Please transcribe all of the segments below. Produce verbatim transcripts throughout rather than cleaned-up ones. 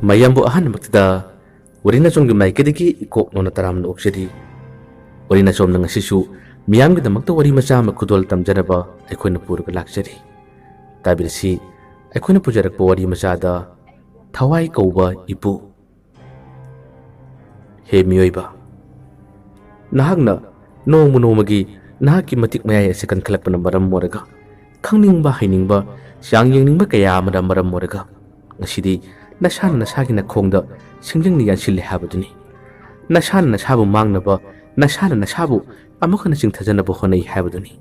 ꯃꯌꯥꯝꯕꯨ ꯑꯍꯥꯟꯕꯃꯛꯇꯗ ꯋꯥꯔꯤ ꯅꯆꯣꯝꯒꯤ ꯃꯥꯏꯀꯩꯗꯒꯤ ꯏꯀꯣꯛ ꯅꯧꯅ ꯇꯔꯥꯝꯅ ꯑꯣꯛꯆꯔꯤ꯫ ꯋꯥꯔꯤ ꯅꯆꯣꯝꯅ ꯉꯁꯤꯁꯨ ꯃꯤꯌꯥꯝꯒꯤꯗꯃꯛꯇ ꯋꯥꯔꯤ ꯃꯆꯥ ꯑꯃ ꯈꯨꯗꯣꯜ ꯇꯝꯖꯅꯕ ꯑꯩꯈꯣꯏꯅ ꯄꯨꯔꯒ ꯂꯥꯛꯆꯔꯤ꯫ ꯇꯥꯕꯤꯔꯁꯤ, ꯑꯩꯈꯣꯏꯅ ꯄꯨꯖꯔꯛꯄ ꯋꯥꯔꯤ ꯃꯆꯥꯗ ꯊꯋꯥꯏ ꯀꯧꯕ ꯏꯄꯨ꯫ ꯍꯦ ꯃꯤꯑꯣꯏꯕ, ꯅꯍꯥꯛꯅ ꯅꯣꯡꯃ ꯅꯣꯡꯃꯒꯤ ꯅꯍꯥꯛꯀꯤ ꯃꯇꯤꯛ ꯃꯌꯥꯏ ꯑꯁꯤ ꯀꯟꯈꯠꯂꯛꯄꯅ ꯃꯔꯝ ꯑꯣꯏꯔꯒ, ꯈꯪꯅꯤꯡꯕ, ꯍꯩꯅꯤꯡꯕ, ꯆꯥꯡ ꯌꯦꯡꯅꯤꯡꯕ ꯀꯌꯥ ꯑꯃꯅ ꯃꯔꯝ ꯑꯣꯏꯔꯒ, ꯉꯁꯤꯗꯤ ꯅꯁꯥꯅ ꯅꯁꯥꯒꯤ ꯅꯈꯣꯡꯗ ꯁꯤꯡꯖꯪꯅ ꯌꯥꯟꯁꯤꯜꯂꯦ ꯍꯥꯏꯕꯗꯨꯅꯤ꯫ ꯅꯁꯥꯅ ꯅꯁꯥꯕꯨ ꯃꯥꯡꯅꯕ, ꯅꯁꯥꯅ ꯅꯁꯥꯕꯨ ꯑꯃꯨꯛ ꯍꯟꯅ ꯆꯤꯡꯊꯖꯅꯕ ꯍꯣꯠꯅꯩ ꯍꯥꯏꯕꯗꯨꯅꯤ꯫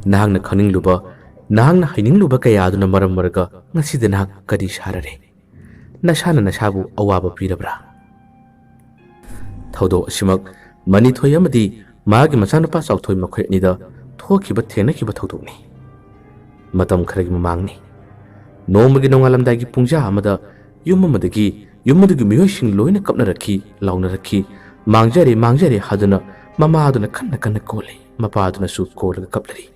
ꯅꯍꯥꯛꯅ ꯈꯪꯅꯤꯡꯂꯨꯕ, ꯅꯍꯥꯛꯅ ꯍꯩꯅꯤꯡꯂꯨꯕ ꯀꯌꯥ ꯑꯗꯨꯅ ꯃꯔꯝ ꯑꯣꯏꯔꯒ ꯉꯁꯤꯗꯤ ꯅꯍꯥꯛ ꯀꯔꯤ ꯁꯥꯔꯔꯦ? ꯅꯁꯥꯅ ꯅꯁꯥꯕꯨ ꯑꯋꯥꯕ ꯄꯤꯔꯕ꯭ꯔꯥ? ꯊꯧꯗꯣꯛ ꯑꯁꯤꯃꯛ ꯃꯅꯤꯊꯣꯏ ꯑꯃꯗꯤ ꯃꯍꯥꯛꯀꯤ ꯃꯆꯥꯅꯨꯄꯥ ꯆꯥꯎꯊꯣꯏ ꯃꯈꯣꯏ ꯑꯅꯤꯗ ꯊꯣꯛꯈꯤꯕ, ꯊꯦꯡꯅꯈꯤꯕ ꯊꯧꯗꯣꯛꯅꯤ꯫ ꯃꯇꯝ ꯈꯔꯒꯤ ꯃꯃꯥꯡꯅꯤ꯫ ꯅꯣꯡꯃꯒꯤ ꯅꯣꯡꯉꯥꯜꯂꯝꯗꯥꯏꯒꯤ ꯄꯨꯡꯖꯥ ꯑꯃꯗ ꯌꯨꯝ ꯑꯃꯗꯒꯤ ꯌꯨꯝ ꯑꯗꯨꯒꯤ ꯃꯤꯑꯣꯏꯁꯤꯡ ꯂꯣꯏꯅ ꯀꯞꯅꯔꯛꯈꯤ, ꯂꯥꯎꯅꯔꯛꯈꯤ꯫ "ꯃꯥꯡꯖꯔꯦ, ꯃꯥꯡꯖꯔꯦ" ꯍꯥꯏꯗꯨꯅ ꯃꯃꯥꯗꯨꯅ ꯀꯟꯅ ꯀꯟꯅ ꯀꯣꯜꯂꯤ, ꯃꯄꯥꯗꯨꯅꯁꯨ ꯀꯣꯜꯂꯒ ꯀꯞꯂꯔꯤ꯫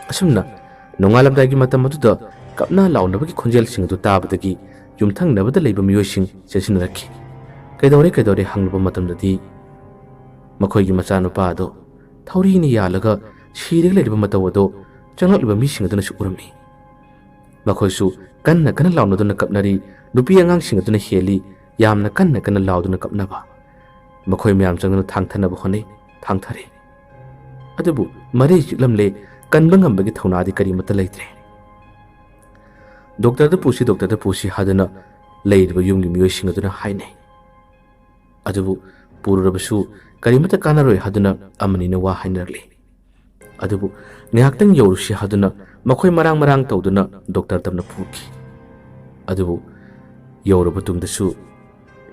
ꯑꯁꯨꯝꯅ ꯅꯣꯡꯉꯥꯜꯂꯝꯗꯥꯏꯒꯤ ꯃꯇꯝ ꯑꯗꯨꯗ ꯀꯞꯅ ꯂꯥꯎꯅꯕꯒꯤ ꯈꯣꯟꯖꯦꯜꯁꯤꯡ ꯑꯗꯨ ꯇꯥꯕꯗꯒꯤ ꯌꯨꯝꯊꯪꯅꯕꯗ ꯂꯩꯕ ꯃꯤꯑꯣꯏꯁꯤꯡ ꯆꯦꯟꯁꯤꯟꯅꯔꯛꯈꯤ꯫ "ꯀꯩꯗꯧꯔꯦ, ꯀꯩꯗꯧꯔꯦ?" ꯍꯪꯂꯨꯕ ꯃꯇꯝꯗꯗꯤ ꯃꯈꯣꯏꯒꯤ ꯃꯆꯥꯅꯨꯄꯥ ꯑꯗꯨ ꯊꯧꯔꯤꯅ ꯌꯥꯜꯂꯒ ꯁꯤꯔꯒ ꯂꯩꯔꯤꯕ ꯃꯇꯧ ꯑꯗꯨ ꯆꯪꯂꯛꯂꯤꯕ ꯃꯤꯁꯤꯡ ꯑꯗꯨꯅꯁꯨ ꯎꯔꯝꯃꯤ꯫ ꯃꯈꯣꯏꯁꯨ ꯀꯟꯅ ꯀꯟꯅ ꯂꯥꯎꯅꯗꯨꯅ ꯀꯞꯅꯔꯤ, ꯅꯨꯄꯤ ꯑꯉꯥꯡꯁꯤꯡ ꯑꯗꯨꯅ ꯍꯦꯜꯂꯤ, ꯌꯥꯝꯅ ꯀꯟꯅ ꯀꯟꯅ ꯂꯥꯎꯗꯨꯅ ꯀꯞꯅꯕ꯫ ꯃꯈꯣꯏ ꯃꯌꯥꯝ ꯆꯪꯗꯨꯅ ꯊꯥꯡꯊꯅꯕ ꯍꯣꯠꯅꯩ, ꯊꯥꯡꯊꯔꯦ꯫ ꯑꯗꯨꯕꯨ ꯃꯔꯩ ꯆꯤꯛꯂꯝꯂꯦ, ꯀꯟꯕ ꯉꯝꯕꯒꯤ ꯊꯧꯅꯥꯗꯤ ꯀꯔꯤꯃꯠꯇ ꯂꯩꯇ꯭ꯔꯦ꯫ "ꯗꯣꯛꯇꯔꯗ ꯄꯨꯁꯤ, ꯗꯣꯛꯇꯔꯗ ꯄꯨꯁꯤ" ꯍꯥꯏꯗꯨꯅ ꯂꯩꯔꯤꯕ ꯌꯨꯝꯒꯤ ꯃꯤꯑꯣꯏꯁꯤꯡ ꯑꯗꯨꯅ ꯍꯥꯏꯅꯩ꯫ ꯑꯗꯨꯕꯨ ꯄꯨꯔꯨꯔꯕꯁꯨ ꯀꯔꯤꯃꯠꯇ ꯀꯥꯟꯅꯔꯣꯏ ꯍꯥꯏꯗꯨꯅ ꯑꯃꯅꯤꯅ ꯋꯥ ꯍꯥꯏꯅꯔꯛꯂꯤ꯫ ꯑꯗꯨꯕꯨ ꯉꯥꯏꯍꯥꯛꯇꯪ ꯌꯧꯔꯨꯁꯤ ꯍꯥꯗꯨꯅ ꯃꯈꯣꯏ ꯃꯔꯥꯡ ꯃꯔꯥꯡ ꯇꯧꯗꯨꯅ ꯗꯣꯛꯇꯔ ꯇꯝꯅ ꯄꯨꯈꯤ꯫ ꯑꯗꯨꯕꯨ ꯌꯧꯔꯕ ꯇꯨꯡꯗꯁꯨ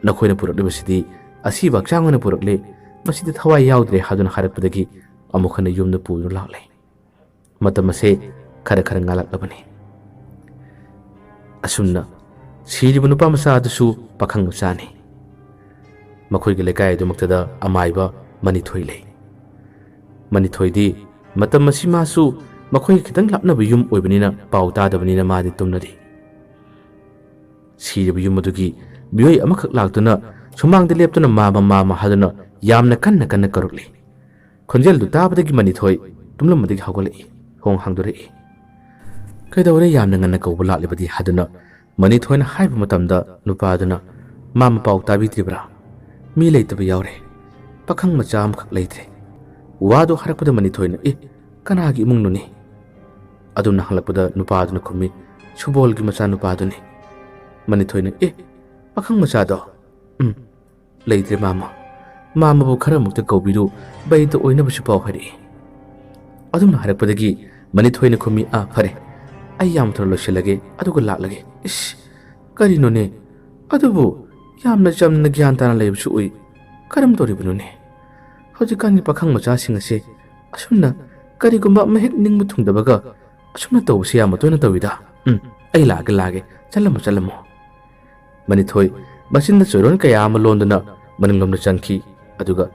"ꯅꯈꯣꯏꯅ ꯄꯨꯔꯛꯂꯤꯕꯁꯤꯗꯤ ꯑꯁꯤꯕ ꯍꯛꯆꯥꯡ ꯑꯣꯏꯅ ꯄꯨꯔꯛꯂꯦ, ꯃꯁꯤꯗ ꯊꯋꯥꯏ ꯌꯥꯎꯗ꯭ꯔꯦ" ꯍꯥꯗꯨꯅ ꯍꯥꯏꯔꯛꯄꯗꯒꯤ ꯑꯃꯨꯛ ꯍꯟꯅ ꯌꯨꯝꯗ ꯄꯨꯗꯨꯅ ꯂꯥꯛꯂꯦ꯫ ꯃꯇꯝ ꯑꯁꯦ ꯈꯔ ꯈꯔ ꯉꯥꯜꯂꯛꯂꯕꯅꯤ꯫ ꯑꯁꯨꯝꯅ ꯁꯤꯔꯤꯕ ꯅꯨꯄꯥ ꯃꯆꯥ ꯑꯗꯨꯁꯨ ꯄꯥꯈꯪ ꯃꯆꯥꯅꯤ꯫ ꯃꯈꯣꯏꯒꯤ ꯂꯩꯀꯥꯏ ꯑꯗꯨꯃꯛꯇꯗ ꯑꯃꯥꯏꯕ ꯃꯅꯤꯊꯣꯏ ꯂꯩ꯫ ꯃꯅꯤꯊꯣꯏꯗꯤ ꯃꯇꯝ ꯑꯁꯤ ꯃꯥꯁꯨ ꯃꯈꯣꯏꯒ ꯈꯤꯇꯪ ꯂꯥꯞꯅꯕ ꯌꯨꯝ ꯑꯣꯏꯕꯅꯤꯅ ꯄꯥꯎ ꯇꯥꯗꯕꯅꯤꯅ ꯃꯥꯗꯤ ꯇꯨꯝꯂꯔꯤ꯫ ꯁꯤꯔꯤꯕ ꯌꯨꯝ ꯑꯗꯨꯒꯤ ꯃꯤꯑꯣꯏ ꯑꯃꯈꯛ ꯂꯥꯛꯇꯨꯅ ꯁꯨꯃꯥꯡꯗ ꯂꯦꯞꯇꯨꯅ "ꯃꯥꯃ, ꯃꯥꯃ" ꯍꯥꯏꯗꯨꯅ ꯌꯥꯝꯅ ꯀꯟꯅ ꯀꯟꯅ ꯀꯧꯔꯛꯂꯤ꯫ ꯈꯣꯟꯖꯦꯜꯗꯨ ꯇꯥꯕꯗꯒꯤ ꯃꯅꯤꯊꯣꯏ ꯇꯨꯝꯂꯝꯕꯗꯒꯤ ꯍꯧꯒꯠꯂꯛꯏ꯫ ꯊꯣꯡ ꯍꯥꯡꯗꯣꯔꯛꯏ꯫ "ꯀꯩꯗꯧꯔꯦ ꯌꯥꯝꯅ ꯉꯟꯅ ꯀꯧꯕ ꯂꯥꯛꯂꯤꯕꯗꯤ?" ꯍꯥꯏꯗꯨꯅ ꯃꯅꯤꯊꯣꯏꯅ ꯍꯥꯏꯕ ꯃꯇꯝꯗ ꯅꯨꯄꯥꯗꯨꯅ, "ꯃꯥꯃ ꯄꯥꯎ ꯇꯥꯕꯤꯗ꯭ꯔꯤꯕ꯭ꯔꯥ? ꯃꯤ ꯂꯩꯇꯕ ꯌꯥꯎꯔꯦ꯫ ꯄꯥꯈꯪ ꯃꯆꯥ ꯑꯃꯈꯛ ꯂꯩꯇ꯭ꯔꯦ꯫" ꯋꯥꯗꯨ ꯍꯥꯏꯔꯛꯄꯗ ꯃꯅꯤꯊꯣꯏꯅ, "ꯑꯦ, ꯀꯅꯥꯒꯤ ꯏꯃꯨꯡꯅꯣꯅꯦ?" ꯑꯗꯨꯝꯅ ꯍꯪꯂꯛꯄꯗ ꯅꯨꯄꯥꯗꯨꯅ ꯈꯨꯝꯃꯤ, "ꯁꯨꯕꯣꯜꯒꯤ ꯃꯆꯥꯅꯨꯄꯥꯗꯨꯅꯤ꯫" ꯃꯅꯤꯊꯣꯏꯅ, "ꯑꯦ, ꯄꯥꯈꯪ ꯃꯆꯥꯗꯣ?" "ꯎꯝ, ꯂꯩꯇ꯭ꯔꯦ ꯃꯥꯃ꯫ ꯃꯥꯃꯕꯨ ꯈꯔ ꯑꯃꯨꯛꯇ ꯀꯧꯕꯤꯔꯨ, ꯕꯩꯗ ꯑꯣꯏꯅꯕꯁꯨ ꯄꯥꯎ ꯍꯥꯏꯔꯛꯏ꯫" ꯑꯗꯨꯝꯅ ꯍꯥꯏꯔꯛꯄꯗꯒꯤ ꯃꯅꯤꯊꯣꯏꯅ ꯈꯨꯝꯃꯤ, "ꯑꯥ, ꯐꯔꯦ, ꯑꯩ ꯌꯥꯝ ꯊꯨꯅ ꯂꯣꯏꯁꯤꯜꯂꯒꯦ, ꯑꯗꯨꯒ ꯂꯥꯛꯂꯒꯦ꯫" ꯏꯁ, ꯀꯔꯤꯅꯣꯅꯦ? ꯑꯗꯨꯕꯨ ꯌꯥꯝꯅ ꯆꯝꯅ ꯒ꯭ꯌꯥꯟ ꯇꯥꯅ ꯂꯩꯕꯁꯨ ꯎꯏ꯫ ꯀꯔꯝ ꯇꯧꯔꯤꯕꯅꯣꯅꯦ? ꯍꯧꯖꯤꯛꯀꯥꯟꯒꯤ ꯄꯥꯈꯪ ꯃꯆꯥꯁꯤꯡ ꯑꯁꯦ ꯑꯁꯨꯝꯅ ꯀꯔꯤꯒꯨꯝꯕ ꯑꯃ ꯍꯦꯛ ꯅꯤꯡꯕ ꯊꯨꯡꯗꯕꯒ ꯑꯁꯨꯝꯅ ꯇꯧꯕꯁꯦ ꯌꯥꯝꯅ ꯇꯣꯏꯅ ꯇꯧꯏꯗ꯫ ꯎꯝ, ꯑꯩ ꯂꯥꯛꯑꯒꯦ, ꯂꯥꯛꯑꯒꯦ꯫ ꯆꯠꯂꯝꯃꯣ, ꯆꯠꯂꯝꯃꯣ꯫ ꯃꯅꯤꯊꯣꯏ ꯃꯆꯤꯟꯗ ꯆꯣꯏꯔꯣꯟ ꯀꯌꯥ ꯑꯃ ꯂꯣꯟꯗꯨꯅ ꯃꯅꯤꯡꯂꯣꯝꯗ ꯆꯪꯈꯤ꯫ ꯑꯗꯨꯒ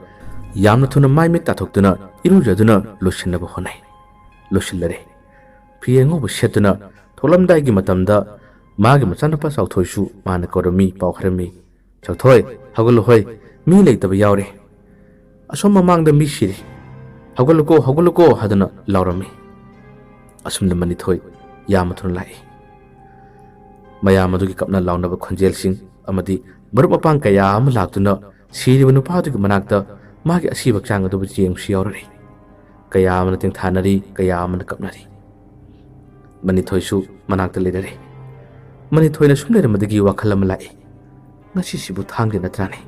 ꯌꯥꯝꯅ ꯊꯨꯅ ꯃꯥꯏ ꯃꯤꯠ ꯇꯥꯊꯣꯛꯇꯨꯅ ꯏꯔꯨꯖꯗꯨꯅ ꯂꯣꯏꯁꯤꯟꯅꯕ ꯍꯣꯠꯅꯩ꯫ ꯂꯣꯏꯁꯤꯜꯂꯔꯦ꯫ ꯐꯤ ꯑꯉꯧꯕ ꯁꯦꯠꯇꯨꯅ ꯊꯣꯛꯂꯝꯗꯥꯏꯒꯤ ꯃꯇꯝꯗ ꯃꯥꯒꯤ ꯃꯆꯥꯅꯨꯄꯥ ꯆꯥꯎꯊꯣꯏꯁꯨ ꯃꯥꯅ ꯀꯧꯔꯝꯃꯤ, ꯄꯥꯎ ꯍꯥꯏꯔꯝꯃꯤ꯫ "ꯆꯥꯎꯊꯣꯏ, ꯍꯧꯒꯠꯂꯨ ꯍꯣꯏ, ꯃꯤ ꯂꯩꯇꯕ ꯌꯥꯎꯔꯦ꯫ ꯑꯁꯣꯝ ꯃꯃꯥꯡꯗ ꯃꯤ ꯁꯤꯔꯦ꯫ ꯍꯧꯒꯠꯂꯨꯀꯣ, ꯍꯧꯒꯠꯂꯨꯀꯣ" ꯍꯥꯏꯗꯨꯅ ꯂꯥꯎꯔꯝꯃꯤ꯫ ꯑꯁꯨꯝꯅ ꯃꯅꯤꯊꯣꯏ ꯌꯥꯝꯅ ꯊꯨꯅ ꯂꯥꯛꯏ꯫ ꯃꯌꯥꯝ ꯑꯗꯨꯒꯤ ꯀꯞꯅ ꯂꯥꯎꯅꯕ ꯈꯣꯟꯖꯦꯜꯁꯤꯡ ꯑꯃꯗꯤ ꯃꯔꯨꯞ ꯃꯄꯥꯡ ꯀꯌꯥ ꯑꯃ ꯂꯥꯛꯇꯨꯅ ꯁꯤꯔꯤꯕ ꯅꯨꯄꯥ ꯑꯗꯨꯒꯤ ꯃꯅꯥꯛꯇ ꯃꯥꯒꯤ ꯑꯁꯤꯕ ꯍꯛꯆꯥꯡ ꯑꯗꯨꯕꯨ ꯌꯦꯡꯕꯁꯨ ꯌꯥꯎꯔꯔꯤ꯫ ꯀꯌꯥ ꯑꯃꯅ ꯇꯦꯡꯊꯥꯅꯔꯤ, ꯀꯌꯥ ꯑꯃꯅ ꯀꯞꯅꯔꯤ꯫ ꯃꯅꯤꯊꯣꯏꯁꯨ ꯃꯅꯥꯛꯇ ꯂꯩꯔꯔꯦ꯫ ꯃꯅꯤꯊꯣꯏꯅ ꯁꯨꯝ ꯂꯩꯔꯝꯕꯗꯒꯤ ꯋꯥꯈꯜ ꯑꯃ ꯂꯥꯛꯏ꯫ "ꯉꯁꯤꯁꯤꯕꯨ ꯊꯥꯡꯖ ꯅꯠꯇ꯭ꯔꯥꯅꯦ?"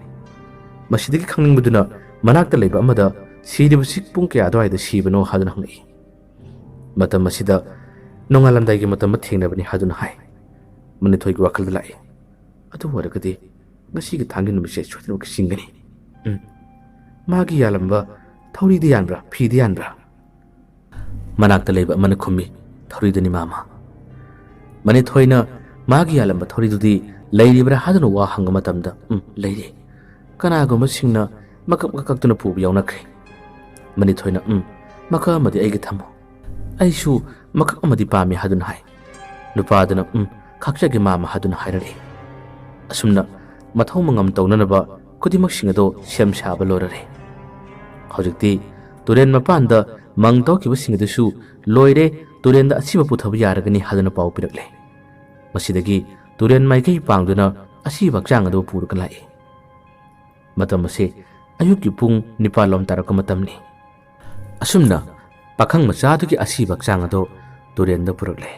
ꯃꯁꯤꯗꯒꯤ ꯈꯪꯅꯤꯡꯕꯗꯨꯅ ꯃꯅꯥꯛꯇ ꯂꯩꯕ ꯑꯃꯗ, "ꯁꯤꯔꯤꯕꯁꯤ ꯄꯨꯡ ꯀꯌꯥ ꯑꯗꯨꯋꯥꯏꯗ ꯁꯤꯕꯅꯣ?" ꯍꯥꯏꯗꯨꯅ ꯍꯪꯂꯛꯏ꯫ "ꯃꯇꯝ ꯑꯁꯤꯗ ꯅꯣꯡꯉꯥꯜꯂꯝꯗꯥꯏꯒꯤ ꯃꯇꯝꯗ ꯊꯦꯡꯅꯕꯅꯤ" ꯍꯥꯏꯗꯨꯅ ꯍꯥꯏ꯫ ꯃꯅꯤꯊꯣꯏꯒꯤ ꯋꯥꯈꯜꯗ ꯂꯥꯛꯏ, "ꯑꯗꯨ ꯑꯣꯏꯔꯒꯗꯤ ꯉꯁꯤꯒꯤ ꯊꯥꯡꯒꯤ ꯅꯨꯃꯤꯠꯁꯦ ꯁꯣꯏꯗꯅꯃꯛꯀꯤ ꯆꯤꯡꯒꯅꯤ꯫ ꯎꯝ, ꯃꯥꯒꯤ ꯌꯥꯜꯂꯝꯕ ꯊꯧꯔꯤꯗꯤ ꯌꯥꯟꯕ꯭ꯔꯥ, ꯐꯤꯗꯤ ꯌꯥꯟꯕ꯭ꯔꯥ?" ꯃꯅꯥꯛꯇ ꯂꯩꯕ ꯑꯃꯅ ꯈꯨꯝꯃꯤ, "ꯊꯧꯔꯤꯗꯨꯅꯤ ꯃꯥꯃ꯫" ꯃꯅꯤꯊꯣꯏꯅ ꯃꯥꯒꯤ ꯌꯥꯜꯂꯝꯕ ꯊꯧꯔꯤꯗꯨꯗꯤ ꯂꯩꯔꯤꯕ꯭ꯔꯥ ꯍꯥꯏꯗꯨꯅ ꯋꯥ ꯍꯪꯕ ꯃꯇꯝꯗ, "ꯎꯝ, ꯂꯩꯔꯤ꯫ ꯀꯅꯥꯒꯨꯝꯕꯁꯤꯡꯅ ꯃꯀꯛ ꯃꯀꯛꯇꯨꯅ ꯄꯨꯕ ꯌꯥꯎꯅꯈ꯭ꯔꯦ꯫" ꯃꯅꯤꯊꯣꯏꯅ, "ꯎꯝ, ꯃꯀꯛ ꯑꯃꯗꯤ ꯑꯩꯒꯤ ꯊꯝꯃꯨ꯫ ꯑꯩꯁꯨ ꯃꯀꯛ ꯑꯃꯗꯤ ꯄꯥꯝꯃꯤ" ꯍꯥꯏꯗꯨꯅ ꯍꯥꯏ꯫ ꯅꯨꯄꯥꯗꯨꯅ, "ꯎꯝ, ꯈꯥꯛꯆꯒꯦ ꯃꯥꯃ" ꯍꯥꯏꯗꯨꯅ ꯍꯥꯏꯔꯛꯏ꯫ ꯑꯁꯨꯝꯅ ꯃꯊꯧ ꯃꯉꯝ ꯇꯧꯅꯅꯕ ꯈꯨꯗꯤꯡꯃꯛꯁꯤꯡ ꯑꯗꯨ ꯁꯦꯝ ꯁꯥꯕ ꯂꯣꯏꯔꯔꯦ꯫ ꯍꯧꯖꯤꯛꯇꯤ ꯇꯨꯔꯦꯜ ꯃꯄꯥꯟꯗ ꯃꯪ ꯇꯧꯈꯤꯕꯁꯤꯡ ꯑꯗꯨꯁꯨ ꯂꯣꯏꯔꯦ, ꯇꯨꯔꯦꯜꯗ ꯑꯁꯤꯕ ꯄꯨꯊꯕ ꯌꯥꯔꯒꯅꯤ ꯍꯥꯏꯗꯨꯅ ꯄꯥꯎ ꯄꯤꯔꯛꯂꯦ꯫ ꯃꯁꯤꯗꯒꯤ ꯇꯨꯔꯦꯜ ꯃꯥꯏꯀꯩ ꯄꯥꯡꯗꯨꯅ ꯑꯁꯤꯕ ꯍꯛꯆꯥꯡ ꯑꯗꯨ ꯄꯨꯔꯒ ꯂꯥꯛꯏ꯫ ꯃꯇꯝ ꯑꯁꯤ ꯑꯌꯨꯛꯀꯤ ꯄꯨꯡ ꯅꯤꯄꯥꯜ ꯂꯣꯝ ꯇꯥꯔꯛꯄ ꯃꯇꯝꯅꯤ꯫ ꯑꯁꯨꯝꯅ ꯄꯥꯈꯪ ꯃꯆꯥꯗꯨꯒꯤ ꯑꯁꯤꯕ ꯍꯛꯆꯥꯡ ꯑꯗꯨ ꯇꯨꯔꯦꯜꯗ ꯄꯨꯔꯛꯂꯦ꯫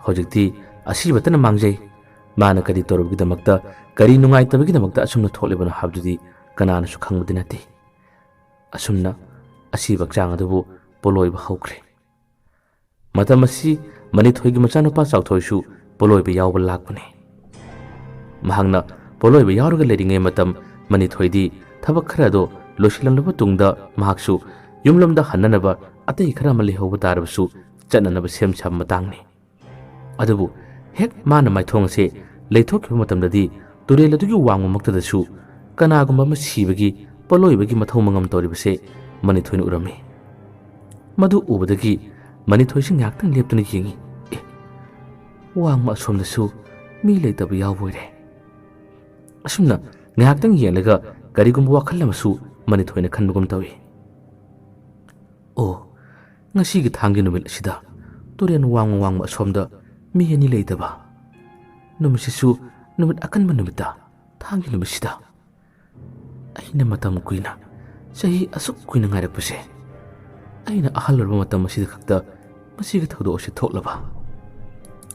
ꯍꯧꯖꯤꯛꯇꯤ ꯑꯁꯤꯕꯇꯅ ꯃꯥꯡꯖꯩ꯫ ꯃꯥꯅ ꯀꯔꯤ ꯇꯧꯔꯨꯕꯒꯤꯗꯃꯛꯇ, ꯀꯔꯤ ꯅꯨꯡꯉꯥꯏꯇꯕꯒꯤꯗꯃꯛꯇ ꯑꯁꯨꯝꯅ ꯊꯣꯛꯂꯤꯕꯅꯣ ꯍꯥꯏꯕꯗꯨꯗꯤ ꯀꯅꯥꯅꯁꯨ ꯈꯪꯕꯗꯤ ꯅꯠꯇꯦ꯫ ꯑꯁꯨꯝꯅ ꯑꯁꯤꯕ ꯍꯛꯆꯥꯡ ꯑꯗꯨꯕꯨ ꯄꯣꯂꯣꯏꯕ ꯍꯧꯈ꯭ꯔꯦ꯫ ꯃꯇꯝ ꯑꯁꯤ ꯃꯅꯤꯊꯣꯏꯒꯤ ꯃꯆꯥꯅꯨꯄꯥ ꯆꯥꯎꯊꯣꯏꯁꯨ ꯄꯣꯂꯣꯏꯕ ꯌꯥꯎꯕ ꯂꯥꯛꯄꯅꯤ꯫ ꯃꯍꯥꯛꯅ ꯄꯣꯂꯣꯏꯕ ꯌꯥꯎꯔꯒ ꯂꯩꯔꯤꯉꯩ ꯃꯇꯝ, ꯃꯅꯤꯊꯣꯏꯗꯤ ꯊꯕꯛ ꯈꯔ ꯑꯗꯨ ꯂꯣꯏꯁꯤꯜꯂꯝꯂꯕ ꯇꯨꯡꯗ ꯃꯍꯥꯛꯁꯨ ꯌꯨꯝꯂꯣꯝꯗ ꯍꯟꯅꯅꯕ ꯑꯇꯩ ꯈꯔ ꯑꯃ ꯂꯩꯍꯧꯕ ꯇꯥꯔꯕꯁꯨ ꯆꯠꯅꯅꯕ ꯁꯦꯝ ꯁꯥꯕ ꯃꯇꯥꯡꯅꯤ꯫ ꯑꯗꯨꯕꯨ ꯍꯦꯛ ꯃꯥꯅ ꯃꯥꯏꯊꯣꯡ ꯑꯁꯦ ꯂꯩꯊꯣꯛꯈꯤꯕ ꯃꯇꯝꯗꯗꯤ ꯇꯨꯔꯦꯜ ꯑꯗꯨꯒꯤ ꯋꯥꯡꯃꯃꯛꯇꯗꯁꯨ ꯀꯅꯥꯒꯨꯝꯕ ꯑꯃ ꯁꯤꯕꯒꯤ, ꯄꯣꯂꯣꯏꯕꯒꯤ ꯃꯊꯧ ꯃꯉꯝ ꯇꯧꯔꯤꯕꯁꯦ ꯃꯅꯤꯊꯣꯏꯅ ꯎꯔꯝꯃꯤ꯫ ꯃꯗꯨ ꯎꯕꯗꯒꯤ ꯃꯅꯤꯊꯣꯏꯁꯤ ꯉꯥꯏꯍꯥꯛꯇꯪ ꯂꯦꯞꯇꯨꯅ ꯌꯦꯡꯉꯤ꯫ ꯑꯦ, ꯋꯥꯡꯃ ꯑꯁꯣꯝꯗꯁꯨ ꯃꯤ ꯂꯩꯇꯕ ꯌꯥꯎꯕ ꯑꯣꯏꯔꯦ꯫ ꯑꯁꯨꯝꯅ ꯉꯥꯏꯍꯥꯛꯇꯪ ꯌꯦꯡꯂꯒ ꯀꯔꯤꯒꯨꯝꯕ ꯋꯥꯈꯜ ꯑꯃꯁꯨ ꯃꯅꯤꯊꯣꯏꯅ ꯈꯟꯕꯒꯨꯝ ꯇꯧꯏ꯫ ꯑꯣ, ꯉꯁꯤꯒꯤ ꯊꯥꯡꯒꯤ ꯅꯨꯃꯤꯠ ꯑꯁꯤꯗ ꯇꯨꯔꯦꯜ ꯋꯥꯡꯃ ꯋꯥꯡꯃ ꯑꯁꯣꯝꯗ ꯃꯤ ꯑꯅꯤ ꯂꯩꯇꯕ, ꯅꯨꯃꯤꯠꯁꯤꯁꯨ ꯅꯨꯃꯤꯠ ꯑꯀꯟꯕ ꯅꯨꯃꯤꯠꯇ, ꯊꯥꯡꯒꯤ ꯅꯨꯃꯤꯠꯁꯤꯗ ꯑꯩꯅ ꯃꯇꯝ ꯀꯨꯏꯅ, ꯆꯍꯤ ꯑꯁꯨꯛ ꯀꯨꯏꯅ ꯉꯥꯏꯔꯛꯄꯁꯦ, ꯑꯩꯅ ꯑꯍꯜ ꯑꯣꯏꯔꯕ ꯃꯇꯝ ꯑꯁꯤꯗ ꯈꯛꯇ ꯃꯁꯤꯒꯤ ꯊꯧꯗꯣꯛ ꯑꯁꯤ ꯊꯣꯛꯂꯕ?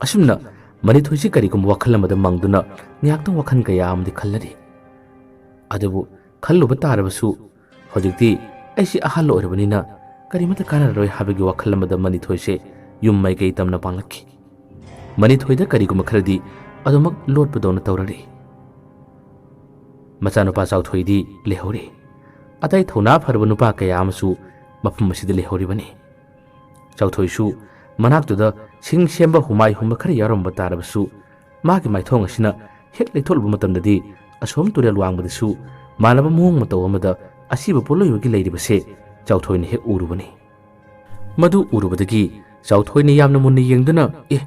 ꯑꯁꯨꯝꯅ ꯃꯅꯤꯊꯣꯏꯁꯤ ꯀꯔꯤꯒꯨꯝꯕ ꯋꯥꯈꯜ ꯑꯃꯗ ꯃꯪꯗꯨꯅ ꯉꯥꯏꯍꯥꯛꯇꯪ ꯋꯥꯈꯜ ꯀꯌꯥ ꯑꯃꯗꯤ ꯈꯜꯂꯔꯤ꯫ ꯑꯗꯨꯕꯨ ꯈꯜꯂꯨꯕ ꯇꯥꯔꯕꯁꯨ ꯍꯧꯖꯤꯛꯇꯤ ꯑꯩꯁꯤ ꯑꯍꯜ ꯑꯣꯏꯔꯕꯅꯤꯅ ꯀꯔꯤꯃꯠꯇ ꯀꯥꯟꯅꯔꯔꯣꯏ ꯍꯥꯏꯕꯒꯤ ꯋꯥꯈꯜ ꯑꯃꯗ ꯃꯅꯤꯊꯣꯏꯁꯦ ꯌꯨꯝ ꯃꯥꯏꯀꯩ ꯇꯝꯅ ꯄꯥꯡꯂꯛꯈꯤ꯫ ꯃꯅꯤꯊꯣꯏꯗ ꯀꯔꯤꯒꯨꯝꯕ ꯈꯔꯗꯤ ꯑꯗꯨꯃꯛ ꯂꯣꯠꯄꯗꯧꯅ ꯇꯧꯔꯔꯤ꯫ ꯃꯆꯥꯅꯨꯄꯥ ꯆꯥꯎꯊꯣꯏꯗꯤ ꯂꯩꯍꯧꯔꯤ꯫ ꯑꯇꯩ ꯊꯧꯅꯥ ꯐꯔꯕ ꯅꯨꯄꯥ ꯀꯌꯥ ꯑꯃꯁꯨ ꯃꯐꯝ ꯑꯁꯤꯗ ꯂꯩꯍꯧꯔꯤꯕꯅꯤ꯫ ꯆꯥꯎꯊꯣꯏꯁꯨ ꯃꯅꯥꯛꯇꯨꯗ ꯁꯤꯡ ꯁꯦꯝꯕ ꯍꯨꯃꯥꯏ ꯍꯨꯝꯕ ꯈꯔ ꯌꯥꯎꯔꯝꯕ ꯇꯥꯔꯕꯁꯨ, ꯃꯥꯒꯤ ꯃꯥꯏꯊꯣꯡ ꯑꯁꯤꯅ ꯍꯦꯛ ꯂꯩꯊꯣꯛꯂꯨꯕ ꯃꯇꯝꯗꯗꯤ ꯑꯁꯣꯝ ꯇꯨꯔꯦꯜ ꯋꯥꯡꯃꯗꯁꯨ ꯃꯥꯟꯅꯕ ꯃꯑꯣꯡ ꯃꯇꯧ ꯑꯃꯗ ꯑꯁꯤꯕ ꯄꯣꯠꯂꯣꯏꯕꯒꯤ ꯂꯩꯔꯤꯕꯁꯦ ꯆꯥꯎꯊꯣꯏꯅ ꯍꯦꯛ ꯎꯔꯨꯕꯅꯤ꯫ ꯃꯗꯨ ꯎꯔꯨꯕꯗꯒꯤ ꯆꯥꯎꯊꯣꯏꯅ ꯌꯥꯝꯅ ꯃꯨꯟꯅ ꯌꯦꯡꯗꯨꯅ, "ꯑꯦ,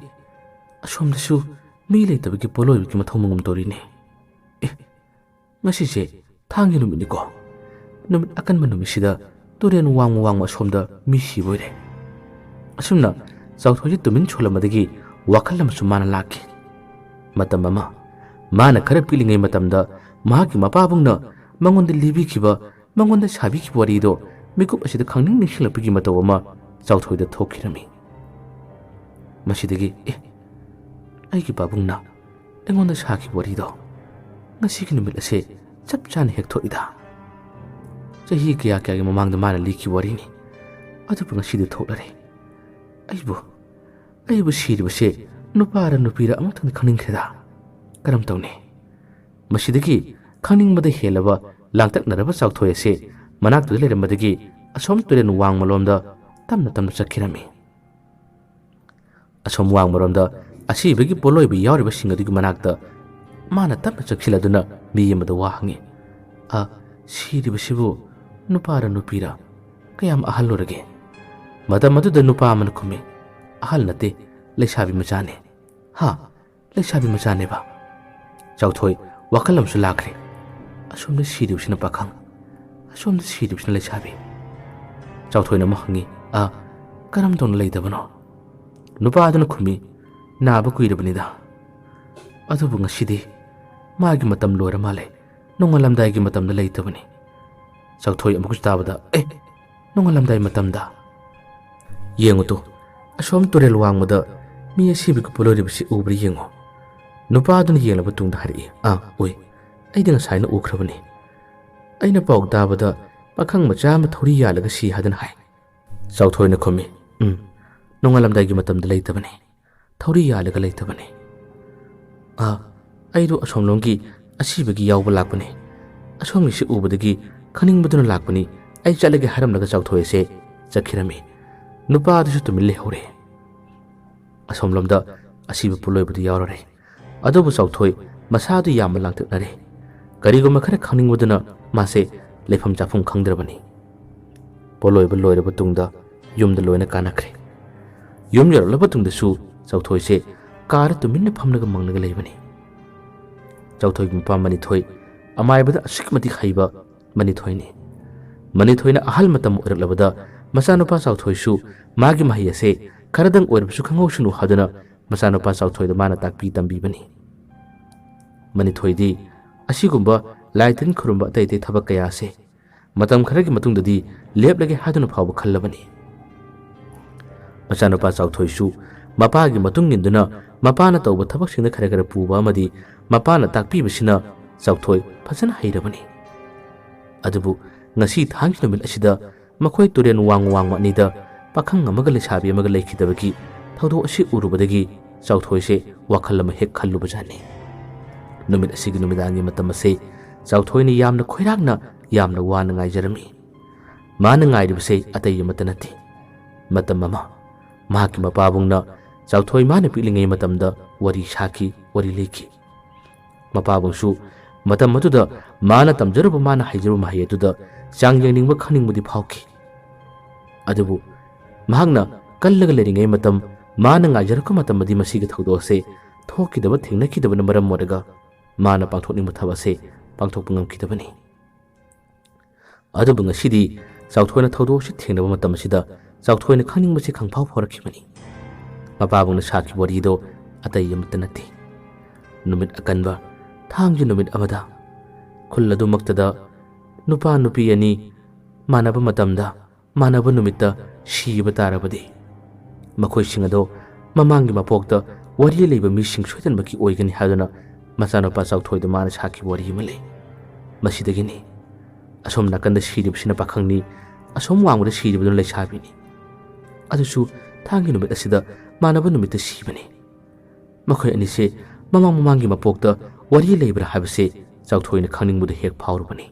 ꯑꯁꯣꯝꯗꯁꯨ ꯃꯤ ꯂꯩꯇꯕꯒꯤ ꯄꯣꯠꯂꯣꯏꯕꯒꯤ ꯃꯊꯧ ꯃꯉꯝ ꯇꯧꯔꯤꯅꯦ꯫ ꯑꯦ, ꯉꯁꯤꯁꯦ ꯊꯥꯡꯒꯤ ꯅꯨꯃꯤꯠꯅꯤꯀꯣ꯫ ꯅꯨꯃꯤꯠ ꯑꯀꯟꯕ ꯅꯨꯃꯤꯠꯁꯤꯗ ꯇꯨꯔꯦꯜ ꯋꯥꯡꯃ ꯋꯥꯡꯃ ꯑꯁꯣꯝꯗ ꯃꯤ ꯁꯤꯕ ꯑꯣꯏꯔꯦ꯫ ꯑꯁꯨꯝꯅ ꯆꯥꯎꯊꯣꯏꯁꯦ ꯇꯨꯃꯤꯟ ꯁꯣꯜꯂꯝꯕꯗꯒꯤ ꯋꯥꯈꯜ ꯑꯃꯁꯨ ꯃꯥꯅ ꯂꯥꯛꯈꯤ꯫ ꯃꯇꯝ ꯑꯃ ꯃꯥꯅ ꯈꯔ ꯄꯤꯛꯂꯤꯉꯩ ꯃꯇꯝꯗ ꯃꯍꯥꯛꯀꯤ ꯃꯄꯥꯕꯨꯡꯅ ꯃꯉꯣꯟꯗ ꯂꯤꯕꯤꯈꯤꯕ, ꯃꯉꯣꯟꯗ ꯁꯥꯕꯤꯈꯤꯕ ꯋꯥꯔꯤꯗꯣ ꯃꯤꯀꯨꯞ ꯑꯁꯤꯗ ꯈꯪꯅꯤꯡ ꯅꯤꯡꯁꯤꯡꯂꯛꯄꯒꯤ ꯃꯇꯧ ꯑꯃ ꯆꯥꯎꯊꯣꯏꯗ ꯊꯣꯛꯈꯤꯔꯝꯃꯤ꯫ ꯃꯁꯤꯗꯒꯤ, "ꯑꯦ, ꯑꯩꯒꯤ ꯄꯥꯕꯨꯡꯅ ꯑꯩꯉꯣꯟꯗ ꯁꯥꯈꯤꯕ ꯋꯥꯔꯤꯗꯣ ꯉꯁꯤꯒꯤ ꯅꯨꯃꯤꯠ ꯑꯁꯦ ꯆꯞ ꯆꯥꯅ ꯍꯦꯛ ꯊꯣꯛꯏꯗ꯫ ꯆꯍꯤ ꯀꯌꯥ ꯀꯌꯥꯒꯤ ꯃꯃꯥꯡꯗ ꯃꯥꯅ ꯂꯤꯈꯤꯕ ꯋꯥꯔꯤꯅꯤ, ꯑꯗꯨꯕꯨ ꯉꯁꯤꯗꯤ ꯊꯣꯛꯂꯔꯦ꯫ ꯑꯩꯕꯨ, ꯑꯩꯕꯨ ꯁꯤꯔꯤꯕꯁꯦ ꯅꯨꯄꯥꯔ ꯅꯨꯄꯤꯔ ꯑꯃꯨꯛꯇꯪꯗꯤ ꯈꯪꯅꯤꯡꯈ꯭ꯔꯦꯗ꯫ ꯀꯔꯝ ꯇꯧꯅꯤ?" ꯃꯁꯤꯗꯒꯤ ꯈꯪꯅꯤꯡꯕꯗ ꯍꯦꯜꯂꯕ ꯂꯥꯡꯇꯛꯅꯔꯕ ꯆꯥꯎꯊꯣꯏ ꯑꯁꯤ ꯃꯅꯥꯛꯇꯨꯗ ꯂꯩꯔꯝꯕꯗꯒꯤ ꯑꯁꯣꯝ ꯇꯨꯔꯦꯜ ꯋꯥꯡꯃꯂꯣꯝꯗ ꯇꯞꯅ ꯇꯞꯅ ꯆꯠꯈꯤꯔꯝꯃꯤ꯫ ꯑꯁꯣꯝ ꯋꯥꯡꯃꯔꯣꯝꯗ ꯑꯁꯤꯕꯒꯤ ꯄꯣꯠꯂꯣꯏꯕ ꯌꯥꯎꯔꯤꯕꯁꯤꯡ ꯑꯗꯨꯒꯤ ꯃꯅꯥꯛꯇ ꯃꯥꯅ ꯇꯞꯅ ꯆꯪꯁꯤꯜꯂꯗꯨꯅ ꯃꯤ ꯑꯃꯗ ꯋꯥ ꯍꯪꯉꯤ꯫ "ꯑ, ꯁꯤꯔꯤꯕꯁꯤꯕꯨ ꯅꯨꯄꯥꯔ ꯅꯨꯄꯤꯔ? ꯀꯌꯥꯝ ꯑꯍꯜ ꯑꯣꯏꯔꯒꯦ?" ꯃꯇꯝ ꯑꯗꯨꯗ ꯅꯨꯄꯥ ꯑꯃꯅ ꯈꯨꯝꯃꯤ, "ꯑꯍꯜ ꯅꯠꯇꯦ, ꯂꯩꯁꯥꯕꯤ ꯃꯆꯥꯅꯤ꯫" "ꯍꯥ? ꯂꯩꯁꯥꯕꯤ ꯃꯆꯥꯅꯦꯕ?" ꯆꯥꯎꯊꯣꯏ ꯋꯥꯈꯜ ꯑꯃꯁꯨ ꯂꯥꯛꯈ꯭ꯔꯦ꯫ "ꯑꯁꯣꯝꯗ ꯁꯤꯔꯤꯕꯁꯤꯅ ꯄꯥꯈꯪ, ꯑꯁꯣꯝꯗ ꯁꯤꯔꯤꯕꯁꯤꯅ ꯂꯩꯁꯥꯕꯤ꯫" ꯆꯥꯎꯊꯣꯏꯅ ꯑꯃꯨꯛ ꯍꯪꯉꯤ, "ꯑ, ꯀꯔꯝ ꯇꯧꯅ ꯂꯩꯇꯕꯅꯣ?" ꯅꯨꯄꯥ ꯑꯗꯨꯅ ꯈꯨꯝꯃꯤ, "ꯅꯥꯕ ꯀꯨꯏꯔꯕꯅꯤꯗ꯫ ꯑꯗꯨꯕꯨ ꯉꯁꯤꯗꯤ ꯃꯥꯒꯤ ꯃꯇꯝ ꯂꯣꯏꯔ ꯃꯥꯜꯂꯦ, ꯅꯣꯡꯉꯥꯜꯂꯝꯗꯥꯏꯒꯤ ꯃꯇꯝꯗ ꯂꯩꯇꯕꯅꯤ꯫" ꯆꯥꯎꯊꯣꯏ ꯑꯃꯨꯛꯀꯁꯨ ꯇꯥꯕꯗ, "ꯑꯦ, ꯅꯣꯡꯉꯥꯜꯂꯝꯗꯥꯏ ꯃꯇꯝꯗ?" "ꯌꯦꯡꯉꯨ ꯇꯨ, ꯑꯁꯣꯝ ꯇꯨꯔꯦꯜ ꯋꯥꯡꯃꯗ ꯃꯤ ꯑꯁꯤꯕꯒꯤ ꯄꯣꯠꯂꯣꯏꯔꯤꯕꯁꯤ ꯎꯕ꯭ꯔꯥ ꯌꯦꯡꯉꯨ꯫" ꯅꯨꯄꯥ ꯑꯗꯨꯅ ꯌꯦꯡꯂꯕ ꯇꯨꯡꯗ ꯍꯥꯏꯔꯛꯏ, "ꯑꯥ, ꯎꯏ꯫ ꯑꯩꯗꯤ ꯉꯁꯥꯏꯅ ꯎꯈ꯭ꯔꯕꯅꯤ꯫ ꯑꯩꯅ ꯄꯥꯎ ꯇꯥꯕꯗ ꯄꯥꯈꯪ ꯃꯆꯥ ꯑꯃ ꯊꯧꯔꯤ ꯌꯥꯜꯂꯒ ꯁꯤ ꯍꯥꯏꯗꯅ ꯍꯥꯏ꯫" ꯆꯥꯎꯊꯣꯏꯅ ꯈꯨꯝꯃꯤ, "ꯎꯝ, ꯅꯣꯡꯉꯥꯜꯂꯝꯗꯥꯏꯒꯤ ꯃꯇꯝꯗ ꯂꯩꯇꯕꯅꯤ, ꯊꯧꯔꯤ ꯌꯥꯜꯂꯒ ꯂꯩꯇꯕꯅꯤ꯫" "ꯑꯥ, ꯑꯩꯗꯣ ꯑꯁꯣꯝꯂꯣꯝꯒꯤ ꯑꯁꯤꯕꯒꯤ ꯌꯥꯎꯕ ꯂꯥꯛꯄꯅꯤ꯫ ꯑꯁꯣꯝꯒꯤꯁꯤ ꯎꯕꯗꯒꯤ ꯈꯪꯅꯤꯡꯕꯗꯨꯅ ꯂꯥꯛꯄꯅꯤ꯫ ꯑꯩ ꯆꯠꯂꯒꯦ" ꯍꯥꯏꯔꯝꯂꯒ ꯆꯥꯎꯊꯣꯏ ꯑꯁꯦ ꯆꯠꯈꯤꯔꯝꯃꯤ꯫ ꯅꯨꯄꯥ ꯑꯗꯨꯁꯨ ꯇꯨꯃꯤꯟ ꯂꯩꯍꯧꯔꯦ꯫ ꯑꯁꯣꯝꯂꯣꯝꯗ ꯑꯁꯤꯕ ꯄꯣꯠꯂꯣꯏꯕꯗꯨ ꯌꯥꯎꯔꯔꯦ꯫ ꯑꯗꯨꯕꯨ ꯆꯥꯎꯊꯣꯏ ꯃꯁꯥꯗꯨ ꯌꯥꯝꯅ ꯂꯥꯡꯇꯛꯅꯔꯦ꯫ ꯀꯔꯤꯒꯨꯝꯕ ꯈꯔ ꯈꯪꯅꯤꯡꯕꯗꯨꯅ ꯃꯥꯁꯦ ꯂꯩꯐꯝ ꯆꯥꯐꯝ ꯈꯪꯗ꯭ꯔꯕꯅꯤ꯫ ꯄꯣꯠꯂꯣꯏꯕ ꯂꯣꯏꯔꯕ ꯇꯨꯡꯗ ꯌꯨꯝꯗ ꯂꯣꯏꯅ ꯀꯥꯟꯅꯈ꯭ꯔꯦ꯫ ꯌꯨꯝ ꯌꯧꯔꯛꯂꯕ ꯇꯨꯡꯗꯁꯨ ꯆꯥꯎꯊꯣꯏꯁꯦ ꯀꯥꯗ ꯇꯨꯃꯤꯟꯅ ꯐꯝꯂꯒ ꯃꯪꯂꯒ ꯂꯩꯕꯅꯤ꯫ ꯆꯥꯎꯊꯣꯏꯒꯤ ꯃꯄꯥ ꯃꯅꯤꯊꯣꯏ ꯑꯃꯥꯏꯕꯗ ꯑꯁꯨꯛꯀꯤ ꯃꯇꯤꯛ ꯍꯩꯕ ꯃꯅꯤꯊꯣꯏꯅꯤ꯫ ꯃꯅꯤꯊꯣꯏꯅ ꯑꯍꯜ ꯃꯇꯝ ꯑꯣꯏꯔꯛꯂꯕꯗ ꯃꯆꯥꯅꯨꯄꯥ ꯆꯥꯎꯊꯣꯏꯁꯨ ꯃꯥꯒꯤ ꯃꯍꯩ ꯑꯁꯦ ꯈꯔꯗꯪ ꯑꯣꯏꯔꯕꯁꯨ ꯈꯪꯍꯧꯁꯅꯨ ꯍꯥꯏꯗꯨꯅ ꯃꯆꯥꯅꯨꯄꯥ ꯆꯥꯎꯊꯣꯏꯗ ꯃꯥꯅ ꯇꯥꯛꯄꯤ ꯇꯝꯕꯤꯕꯅꯤ꯫ ꯃꯅꯤꯊꯣꯏꯗꯤ ꯑꯁꯤꯒꯨꯝꯕ ꯂꯥꯏ ꯇꯤꯟ ꯈꯨꯔꯨꯝꯕ ꯑꯇꯩ ꯑꯇꯩ ꯊꯕꯛ ꯀꯌꯥ ꯑꯁꯦ ꯃꯇꯝ ꯈꯔꯒꯤ ꯃꯇꯨꯡꯗꯗꯤ ꯂꯦꯞꯂꯒꯦ ꯍꯥꯏꯗꯨꯅ ꯐꯥꯎꯕ ꯈꯜꯂꯕꯅꯤ꯫ ꯃꯆꯥꯅꯨꯄꯥ ꯆꯥꯎꯊꯣꯏꯁꯨ ꯃꯄꯥꯒꯤ ꯃꯇꯨꯡ ꯏꯟꯗꯨꯅ ꯃꯄꯥꯅ ꯇꯧꯕ ꯊꯕꯛꯁꯤꯡꯗ ꯈꯔ ꯈꯔ ꯄꯨꯕ ꯑꯃꯗꯤ ꯃꯄꯥꯅ ꯇꯥꯛꯄꯤꯕꯁꯤꯅ ꯆꯥꯎꯊꯣꯏ ꯐꯖꯅ ꯍꯩꯔꯕꯅꯤ꯫ ꯑꯗꯨꯕꯨ ꯉꯁꯤ ꯊꯥꯡꯒꯤ ꯅꯨꯃꯤꯠ ꯑꯁꯤꯗ ꯃꯈꯣꯏ ꯇꯨꯔꯦꯜ ꯋꯥꯡꯃ ꯋꯥꯡꯃ ꯑꯅꯤꯗ ꯄꯥꯈꯪ ꯑꯃꯒ ꯂꯩꯁꯥꯕꯤ ꯑꯃꯒ ꯂꯩꯈꯤꯗꯕꯒꯤ ꯊꯧꯗꯣꯛ ꯑꯁꯤ ꯎꯔꯨꯕꯗꯒꯤ ꯆꯥꯎꯊꯣꯏꯁꯦ ꯋꯥꯈꯜ ꯑꯃ ꯍꯦꯛ ꯈꯜꯂꯨꯕꯖꯥꯠꯅꯤ꯫ ꯅꯨꯃꯤꯠ ꯑꯁꯤꯒꯤ ꯅꯨꯃꯤꯗꯥꯡꯒꯤ ꯃꯇꯝ ꯑꯁꯤ ꯆꯥꯎꯊꯣꯏꯅ ꯌꯥꯝꯅ ꯈꯣꯏꯔꯥꯡꯅ, ꯌꯥꯝꯅ ꯋꯥꯅ ꯉꯥꯏꯖꯔꯝꯃꯤ꯫ ꯃꯥꯅ ꯉꯥꯏꯔꯤꯕꯁꯦ ꯑꯇꯩ ꯑꯃꯠꯇ ꯅꯠꯇꯦ꯫ ꯃꯇꯝ ꯑꯃ ꯃꯍꯥꯛꯀꯤ ꯃꯄꯥꯕꯨꯡꯅ ꯆꯥꯎꯊꯣꯏ ꯃꯥꯅ ꯄꯤꯛꯂꯤꯉꯩ ꯃꯇꯝꯗ ꯋꯥꯔꯤ ꯁꯥꯈꯤ, ꯋꯥꯔꯤ ꯂꯤꯈꯤ꯫ ꯃꯄꯥꯕꯨꯡꯁꯨ ꯃꯇꯝ ꯑꯗꯨꯗ ꯃꯥꯅ ꯇꯝꯖꯔꯨꯕ, ꯃꯥꯅ ꯍꯩꯖꯔꯨꯕ ꯃꯍꯩ ꯑꯗꯨꯗ ꯆꯥꯡ ꯌꯦꯡꯅꯤꯡꯕ, ꯈꯪꯅꯤꯡꯕꯗꯤ ꯐꯥꯎꯈꯤ꯫ ꯑꯗꯨꯕꯨ ꯃꯍꯥꯛꯅ ꯀꯜꯂꯒ ꯂꯩꯔꯤꯉꯩ ꯃꯇꯝ, ꯃꯥꯅ ꯉꯥꯏꯖꯔꯛꯄ ꯃꯇꯝ ꯑꯗꯤ ꯃꯁꯤꯒꯤ ꯊꯧꯗꯣꯛ ꯑꯁꯦ ꯊꯣꯛꯈꯤꯗꯕ, ꯊꯦꯡꯅꯈꯤꯗꯕꯅ ꯃꯔꯝ ꯑꯣꯏꯔꯒ ꯃꯥꯅ ꯄꯥꯡꯊꯣꯛꯅꯤꯡꯕ ꯊꯕꯛ ꯑꯁꯦ ꯄꯥꯡꯊꯣꯛꯄ ꯉꯝꯈꯤꯗꯕꯅꯤ꯫ ꯑꯗꯨꯕꯨ ꯉꯁꯤꯗꯤ ꯆꯥꯎꯊꯣꯏꯅ ꯊꯧꯗꯣꯛ ꯑꯁꯤ ꯊꯦꯡꯅꯕ ꯃꯇꯝ ꯑꯁꯤꯗ ꯆꯥꯎꯊꯣꯏꯅ ꯈꯪꯅꯤꯡꯕꯁꯤ ꯈꯪꯐꯥꯎ ꯐꯥꯎꯔꯛꯈꯤꯕꯅꯤ꯫ ꯃꯄꯥꯕꯨꯡꯅ ꯁꯥꯈꯤꯕ ꯋꯥꯔꯤꯗꯣ ꯑꯇꯩ ꯑꯃꯠꯇ ꯅꯠꯇꯦ꯫ ꯅꯨꯃꯤꯠ ꯑꯀꯟꯕ ꯊꯥꯡꯖ ꯅꯨꯃꯤꯠ ꯑꯃꯗ ꯈꯨꯜ ꯑꯗꯨꯃꯛꯇꯗ ꯅꯨꯄꯥ ꯅꯨꯄꯤ ꯑꯅꯤ ꯃꯥꯟꯅꯕ ꯃꯇꯝꯗ ꯃꯥꯟꯅꯕ ꯅꯨꯃꯤꯠꯇ ꯁꯤꯕ ꯇꯥꯔꯕꯗꯤ ꯃꯈꯣꯏꯁꯤꯡ ꯑꯗꯣ ꯃꯃꯥꯡꯒꯤ ꯃꯄꯣꯛꯇ ꯋꯥꯔꯤ ꯂꯩꯕ ꯃꯤꯁꯤꯡ ꯁꯣꯏꯗꯅꯃꯛꯀꯤ ꯑꯣꯏꯒꯅꯤ ꯍꯥꯏꯗꯨꯅ ꯃꯆꯥꯅꯨꯄꯥ ꯆꯥꯎꯊꯣꯏꯗ ꯃꯥꯅ ꯁꯥꯈꯤꯕ ꯋꯥꯔꯤ ꯑꯃ ꯂꯩ꯫ ꯃꯁꯤꯗꯒꯤꯅꯤ꯫ ꯑꯁꯣꯝ ꯅꯥꯀꯟꯗ ꯁꯤꯔꯤꯕꯁꯤꯅ ꯄꯥꯈꯪꯅꯤ, ꯑꯁꯣꯝ ꯋꯥꯡꯃꯗ ꯁꯤꯔꯤꯕꯗꯨꯅ ꯂꯩꯁꯥꯕꯤꯅꯤ꯫ ꯑꯗꯨꯁꯨ ꯊꯥꯡꯒꯤ ꯅꯨꯃꯤꯠ ꯑꯁꯤꯗ ꯃꯥꯟꯅꯕ ꯅꯨꯃꯤꯠꯇ ꯁꯤꯕꯅꯤ꯫ ꯃꯈꯣꯏ ꯑꯅꯤꯁꯦ ꯃꯃꯥꯡ ꯃꯃꯥꯡꯒꯤ ꯃꯄꯣꯛꯇ ꯋꯥꯔꯤ ꯂꯩꯕ꯭ꯔꯥ ꯍꯥꯏꯕꯁꯦ ꯆꯥꯎꯊꯣꯏꯅ ꯈꯪꯅꯤꯡꯕꯗꯨ ꯍꯦꯛ ꯐꯥꯎꯔꯨꯕꯅꯤ꯫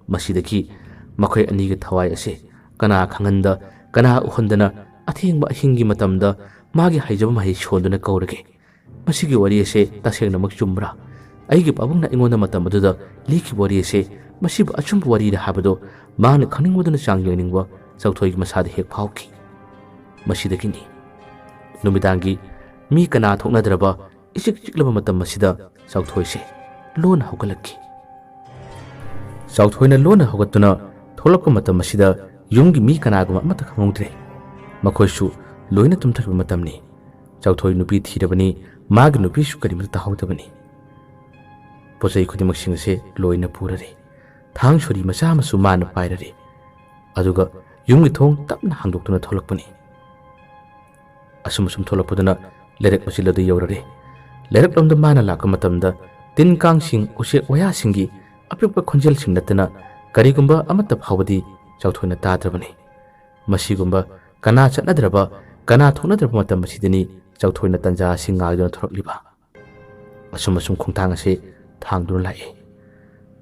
ꯃꯁꯤꯗꯒꯤ ꯃꯈꯣꯏ ꯑꯅꯤꯒꯤ ꯊꯋꯥꯏ ꯑꯁꯦ ꯀꯅꯥ ꯈꯪꯍꯟꯗ, ꯀꯅꯥ ꯎꯍꯟꯗꯅ ꯑꯊꯦꯡꯕ ꯑꯍꯤꯡꯒꯤ ꯃꯇꯝꯗ ꯃꯥꯒꯤ ꯍꯩꯖꯕ ꯃꯍꯩ ꯁꯣꯟꯗꯨꯅ ꯀꯧꯔꯒꯦ꯫ ꯃꯁꯤꯒꯤ ꯋꯥꯔꯤ ꯑꯁꯦ ꯇꯁꯦꯡꯅꯃꯛ ꯆꯨꯝꯕ꯭ꯔꯥ? ꯑꯩꯒꯤ ꯄꯥꯕꯨꯡꯅ ꯑꯩꯉꯣꯟꯗ ꯃꯇꯝ ꯑꯗꯨꯗ ꯂꯤꯈꯤꯕ ꯋꯥꯔꯤ ꯑꯁꯦ ꯃꯁꯤꯕꯨ ꯑꯆꯨꯝꯕ ꯋꯥꯔꯤꯔꯥ ꯍꯥꯏꯕꯗꯨ ꯃꯍꯥꯛꯅ ꯈꯪꯅꯤꯡꯕꯗꯨꯅ ꯆꯥꯡ ꯌꯦꯡꯅꯤꯡꯕ ꯆꯥꯎꯊꯣꯏꯒꯤ ꯃꯁꯥꯗ ꯍꯦꯛ ꯐꯥꯎꯈꯤ꯫ ꯃꯁꯤꯗꯒꯤꯅꯤ ꯅꯨꯃꯤꯗꯥꯡꯒꯤ ꯃꯤ ꯀꯅꯥ ꯊꯣꯛꯅꯗ꯭ꯔꯕ ꯏꯆꯤꯛ ꯆꯤꯛꯂꯕ ꯃꯇꯝ ꯑꯁꯤꯗ ꯆꯥꯎꯊꯣꯏꯁꯦ ꯂꯣꯟꯅ ꯍꯧꯒꯠꯂꯛꯈꯤ꯫ ꯆꯥꯎꯊꯣꯏꯅ ꯂꯣꯟꯅ ꯍꯧꯒꯠꯇꯨꯅ ꯊꯣꯛꯂꯛꯄ ꯃꯇꯝ ꯑꯁꯤꯗ ꯌꯨꯝꯒꯤ ꯃꯤ ꯀꯅꯥꯒꯨꯝꯕ ꯑꯃꯠꯇ ꯈꯪꯍꯧꯗ꯭ꯔꯦ꯫ ꯃꯈꯣꯏꯁꯨ ꯂꯣꯏꯅ ꯇꯨꯝꯊꯈꯤꯕ ꯃꯇꯝꯅꯤ꯫ ꯆꯥꯎꯊꯣꯏ ꯅꯨꯄꯤ ꯊꯤꯔꯕꯅꯤ, ꯃꯥꯒꯤ ꯅꯨꯄꯤꯁꯨ ꯀꯔꯤꯃꯠꯇ ꯇꯥꯍꯧꯗꯕꯅꯤ꯫ ꯄꯣꯠ ꯆꯩ ꯈꯨꯗꯤꯡꯃꯛꯁꯤꯡ ꯑꯁꯦ ꯂꯣꯏꯅ ꯄꯨꯔꯔꯦ꯫ ꯊꯥꯡ ꯁꯣꯔꯤ ꯃꯆꯥ ꯑꯃꯁꯨ ꯃꯥꯅ ꯄꯥꯏꯔꯔꯦ꯫ ꯑꯗꯨꯒ ꯌꯨꯝꯒꯤ ꯊꯣꯡ ꯇꯞꯅ ꯍꯥꯡꯗꯣꯛꯇꯨꯅ ꯊꯣꯛꯂꯛꯄꯅꯤ꯫ ꯑꯁꯨꯝ ꯑꯁꯨꯝ ꯊꯣꯛꯂꯛꯄꯗꯨꯅ ꯂꯩꯔꯛ ꯃꯆꯤꯜ ꯑꯗꯨ ꯌꯧꯔꯔꯦ꯫ ꯂꯩꯔꯛꯂꯣꯝꯗ ꯃꯥꯅ ꯂꯥꯛꯄ ꯃꯇꯝꯗ ꯇꯤꯟ ꯀꯥꯡꯁꯤꯡ, ꯎꯆꯦꯛ ꯋꯥꯌꯥꯁꯤꯡꯒꯤ ꯑꯄꯤꯛꯄ ꯈꯣꯟꯖꯦꯜꯁꯤꯡ ꯅꯠꯇꯅ ꯀꯔꯤꯒꯨꯝꯕ ꯑꯃꯠꯇ ꯐꯥꯎꯕꯗꯤ ꯆꯥꯎꯊꯣꯏꯅ ꯇꯥꯗ꯭ꯔꯕꯅꯤ꯫ ꯃꯁꯤꯒꯨꯝꯕ ꯀꯅꯥ ꯆꯠꯅꯗ꯭ꯔꯕ, ꯀꯅꯥ ꯊꯣꯛꯅꯗ꯭ꯔꯕ ꯃꯇꯝ ꯑꯁꯤꯗꯅꯤ ꯆꯥꯎꯊꯣꯏꯅ ꯇꯟꯖꯥ ꯑꯁꯤ ꯉꯥꯏꯗꯨꯅ ꯊꯣꯔꯛꯂꯤꯕ꯫ ꯑꯁꯨꯝ ꯑꯁꯨꯝ ꯈꯣꯡꯊꯥꯡ ꯑꯁꯤ ꯊꯥꯡꯗꯨꯅ ꯂꯥꯛꯏ꯫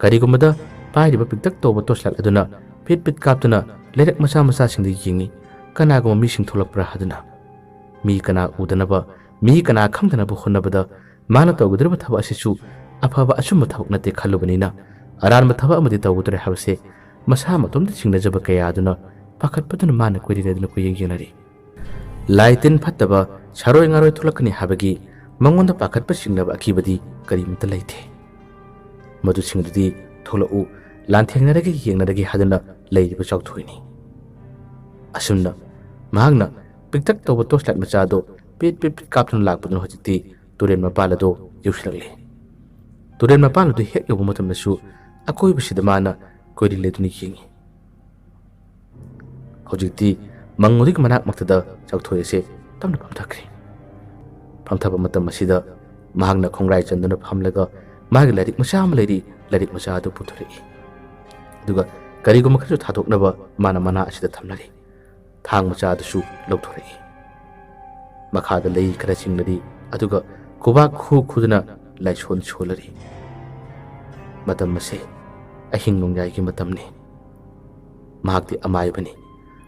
ꯀꯔꯤꯒꯨꯝꯕꯗ ꯄꯥꯏꯔꯤꯕ ꯄꯤꯛꯇꯛ ꯇꯧꯕ ꯇꯣꯔꯆ ꯂꯥꯏꯠ ꯑꯗꯨꯅ ꯄꯤꯠ ꯄꯤꯠ ꯀꯥꯞꯇꯨꯅ ꯂꯩꯔꯛ ꯃꯆꯥ ꯃꯆꯥꯁꯤꯡꯗ ꯌꯦꯡꯏ, ꯀꯅꯥꯒꯨꯝꯕ ꯃꯤꯁꯤꯡ ꯊꯣꯛꯂꯛꯄ꯭ꯔꯥ ꯍꯥꯏꯗꯨꯅ꯫ ꯃꯤ ꯀꯅꯥ ꯎꯗꯅꯕ, ꯃꯤ ꯀꯅꯥ ꯈꯪꯗꯅꯕ ꯍꯣꯠꯅꯕꯗ ꯃꯥꯅ ꯇꯧꯒꯗꯧꯔꯤꯕ ꯊꯕꯛ ꯑꯁꯤꯁꯨ ꯑꯐꯕ ꯑꯆꯨꯝꯕ ꯊꯕꯛ ꯅꯠꯇꯦ ꯈꯜꯂꯨꯕꯅꯤꯅ, ꯑꯔꯥꯟꯕ ꯊꯕꯛ ꯑꯃꯗꯤ ꯇꯧꯒꯗꯧꯔꯦ ꯍꯥꯏꯕꯁꯦ ꯃꯁꯥ ꯃꯇꯣꯝꯇ ꯆꯤꯡꯅꯖꯕ ꯀꯌꯥ ꯑꯗꯨꯅ ꯄꯥꯈꯠꯄꯗꯨꯅ ꯃꯥꯅ ꯀꯣꯏꯔꯦꯡ ꯂꯩꯗꯨꯅ ꯀꯣꯏꯌꯦꯡ ꯌꯦꯡꯅꯔꯤ꯫ ꯂꯥꯏ ꯇꯤꯟ ꯐꯠꯇꯕ, ꯁꯥꯔꯣꯏ ꯉꯥꯔꯣꯏ ꯊꯣꯛꯂꯛꯀꯅꯤ ꯍꯥꯏꯕꯒꯤ ꯃꯉꯣꯟꯗ ꯄꯥꯈꯠꯄ ꯆꯤꯡꯅꯕ ꯑꯀꯤꯕꯗꯤ ꯀꯔꯤꯃꯠꯇ ꯂꯩꯇꯦ꯫ ꯃꯗꯨꯁꯤꯡꯗꯨꯗꯤ ꯊꯣꯛꯂꯛꯎ, ꯂꯥꯟꯊꯦꯡꯅꯔꯒꯦ, ꯌꯦꯡꯅꯔꯒꯦ ꯍꯥꯏꯗꯨꯅ ꯂꯩꯔꯤꯕ ꯆꯥꯎꯊꯣꯏꯅꯤ꯫ ꯑꯁꯨꯝꯅ ꯃꯍꯥꯛꯅ ꯄꯤꯛꯇꯛ ꯇꯧꯕ ꯇꯣꯔꯆ ꯂꯥꯏꯠ ꯃꯆꯥ ꯑꯗꯨ ꯄꯤꯠ ꯄꯤꯠ ꯄꯤꯠ ꯀꯥꯞꯇꯨꯅ ꯂꯥꯛꯄꯗꯨꯅ ꯍꯧꯖꯤꯛꯇꯤ ꯇꯨꯔꯦꯜ ꯃꯄꯥꯜ ꯑꯗꯨ ꯌꯧꯁꯤꯜꯂꯛꯂꯦ꯫ ꯇꯨꯔꯦꯜ ꯃꯄꯥꯜ ꯑꯗꯨ ꯍꯦꯛ ꯌꯧꯕ ꯃꯇꯝꯗꯁꯨ ꯑꯀꯣꯏꯕꯁꯤꯗ ꯃꯥꯅ ꯀꯣꯏꯔꯤ ꯂꯩꯗꯨꯅ ꯌꯦꯡꯏ꯫ ꯍꯧꯖꯤꯛꯇꯤ ꯃꯪ ꯑꯗꯨꯒꯤ ꯃꯅꯥꯛꯃꯛꯇꯗ ꯆꯥꯎꯊꯣꯏ ꯑꯁꯦ ꯇꯞꯅ ꯐꯝꯊꯈ꯭ꯔꯦ꯫ ꯐꯝꯊꯕ ꯃꯇꯝ ꯑꯁꯤꯗ ꯃꯍꯥꯛꯅ ꯈꯣꯡꯒ꯭ꯔꯥꯏ ꯆꯟꯗꯨꯅ ꯐꯝꯂꯒ ꯃꯥꯒꯤ ꯂꯥꯏꯔꯤꯛ ꯃꯆꯥ ꯑꯃ ꯂꯩꯔꯤ, ꯂꯥꯏꯔꯤꯛ ꯃꯆꯥ ꯑꯗꯨ ꯄꯨꯊꯣꯔꯛꯏ꯫ ꯑꯗꯨꯒ ꯀꯔꯤꯒꯨꯝꯕ ꯈꯔꯁꯨ ꯊꯥꯗꯣꯛꯅꯕ ꯃꯥꯅ ꯃꯅꯥ ꯑꯁꯤꯗ ꯊꯝꯂꯔꯤ꯫ ꯊꯥꯡ ꯃꯆꯥ ꯑꯗꯨꯁꯨ ꯂꯧꯊꯣꯔꯛꯏ꯫ ꯃꯈꯥꯗ ꯂꯩ ꯈꯔ ꯆꯤꯡꯂꯔꯤ, ꯑꯗꯨꯒ ꯈꯨꯕꯥꯛ ꯈꯨ ꯈꯨꯗꯨꯅ ꯂꯥꯏꯁꯣꯟ ꯁꯣꯜꯂꯔꯤ꯫ ꯃꯇꯝ ꯑꯁꯦ ꯑꯍꯤꯡ ꯅꯣꯡꯌꯥꯏꯒꯤ ꯃꯇꯝꯅꯤ꯫ ꯃꯍꯥꯛꯇꯤ ꯑꯃꯥꯏꯕꯅꯤ꯫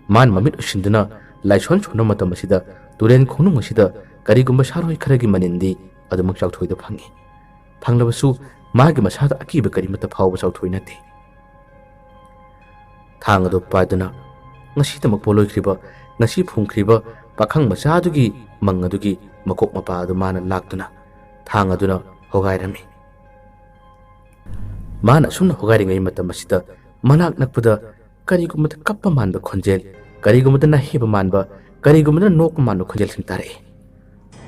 ꯃꯥꯅ ꯃꯃꯤꯠ ꯎꯏꯁꯤꯟꯗꯨꯅ ꯂꯥꯏꯁꯣꯟ ꯁꯣꯟꯕ ꯃꯇꯝ ꯑꯁꯤꯗ ꯇꯨꯔꯦꯟ ꯈꯣꯡꯅꯨꯡ ꯑꯁꯤꯗ ꯀꯔꯤꯒꯨꯝꯕ ꯁꯥꯔꯣꯏ ꯈꯔꯒꯤ ꯃꯅꯤꯟꯗꯤ ꯑꯗꯨꯃꯛ ꯆꯥꯎꯊꯣꯏꯗ ꯐꯪꯏ꯫ ꯐꯪꯂꯕꯁꯨ ꯃꯥꯒꯤ ꯃꯁꯥꯗ ꯑꯀꯤꯕ ꯀꯔꯤꯃꯠꯇ ꯐꯥꯎꯕ ꯆꯥꯎꯊꯣꯏ ꯅꯠꯇꯦ꯫ ꯊꯥꯡ ꯑꯗꯨ ꯄꯥꯏꯗꯨꯅ ꯉꯁꯤꯗꯃꯛ ꯄꯣꯂꯣꯏꯈ꯭ꯔꯤꯕ, ꯉꯁꯤ ꯐꯨꯝꯈ꯭ꯔꯤꯕ ꯄꯥꯈꯪ ꯃꯆꯥ ꯑꯗꯨꯒꯤ ꯃꯪ ꯑꯗꯨꯒꯤ ꯃꯀꯣꯛ ꯃꯄꯥ ꯑꯗꯨ ꯃꯥꯅ ꯂꯥꯛꯇꯨꯅ ꯊꯥꯡ ꯑꯗꯨꯅ ꯍꯣꯒꯥꯏꯔꯝꯃꯤ꯫ ꯃꯥꯅ ꯑꯁꯨꯝꯅ ꯍꯣꯒꯥꯏꯔꯤꯉꯩ ꯃꯇꯝ ꯑꯁꯤꯗ ꯃꯅꯥꯛ ꯅꯛꯄꯗ ꯀꯔꯤꯒꯨꯝꯕꯗ ꯀꯞꯄ ꯃꯥꯟꯕ ꯈꯣꯟꯖꯦꯜ, ꯀꯔꯤꯒꯨꯝꯕꯗ ꯅꯥꯍꯦꯕ ꯃꯥꯟꯕ, ꯀꯔꯤꯒꯨꯝꯕꯗ ꯅꯣꯛꯄ ꯃꯥꯟꯕ ꯈꯣꯟꯖꯦꯜꯁꯤꯡ ꯇꯥꯔꯛꯏ꯫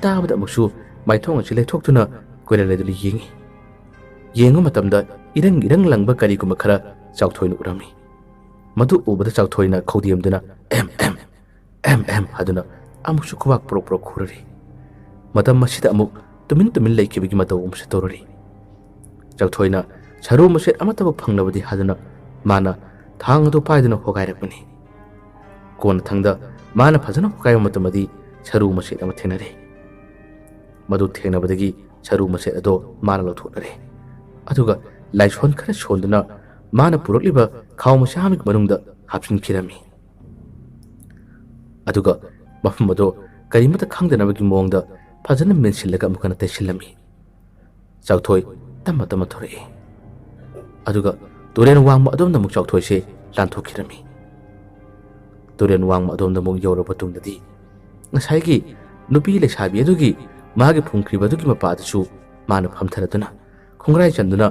ꯇꯥꯕꯗ ꯑꯃꯨꯛꯁꯨ ꯃꯥꯏꯊꯣꯡ ꯑꯁꯤ ꯂꯩꯊꯣꯛꯇꯨꯅ ꯀꯣꯏꯔꯦꯜ ꯑꯗꯨꯗ ꯌꯦꯡꯏ꯫ ꯌꯦꯡꯕ ꯃꯇꯝꯗ ꯏꯔꯪ ꯏꯔꯪ ꯂꯪꯕ ꯀꯔꯤꯒꯨꯝꯕ ꯈꯔ ꯆꯥꯎꯊꯣꯏꯅ ꯎꯔꯝꯃꯤ꯫ ꯃꯗꯨ ꯎꯕꯗ ꯆꯥꯎꯊꯣꯏꯅ ꯈꯧꯗꯦꯝꯗꯨꯅ "ꯑꯦꯝ ꯑꯦꯝ, ꯑꯦꯝ ꯑꯦꯝ" ꯍꯥꯏꯗꯨꯅ ꯑꯃꯨꯛꯁꯨ ꯈꯨꯕꯥꯛ ꯄ꯭ꯔꯣꯛ ꯄ꯭ꯔꯣꯛ ꯈꯨꯔꯔꯤ꯫ ꯃꯇꯝ ꯑꯁꯤꯗ ꯑꯃꯨꯛ ꯇꯨꯃꯤꯟ ꯇꯨꯃꯤꯟ ꯂꯩꯈꯤꯕꯒꯤ ꯃꯇꯧ ꯑꯃꯁꯨ ꯇꯧꯔꯔꯤ꯫ ꯆꯥꯎꯊꯣꯏꯅ ꯁꯔꯨ ꯃꯆꯦꯠ ꯑꯃꯠꯇꯕꯨ ꯐꯪꯂꯕꯗꯤ ꯍꯥꯏꯗꯨꯅ ꯃꯥꯅ ꯊꯥꯡ ꯑꯗꯨ ꯄꯥꯏꯗꯨꯅ ꯍꯣꯒꯥꯏꯔꯛꯄꯅꯤ꯫ ꯀꯣꯟꯅꯊꯪꯗ ꯃꯥꯅ ꯐꯖꯅ ꯍꯣꯒꯥꯏꯕ ꯃꯇꯝꯗꯗꯤ ꯁꯔꯨ ꯃꯆꯦꯠ ꯑꯃ ꯊꯦꯡꯅꯔꯦ꯫ ꯃꯗꯨ ꯊꯦꯡꯅꯕꯗꯒꯤ ꯁꯔꯨ ꯃꯆꯦꯠ ꯑꯗꯣ ꯃꯥꯅ ꯂꯧꯊꯣꯛꯅꯔꯦ꯫ ꯑꯗꯨꯒ ꯂꯥꯏꯁꯣꯟ ꯈꯔ ꯁꯣꯟꯗꯨꯅ ꯃꯥꯅ ꯄꯨꯔꯛꯂꯤꯕ ꯈꯥꯎ ꯃꯆꯥ ꯑꯃꯒꯤ ꯃꯅꯨꯡꯗ ꯍꯥꯞꯆꯤꯟꯈꯤꯔꯝꯃꯤ꯫ ꯑꯗꯨꯒ ꯃꯐꯝ ꯑꯗꯣ ꯀꯔꯤꯃꯠꯇ ꯈꯪꯗꯅꯕꯒꯤ ꯃꯑꯣꯡꯗ ꯐꯖꯅ ꯃꯦꯟꯁꯤꯜꯂꯒ ꯑꯃꯨꯛ ꯍꯟꯅ ꯇꯩꯁꯤꯜꯂꯝꯃꯤ꯫ ꯆꯥꯎꯊꯣꯏ ꯇꯞꯅ ꯇꯞꯅ ꯊꯣꯔꯛꯏ꯫ ꯑꯗꯨꯒ ꯇꯨꯔꯦꯜ ꯋꯥꯡꯃ ꯑꯗꯣꯝꯗ ꯑꯃꯨꯛ ꯆꯥꯎꯊꯣꯏꯁꯦ ꯂꯥꯟꯊꯣꯛꯈꯤꯔꯝꯃꯤ꯫ ꯇꯨꯔꯦꯜ ꯋꯥꯡꯃ ꯑꯗꯣꯝꯗ ꯑꯃꯨꯛ ꯌꯧꯔꯕ ꯇꯨꯡꯗꯗꯤ ꯉꯁꯥꯏꯒꯤ ꯅꯨꯄꯤ ꯂꯩꯁꯥꯕꯤ ꯑꯗꯨꯒꯤ ꯃꯥꯒꯤ ꯐꯨꯝꯈ꯭ꯔꯤꯕ ꯑꯗꯨꯒꯤ ꯃꯄꯥꯗꯁꯨ ꯃꯥꯅ ꯐꯝꯊꯔꯗꯨꯅ ꯈꯣꯡꯒ꯭ꯔꯥꯏ ꯆꯟꯗꯨꯅ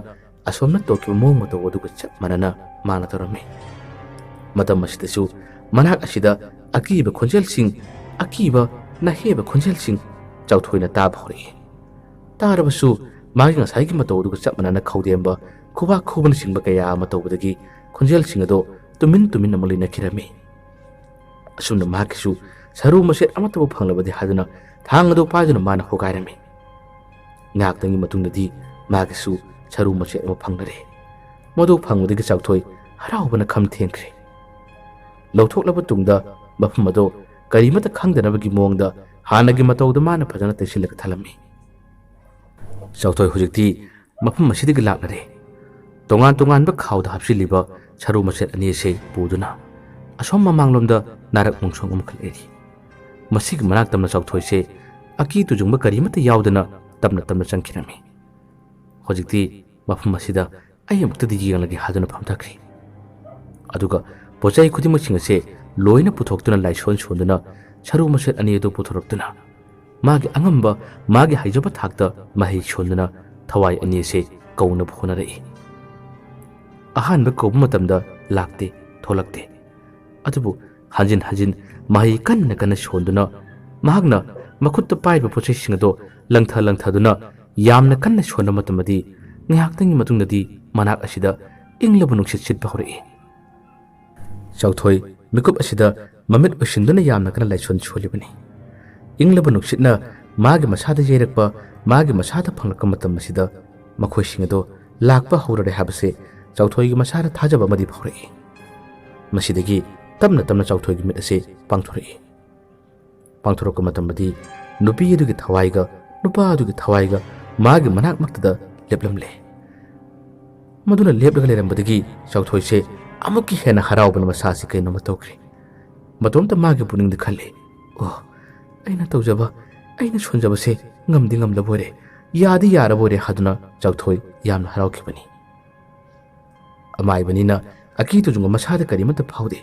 ꯑꯁꯣꯝꯅ ꯇꯧꯈꯤꯕ ꯃꯑꯣꯡ ꯃꯇꯧ ꯑꯗꯨꯒ ꯆꯞ ꯃꯥꯟꯅꯅ ꯃꯥꯅ ꯇꯧꯔꯝꯃꯤ꯫ ꯃꯇꯝ ꯑꯁꯤꯗꯁꯨ ꯃꯅꯥꯛ ꯑꯁꯤꯗ ꯑꯀꯤꯕ ꯈꯣꯟꯖꯦꯜꯁꯤꯡ, ꯑꯀꯤꯕ ꯅꯥꯍꯦꯕ ꯈꯣꯟꯖꯦꯜꯁꯤꯡ ꯆꯥꯎꯊꯣꯏꯅ ꯇꯥꯕ ꯍꯧꯔꯛꯏ꯫ ꯇꯥꯔꯕꯁꯨ ꯃꯥꯒꯤ ꯉꯁꯥꯏꯒꯤ ꯃꯇꯧ ꯑꯗꯨꯒ ꯆꯞ ꯃꯥꯟꯅꯅ ꯈꯧꯗꯦꯝꯕ, ꯈꯨꯕꯥꯛ ꯈꯨꯕꯅꯆꯤꯡꯕ ꯀꯌꯥ ꯑꯃ ꯇꯧꯕꯗꯒꯤ ꯈꯣꯟꯖꯦꯜꯁꯤꯡ ꯑꯗꯣ ꯇꯨꯃꯤꯟ ꯇꯨꯃꯤꯟ ꯑꯃꯨꯛ ꯂꯩꯅꯈꯤꯔꯝꯃꯤ꯫ ꯑꯁꯨꯝꯅ ꯃꯍꯥꯛꯀꯤꯁꯨ ꯁꯔꯨ ꯃꯆꯦꯠ ꯑꯃꯠꯇꯕꯨ ꯐꯪꯂꯕꯗꯤ ꯍꯥꯏꯗꯨꯅ ꯊꯥꯡ ꯑꯗꯨ ꯄꯥꯏꯗꯨꯅ ꯃꯥꯅ ꯍꯣꯒꯥꯏꯔꯝꯃꯤ꯫ ꯉꯥꯏꯍꯥꯛꯇꯪꯒꯤ ꯃꯇꯨꯡꯗꯗꯤ ꯃꯥꯒꯤꯁꯨ ꯁꯔꯨ ꯃꯆꯦꯠ ꯑꯃ ꯐꯪꯅꯔꯦ꯫ ꯃꯗꯨ ꯐꯪꯕꯗꯒꯤ ꯆꯥꯎꯊꯣꯏ ꯍꯔꯥꯎꯕꯅ ꯈꯝ ꯊꯦꯡꯈ꯭ꯔꯦ꯫ ꯂꯧꯊꯣꯛꯂꯕ ꯇꯨꯡꯗ ꯃꯐꯝ ꯑꯗꯨ ꯀꯔꯤꯃꯠꯇ ꯈꯪꯗꯅꯕꯒꯤ ꯃꯑꯣꯡꯗ ꯍꯥꯟꯅꯒꯤ ꯃꯇꯧꯗ ꯃꯥꯅ ꯐꯖꯅ ꯇꯩꯁꯤꯜꯂꯒ ꯊꯝꯂꯝꯃꯤ꯫ ꯆꯥꯎꯊꯣꯏ ꯍꯧꯖꯤꯛꯇꯤ ꯃꯐꯝ ꯑꯁꯤꯗꯒꯤ ꯂꯥꯛꯅꯔꯦ꯫ ꯇꯣꯉꯥꯟ ꯇꯣꯉꯥꯟꯕ ꯈꯥꯎꯗ ꯍꯥꯞꯆꯤꯜꯂꯤꯕ ꯁꯔꯨ ꯃꯆꯦꯠ ꯑꯅꯤ ꯑꯁꯤ ꯄꯨꯗꯨꯅ ꯑꯁꯣꯝ ꯃꯃꯥꯡꯂꯣꯝꯗ ꯅꯥꯔꯛ ꯃꯣꯡꯁꯣꯡ ꯑꯃꯈꯛ ꯂꯩꯔꯤ꯫ ꯃꯁꯤꯒꯤ ꯃꯅꯥꯛ ꯇꯝꯅ ꯆꯥꯎꯊꯣꯏꯁꯦ ꯑꯀꯤ ꯇꯨꯖꯨꯡꯕ ꯀꯔꯤꯃꯠꯇ ꯌꯥꯎꯗꯅ ꯇꯞꯅ ꯇꯞꯅ ꯆꯪꯈꯤꯔꯝꯃꯤ꯫ ꯍꯧꯖꯤꯛꯇꯤ ꯃꯐꯝ ꯑꯁꯤꯗ ꯑꯩ ꯑꯃꯨꯛꯇꯗꯤ ꯌꯦꯡꯂꯒꯦ ꯍꯥꯏꯗꯨꯅ ꯐꯝꯊꯈ꯭ꯔꯦ꯫ ꯑꯗꯨꯒ ꯄꯣꯠꯆꯩ ꯈꯨꯗꯤꯡꯃꯛꯁꯤꯡ ꯑꯁꯦ ꯂꯣꯏꯅ ꯄꯨꯊꯣꯛꯇꯨꯅ ꯂꯥꯏꯁꯣꯟ ꯁꯣꯟꯗꯨꯅ ꯁꯔꯨ ꯃꯆꯦꯠ ꯑꯅꯤ ꯑꯗꯨ ꯄꯨꯊꯣꯔꯛꯇꯨꯅ ꯃꯥꯒꯤ ꯑꯉꯝꯕ, ꯃꯥꯒꯤ ꯍꯩꯖꯕ ꯊꯥꯛꯇ ꯃꯍꯩ ꯁꯣꯟꯗꯨꯅ ꯊꯋꯥꯏ ꯑꯅꯤ ꯑꯁꯤ ꯀꯧꯅꯕ ꯍꯣꯠꯅꯔꯛꯏ꯫ ꯑꯍꯥꯟꯕ ꯀꯧꯕ ꯃꯇꯝꯗ ꯂꯥꯛꯇꯦ, ꯊꯣꯛꯂꯛꯇꯦ꯫ ꯑꯗꯨꯕꯨ ꯍꯟꯖꯤꯟ ꯍꯟꯖꯤꯟ ꯃꯍꯩ ꯀꯟꯅ ꯀꯟꯅ ꯁꯣꯟꯗꯨꯅ ꯃꯍꯥꯛꯅ ꯃꯈꯨꯠꯇ ꯄꯥꯏꯕ ꯄꯣꯠꯆꯩꯁꯤꯡ ꯑꯗꯣ ꯂꯪꯊ ꯂꯪꯊꯗꯨꯅ ꯌꯥꯝꯅ ꯀꯟꯅ ꯁꯣꯟꯕ ꯃꯇꯝꯗꯗꯤ ꯉꯥꯏꯍꯥꯛꯇꯪꯒꯤ ꯃꯇꯨꯡꯗꯗꯤ ꯃꯅꯥꯛ ꯑꯁꯤꯗ ꯏꯪꯂꯕ ꯅꯨꯡꯁꯤꯠ ꯁꯤꯠꯄ ꯍꯧꯔꯛꯏ꯫ ꯆꯥꯎꯊꯣꯏ ꯃꯤꯀꯨꯞ ꯑꯁꯤꯗ ꯃꯃꯤꯠ ꯎꯏꯁꯤꯟꯗꯨꯅ ꯌꯥꯝꯅ ꯀꯟꯅ ꯂꯥꯏꯁꯣꯟ ꯁꯣꯜꯂꯤꯕꯅꯤ꯫ ꯏꯪꯂꯕ ꯅꯨꯡꯁꯤꯠꯅ ꯃꯥꯒꯤ ꯃꯁꯥꯗ ꯌꯩꯔꯛꯄ, ꯃꯥꯒꯤ ꯃꯁꯥꯗ ꯐꯪꯂꯛꯄ ꯃꯇꯝ ꯑꯁꯤꯗ ꯃꯈꯣꯏꯁꯤꯡ ꯑꯗꯣ ꯂꯥꯛꯄ ꯍꯧꯔꯔꯦ ꯍꯥꯏꯕꯁꯦ ꯆꯥꯎꯊꯣꯏꯒꯤ ꯃꯁꯥꯗ ꯊꯥꯖꯕ ꯑꯃꯗꯤ ꯐꯥꯎꯔꯛꯏ꯫ ꯃꯁꯤꯗꯒꯤ ꯇꯞꯅ ꯇꯞꯅ ꯆꯥꯎꯊꯣꯏꯒꯤ ꯃꯤꯠ ꯑꯁꯦ ꯄꯥꯡꯊꯣꯔꯛꯏ꯫ ꯄꯥꯡꯊꯣꯔꯛꯄ ꯃꯇꯝꯗꯗꯤ ꯅꯨꯄꯤ ꯑꯗꯨꯒꯤ ꯊꯋꯥꯏꯒ ꯅꯨꯄꯥ ꯑꯗꯨꯒꯤ ꯊꯋꯥꯏꯒ ꯃꯥꯒꯤ ꯃꯅꯥꯛꯃꯛꯇꯗ ꯂꯦꯞꯂꯝꯂꯦ꯫ ꯃꯗꯨꯅ ꯂꯦꯞꯂꯒ ꯂꯩꯔꯝꯕꯗꯒꯤ ꯆꯥꯎꯊꯣꯏꯁꯦ ꯑꯃꯨꯛꯀ ꯍꯦꯟꯅ ꯍꯔꯥꯎꯕꯅ ꯃꯁꯥꯁꯤ ꯀꯩꯅꯣꯝꯃ ꯇꯧꯈ꯭ꯔꯦ꯫ ꯃꯇꯣꯝꯇ ꯃꯥꯒꯤ ꯄꯨꯛꯅꯤꯡꯗ ꯈꯜꯂꯤ, "ꯑꯣ, ꯑꯩꯅ ꯇꯧꯖꯕ, ꯑꯩꯅ ꯁꯣꯟꯖꯕꯁꯦ ꯉꯝꯗꯤ ꯉꯝꯂꯕ ꯑꯣꯏꯔꯦ, ꯌꯥꯗꯤ ꯌꯥꯔꯕ ꯑꯣꯏꯔꯦ" ꯍꯥꯏꯗꯨꯅ ꯆꯥꯎꯊꯣꯏ ꯌꯥꯝꯅ ꯍꯔꯥꯎꯈꯤꯕꯅꯤ꯫ ꯑꯃꯥꯏꯕꯅꯤꯅ ꯑꯀꯤ ꯇꯨꯖꯨꯡꯕ ꯃꯁꯥꯗ ꯀꯔꯤꯃꯠꯇ ꯐꯥꯎꯗꯦ꯫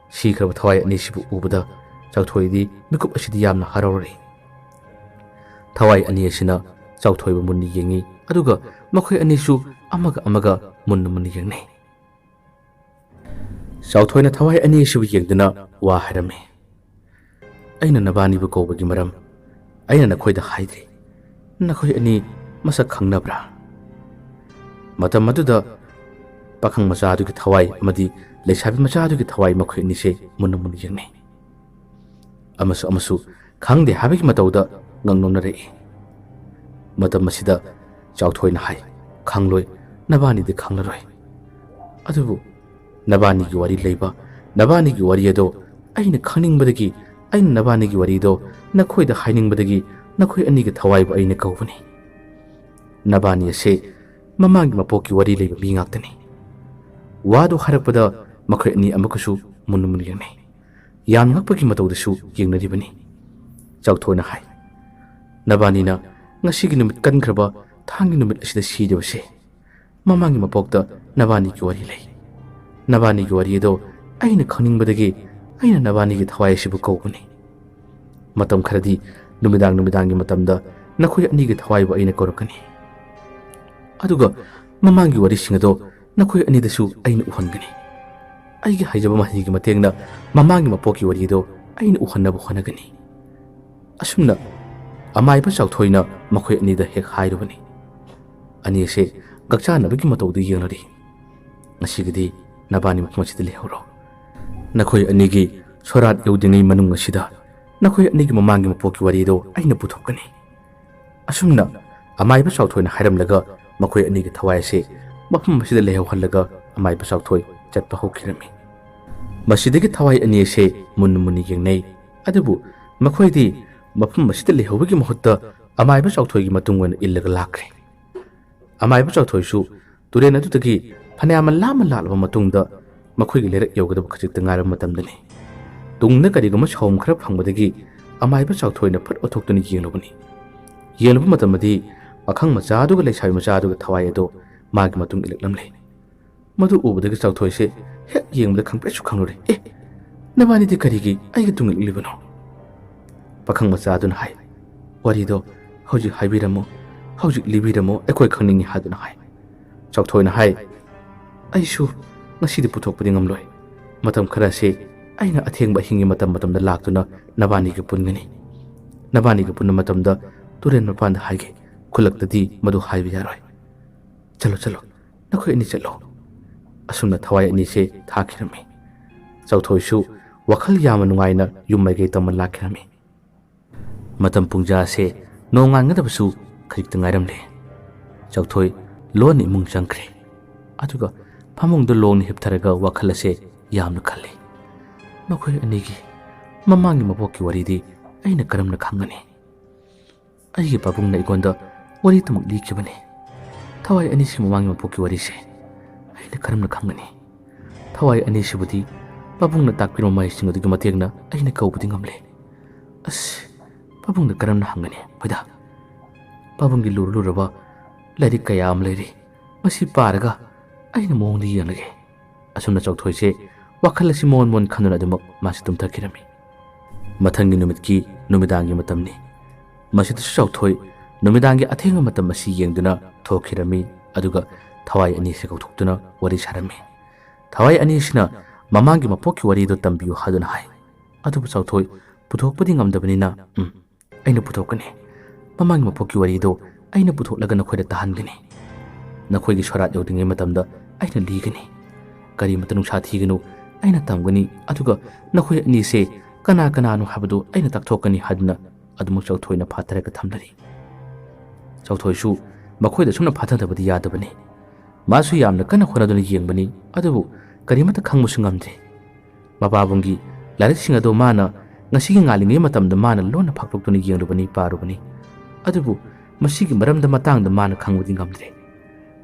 ꯁꯤꯈ꯭ꯔꯕ ꯊꯋꯥꯏ ꯑꯅꯤꯁꯤꯕꯨ ꯎꯕꯗ ꯆꯥꯎꯊꯣꯏꯗꯤ ꯃꯤꯀꯨꯞ ꯑꯁꯤꯗꯤ ꯌꯥꯝꯅ ꯍꯔꯥꯎꯔꯦ꯫ ꯊꯋꯥꯏ ꯑꯅꯤ ꯑꯁꯤꯅ ꯆꯥꯎꯊꯣꯏꯕꯨ ꯃꯨꯟꯅ ꯌꯦꯡꯉꯤ, ꯑꯗꯨꯒ ꯃꯈꯣꯏ ꯑꯅꯤꯁꯨ ꯑꯃꯒ ꯑꯃꯒ ꯃꯨꯟꯅ ꯃꯨꯟꯅ ꯌꯦꯡꯅꯩ꯫ ꯆꯥꯎꯊꯣꯏꯅ ꯊꯋꯥꯏ ꯑꯅꯤ ꯑꯁꯤꯕꯨ ꯌꯦꯡꯗꯨꯅ ꯋꯥ ꯍꯥꯏꯔꯝꯃꯤ꯫ "ꯑꯩꯅ ꯅꯕꯥꯅꯤꯕꯨ ꯀꯧꯕꯒꯤ ꯃꯔꯝ ꯑꯩꯅ ꯅꯈꯣꯏꯗ ꯍꯥꯏꯗ꯭ꯔꯤ꯫ ꯅꯈꯣꯏ ꯑꯅꯤ ꯃꯁꯛ ꯈꯪꯅꯕ꯭ꯔꯥ?" ꯃꯇꯝ ꯑꯗꯨꯗ ꯄꯥꯈꯪ ꯃꯆꯥ ꯑꯗꯨꯒꯤ ꯊꯋꯥꯏ ꯑꯃꯗꯤ ꯂꯩꯁꯥꯕꯤ ꯃꯆꯥ ꯑꯗꯨꯒꯤ ꯊꯋꯥꯏ ꯃꯈꯣꯏ ꯑꯅꯤꯁꯦ ꯃꯨꯟꯅ ꯃꯨꯟꯅ ꯌꯦꯡꯅꯩ꯫ ꯑꯃꯁꯨ ꯑꯃꯁꯨ ꯈꯪꯗꯦ ꯍꯥꯏꯕꯒꯤ ꯃꯇꯧꯗ ꯉꯥꯡꯅꯣꯛꯅꯔꯛꯏ꯫ ꯃꯇꯝ ꯑꯁꯤꯗ ꯆꯥꯎꯊꯣꯏꯅ ꯍꯥꯏ, "ꯈꯪꯂꯣꯏ, ꯅꯕꯥꯅꯤꯗꯤ ꯈꯪꯂꯔꯣꯏ꯫ ꯑꯗꯨꯕꯨ ꯅꯕꯥꯅꯤꯒꯤ ꯋꯥꯔꯤ ꯂꯩꯕ, ꯅꯕꯥꯅꯤꯒꯤ ꯋꯥꯔꯤ ꯑꯗꯣ ꯑꯩꯅ ꯈꯪꯅꯤꯡꯕꯗꯒꯤ, ꯑꯩꯅ ꯅꯕꯥꯅꯤꯒꯤ ꯋꯥꯔꯤꯗꯣ ꯅꯈꯣꯏꯗ ꯍꯥꯏꯅꯤꯡꯕꯗꯒꯤ ꯅꯈꯣꯏ ꯑꯅꯤꯒꯤ ꯊꯋꯥꯏꯕꯨ ꯑꯩꯅ ꯀꯧꯕꯅꯤ꯫ ꯅꯕꯥꯅꯤ ꯑꯁꯦ ꯃꯃꯥꯡꯒꯤ ꯃꯄꯣꯛꯀꯤ ꯋꯥꯔꯤ ꯂꯩꯕ ꯃꯤ ꯉꯥꯛꯇꯅꯤ꯫" ꯋꯥꯗꯨ ꯍꯥꯏꯔꯛꯄꯗ ꯃꯈꯣꯏ ꯑꯅꯤ ꯑꯃꯨꯛꯀꯁꯨ ꯃꯨꯟꯅ ꯃꯨꯟꯅ ꯌꯦꯡꯅꯩ꯫ ꯌꯥꯝ ꯉꯛꯄꯒꯤ ꯃꯇꯧꯗꯁꯨ ꯌꯦꯡꯅꯔꯤꯕꯅꯤ꯫ ꯆꯥꯎꯊꯣꯏꯅ ꯍꯥꯏ, "ꯅꯕꯥꯅꯤꯅ ꯉꯁꯤꯒꯤ ꯅꯨꯃꯤꯠ ꯀꯟꯈ꯭ꯔꯕ ꯊꯥꯡꯒꯤ ꯅꯨꯃꯤꯠ ꯑꯁꯤꯗ ꯁꯤꯔꯤꯕꯁꯦ, ꯃꯃꯥꯡꯒꯤ ꯃꯄꯣꯛꯇ ꯅꯕꯥꯅꯤꯒꯤ ꯋꯥꯔꯤ ꯂꯩ꯫ ꯅꯕꯥꯅꯤꯒꯤ ꯋꯥꯔꯤ ꯑꯗꯣ ꯑꯩꯅ ꯈꯪꯅꯤꯡꯕꯗꯒꯤ ꯑꯩꯅ ꯅꯕꯥꯅꯤꯒꯤ ꯊꯋꯥꯏ ꯑꯁꯤꯕꯨ ꯀꯧꯕꯅꯤ꯫ ꯃꯇꯝ ꯈꯔꯗꯤ ꯅꯨꯃꯤꯗꯥꯡ ꯅꯨꯃꯤꯗꯥꯡꯒꯤ ꯃꯇꯝꯗ ꯅꯈꯣꯏ ꯑꯅꯤꯒꯤ ꯊꯋꯥꯏꯕꯨ ꯑꯩꯅ ꯀꯧꯔꯛꯀꯅꯤ꯫ ꯑꯗꯨꯒ ꯃꯃꯥꯡꯒꯤ ꯋꯥꯔꯤꯁꯤꯡ ꯑꯗꯣ ꯅꯈꯣꯏ ꯑꯅꯤꯗꯁꯨ ꯑꯩꯅ ꯎꯍꯟꯒꯅꯤ꯫ ꯑꯩꯒꯤ ꯍꯩꯖꯕ ꯃꯍꯩꯒꯤ ꯃꯇꯦꯡꯅ ꯃꯃꯥꯡꯒꯤ ꯃꯄꯣꯛꯀꯤ ꯋꯥꯔꯤꯗꯣ ꯑꯩꯅ ꯎꯍꯟꯅꯕ ꯍꯣꯠꯅꯒꯅꯤ꯫ ꯑꯁꯨꯝꯅ ꯑꯃꯥꯏꯕ ꯆꯥꯎꯊꯣꯏꯅ ꯃꯈꯣꯏ ꯑꯅꯤꯗ ꯍꯦꯛ ꯍꯥꯏꯔꯨꯕꯅꯤ꯫ ꯑꯅꯤ ꯑꯁꯦ ꯀꯛꯆꯥꯅꯕꯒꯤ ꯃꯇꯧꯗ ꯌꯦꯡꯂꯔꯤ꯫ "ꯉꯁꯤꯒꯤꯗꯤ ꯅꯕꯥꯅꯤ ꯃꯐꯝ ꯑꯁꯤꯗ ꯂꯩꯍꯧꯔꯣ꯫ ꯅꯈꯣꯏ ꯑꯅꯤꯒꯤ ꯁꯣꯔꯥꯠ ꯌꯧꯗ꯭ꯔꯤꯉꯩ ꯃꯅꯨꯡ ꯑꯁꯤꯗ ꯅꯈꯣꯏ ꯑꯅꯤꯒꯤ ꯃꯃꯥꯡꯒꯤ ꯃꯄꯣꯛꯀꯤ ꯋꯥꯔꯤꯗꯣ ꯑꯩꯅ ꯄꯨꯊꯣꯛꯀꯅꯤ"꯫ ꯑꯁꯨꯝꯅ ꯑꯃꯥꯏꯕ ꯆꯥꯎꯊꯣꯏꯅ ꯍꯥꯏꯔꯝꯂꯒ ꯃꯈꯣꯏ ꯑꯅꯤꯒꯤ ꯊꯋꯥꯏ ꯑꯁꯤ ꯃꯐꯝ ꯑꯁꯤꯗ ꯂꯩꯍꯧꯍꯜꯂꯒ ꯑꯃꯥꯏꯕ ꯆꯥꯎꯊꯣꯏ ꯆꯠꯄ ꯍꯧꯈꯤꯔꯝꯃꯤ꯫ ꯃꯁꯤꯗꯒꯤ ꯊꯋꯥꯏ ꯑꯅꯤ ꯑꯁꯤ ꯃꯨꯟꯅ ꯃꯨꯟꯅ ꯌꯦꯡꯅꯩ꯫ ꯑꯗꯨꯕꯨ ꯃꯈꯣꯏꯗꯤ ꯃꯐꯝ ꯑꯁꯤꯗ ꯂꯩꯍꯧꯕꯒꯤ ꯃꯍꯨꯠꯇ ꯑꯃꯥꯏꯕ ꯆꯥꯎꯊꯣꯏꯒꯤ ꯃꯇꯨꯡ ꯑꯣꯏꯅ ꯏꯜꯂꯒ ꯂꯥꯛꯈ꯭ꯔꯦ꯫ ꯑꯃꯥꯏꯕ ꯆꯥꯎꯊꯣꯏꯁꯨ ꯇꯨꯔꯦꯜ ꯑꯗꯨꯗꯒꯤ ꯐꯅꯌꯥꯝ ꯂꯥꯞꯅ ꯂꯥꯛꯂꯕ ꯃꯇꯨꯡꯗ ꯃꯈꯣꯏꯒꯤ ꯂꯩꯔꯛ ꯌꯧꯒꯗꯕ ꯈꯖꯤꯛꯇ ꯉꯥꯏꯔꯕ ꯃꯇꯝꯗꯅꯤ꯫ ꯇꯨꯡꯗ ꯀꯔꯤꯒꯨꯝꯕ ꯁꯥꯎꯝ ꯈꯔ ꯐꯪꯕꯗꯒꯤ ꯑꯃꯥꯏꯕ ꯆꯥꯎꯊꯣꯏꯅ ꯐꯠ ꯑꯣꯟꯊꯣꯛꯇꯨꯅ ꯌꯦꯡꯂꯨꯕꯅꯤ꯫ ꯌꯦꯡꯂꯨꯕ ꯃꯇꯝꯗꯗꯤ ꯄꯥꯈꯪ ꯃꯆꯥ ꯑꯗꯨꯒ ꯂꯩꯁꯥꯕꯤ ꯃꯆꯥ ꯑꯗꯨꯒ ꯊꯋꯥꯏ ꯑꯗꯣ ꯃꯥꯒꯤ ꯃꯇꯨꯡ ꯏꯜꯂꯛꯂꯝꯂꯦ꯫ ꯃꯗꯨ ꯎꯕꯗꯒꯤ ꯆꯥꯎꯊꯣꯏꯁꯦ ꯍꯦꯛ ꯌꯦꯡꯕꯗ ꯈꯪꯄ꯭ꯔꯦꯛꯁꯨ ꯈꯪꯂꯨꯔꯦ꯫ "ꯑꯦ, ꯅꯕꯥꯅꯤꯗꯤ ꯀꯔꯤꯒꯤ ꯑꯩꯒꯤ ꯇꯨꯡ ꯏꯜꯂꯤꯕꯅꯣ?" ꯄꯥꯈꯪ ꯃꯆꯥ ꯑꯗꯨꯅ ꯍꯥꯏ꯫ "ꯋꯥꯔꯤꯗꯣ ꯍꯧꯖꯤꯛ ꯍꯥꯏꯕꯤꯔꯝꯃꯣ, ꯍꯧꯖꯤꯛ ꯂꯤꯕꯤꯔꯝꯃꯣ, ꯑꯩꯈꯣꯏ ꯈꯪꯅꯤꯡꯉꯤ" ꯍꯥꯏꯗꯨꯅ ꯍꯥꯏ꯫ ꯆꯥꯎꯊꯣꯏꯅ ꯍꯥꯏ, "ꯑꯩꯁꯨ ꯉꯁꯤꯗꯤ ꯄꯨꯊꯣꯛꯄꯗꯤ ꯉꯝꯂꯣꯏ꯫ ꯃꯇꯝ ꯈꯔꯁꯤ ꯑꯩꯅ ꯑꯊꯦꯡꯕ ꯑꯍꯤꯡꯒꯤ ꯃꯇꯝ ꯃꯇꯝꯗ ꯂꯥꯛꯇꯨꯅ ꯅꯕꯥꯅꯤꯒ ꯄꯨꯟꯒꯅꯤ꯫ ꯅꯕꯥꯅꯤꯒ ꯄꯨꯟꯕ ꯃꯇꯝꯗ ꯇꯨꯔꯦꯜ ꯃꯄꯥꯟꯗ ꯍꯥꯏꯒꯦ, ꯈꯨꯜꯂꯛꯇꯗꯤ ꯃꯗꯨ ꯍꯥꯏꯕ ꯌꯥꯔꯣꯏ꯫ ꯆꯠꯂꯣ, ꯆꯠꯂꯣ, ꯅꯈꯣꯏ ꯑꯅꯤ ꯆꯠꯂꯣ"꯫ ꯑꯁꯨꯝꯅ ꯊꯋꯥꯏ ꯑꯅꯤꯁꯦ ꯊꯥꯈꯤꯔꯝꯃꯤ꯫ ꯆꯥꯎꯊꯣꯏꯁꯨ ꯋꯥꯈꯜ ꯌꯥꯝꯅ ꯅꯨꯡꯉꯥꯏꯅ ꯌꯨꯝ ꯃꯥꯏꯀꯩ ꯇꯝꯕ ꯂꯥꯛꯈꯤꯔꯝꯃꯤ꯫ ꯃꯇꯝ ꯄꯨꯡꯖꯥꯁꯦ ꯅꯣꯡꯉꯥꯟꯒꯗꯕꯁꯨ ꯈꯖꯤꯛꯇ ꯉꯥꯏꯔꯝꯂꯦ꯫ ꯆꯥꯎꯊꯣꯏ ꯂꯣꯟꯅ ꯏꯃꯨꯡ ꯆꯪꯈ꯭ꯔꯦ꯫ ꯑꯗꯨꯒ ꯐꯃꯨꯡꯗ ꯂꯣꯡꯅ ꯍꯤꯞꯊꯔꯒ ꯋꯥꯈꯜ ꯑꯁꯦ ꯌꯥꯝꯅ ꯈꯜꯂꯤ꯫ "ꯃꯈꯣꯏ ꯑꯅꯤꯒꯤ ꯃꯃꯥꯡꯒꯤ ꯃꯄꯣꯛꯀꯤ ꯋꯥꯔꯤꯗꯤ ꯑꯩꯅ ꯀꯔꯝꯅ ꯈꯪꯒꯅꯤ? ꯑꯩꯒꯤ ꯄꯥꯕꯨꯡꯅ ꯑꯩꯉꯣꯟꯗ ꯋꯥꯔꯤ ꯑꯗꯨꯃꯛ ꯂꯤꯈꯤꯕꯅꯤ꯫ ꯊꯋꯥꯏ ꯑꯅꯤꯁꯤ ꯃꯃꯥꯡꯒꯤ ꯃꯄꯣꯛꯀꯤ ꯋꯥꯔꯤꯁꯦ ꯑꯩꯅ ꯀꯔꯝꯅ ꯈꯪꯒꯅꯤ? ꯊꯋꯥꯏ ꯑꯅꯤꯁꯤꯕꯨꯗꯤ ꯄꯥꯕꯨꯡꯅ ꯇꯥꯛꯄꯤꯔꯝꯕ ꯃꯍꯩꯁꯤꯡ ꯑꯗꯨꯒꯤ ꯃꯇꯦꯡꯅ ꯑꯩꯅ ꯀꯧꯕꯗꯤ ꯉꯝꯂꯦ꯫ ꯑꯁ, ꯄꯥꯕꯨꯡꯗ ꯀꯔꯝꯅ ꯍꯪꯒꯅꯤ? ꯍꯣꯏꯗ, ꯄꯥꯕꯨꯡꯒꯤ ꯂꯨꯔ ꯂꯨꯔꯕ ꯂꯥꯏꯔꯤꯛ ꯀꯌꯥ ꯑꯃ ꯂꯩꯔꯤ꯫ ꯃꯁꯤ ꯄꯥꯔꯒ ꯑꯩꯅ ꯃꯑꯣꯡꯗ ꯌꯦꯡꯂꯒꯦ"꯫ ꯑꯁꯨꯝꯅ ꯆꯥꯎꯊꯣꯏꯁꯦ ꯋꯥꯈꯜ ꯑꯁꯤ ꯃꯣꯟ ꯃꯣꯟ ꯈꯟꯗꯨꯅ ꯑꯗꯨꯃꯛ ꯃꯥꯁꯤ ꯇꯨꯝꯊꯈꯤꯔꯝꯃꯤ꯫ ꯃꯊꯪꯒꯤ ꯅꯨꯃꯤꯠꯀꯤ ꯅꯨꯃꯤꯗꯥꯡꯒꯤ ꯃꯇꯝꯅꯤ꯫ ꯃꯁꯤꯗꯁꯨ ꯆꯥꯎꯊꯣꯏ ꯅꯨꯃꯤꯗꯥꯡꯒꯤ ꯑꯊꯦꯡꯕ ꯃꯇꯝ ꯑꯁꯤ ꯌꯦꯡꯗꯨꯅ ꯊꯣꯛꯈꯤꯔꯝꯃꯤ꯫ ꯑꯗꯨꯒ ꯊꯋꯥꯏ ꯑꯅꯤꯁꯤ ꯀꯧꯊꯣꯛꯇꯨꯅ ꯋꯥꯔꯤ ꯁꯥꯔꯝꯃꯤ꯫ ꯊꯋꯥꯏ ꯑꯅꯤꯁꯤꯅ ꯃꯃꯥꯡꯒꯤ ꯃꯄꯣꯛꯀꯤ ꯋꯥꯔꯤꯗꯨ ꯇꯝꯕꯤꯌꯨ ꯍꯥꯏꯗꯨꯅ ꯍꯥꯏ꯫ ꯑꯗꯨꯕꯨ ꯆꯥꯎꯊꯣꯏ ꯄꯨꯊꯣꯛꯄꯗꯤ ꯉꯝꯗꯕꯅꯤꯅ, "ꯎꯝ, ꯑꯩꯅ ꯄꯨꯊꯣꯛꯀꯅꯤ꯫ ꯃꯃꯥꯡꯒꯤ ꯃꯄꯣꯛꯀꯤ ꯋꯥꯔꯤꯗꯨ ꯑꯩꯅ ꯄꯨꯊꯣꯛꯂꯒ ꯅꯈꯣꯏꯗ ꯇꯥꯍꯟꯒꯅꯤ꯫ ꯅꯈꯣꯏꯒꯤ ꯁꯣꯔꯥꯠ ꯌꯧꯗ꯭ꯔꯤꯉꯩ ꯃꯇꯝꯗ ꯑꯩꯅ ꯂꯤꯒꯅꯤ꯫ ꯀꯔꯤꯃꯇ ꯅꯨꯡꯁꯥ ꯊꯤꯒꯅꯨ, ꯑꯩꯅ ꯇꯝꯒꯅꯤ꯫ ꯑꯗꯨꯒ ꯅꯈꯣꯏ ꯑꯅꯤꯁꯦ ꯀꯅꯥ ꯀꯅꯥꯅꯣ ꯍꯥꯏꯕꯗꯨ ꯑꯩꯅ ꯇꯥꯛꯊꯣꯛꯀꯅꯤ" ꯍꯥꯏꯗꯨꯅ ꯑꯗꯨꯃꯛ ꯆꯥꯎꯊꯣꯏꯅ ꯐꯥꯊꯔꯒ ꯊꯝꯂꯔꯤ꯫ ꯆꯥꯎꯊꯣꯏꯁꯨ ꯃꯈꯣꯏꯗ ꯁꯨꯝꯅ ꯐꯥꯊꯗꯕꯗꯤ ꯌꯥꯗꯕꯅꯤ꯫ ꯃꯥꯁꯨ ꯌꯥꯝꯅ ꯀꯟꯅ ꯍꯣꯠꯅꯗꯨꯅ ꯌꯦꯡꯕꯅꯤ, ꯑꯗꯨꯕꯨ ꯀꯔꯤꯃꯠꯇ ꯈꯪꯕꯁꯨ ꯉꯝꯗ꯭ꯔꯦ꯫ ꯃꯄꯥꯕꯨꯡꯒꯤ ꯂꯥꯏꯔꯤꯛꯁꯤꯡ ꯑꯗꯨ ꯃꯥꯅ ꯉꯁꯤꯒꯤ ꯉꯥꯜꯂꯤꯉꯩ ꯃꯇꯝꯗ ꯃꯥꯅ ꯂꯣꯟꯅ ꯐꯥꯛꯇꯣꯛꯇꯨꯅ ꯌꯦꯡꯂꯨꯕꯅꯤ, ꯄꯥꯔꯨꯕꯅꯤ꯫ ꯑꯗꯨꯕꯨ ꯃꯁꯤꯒꯤ ꯃꯔꯝꯗ ꯃꯇꯥꯡꯗ ꯃꯥꯅ ꯈꯪꯕꯗꯤ ꯉꯝꯗ꯭ꯔꯦ꯫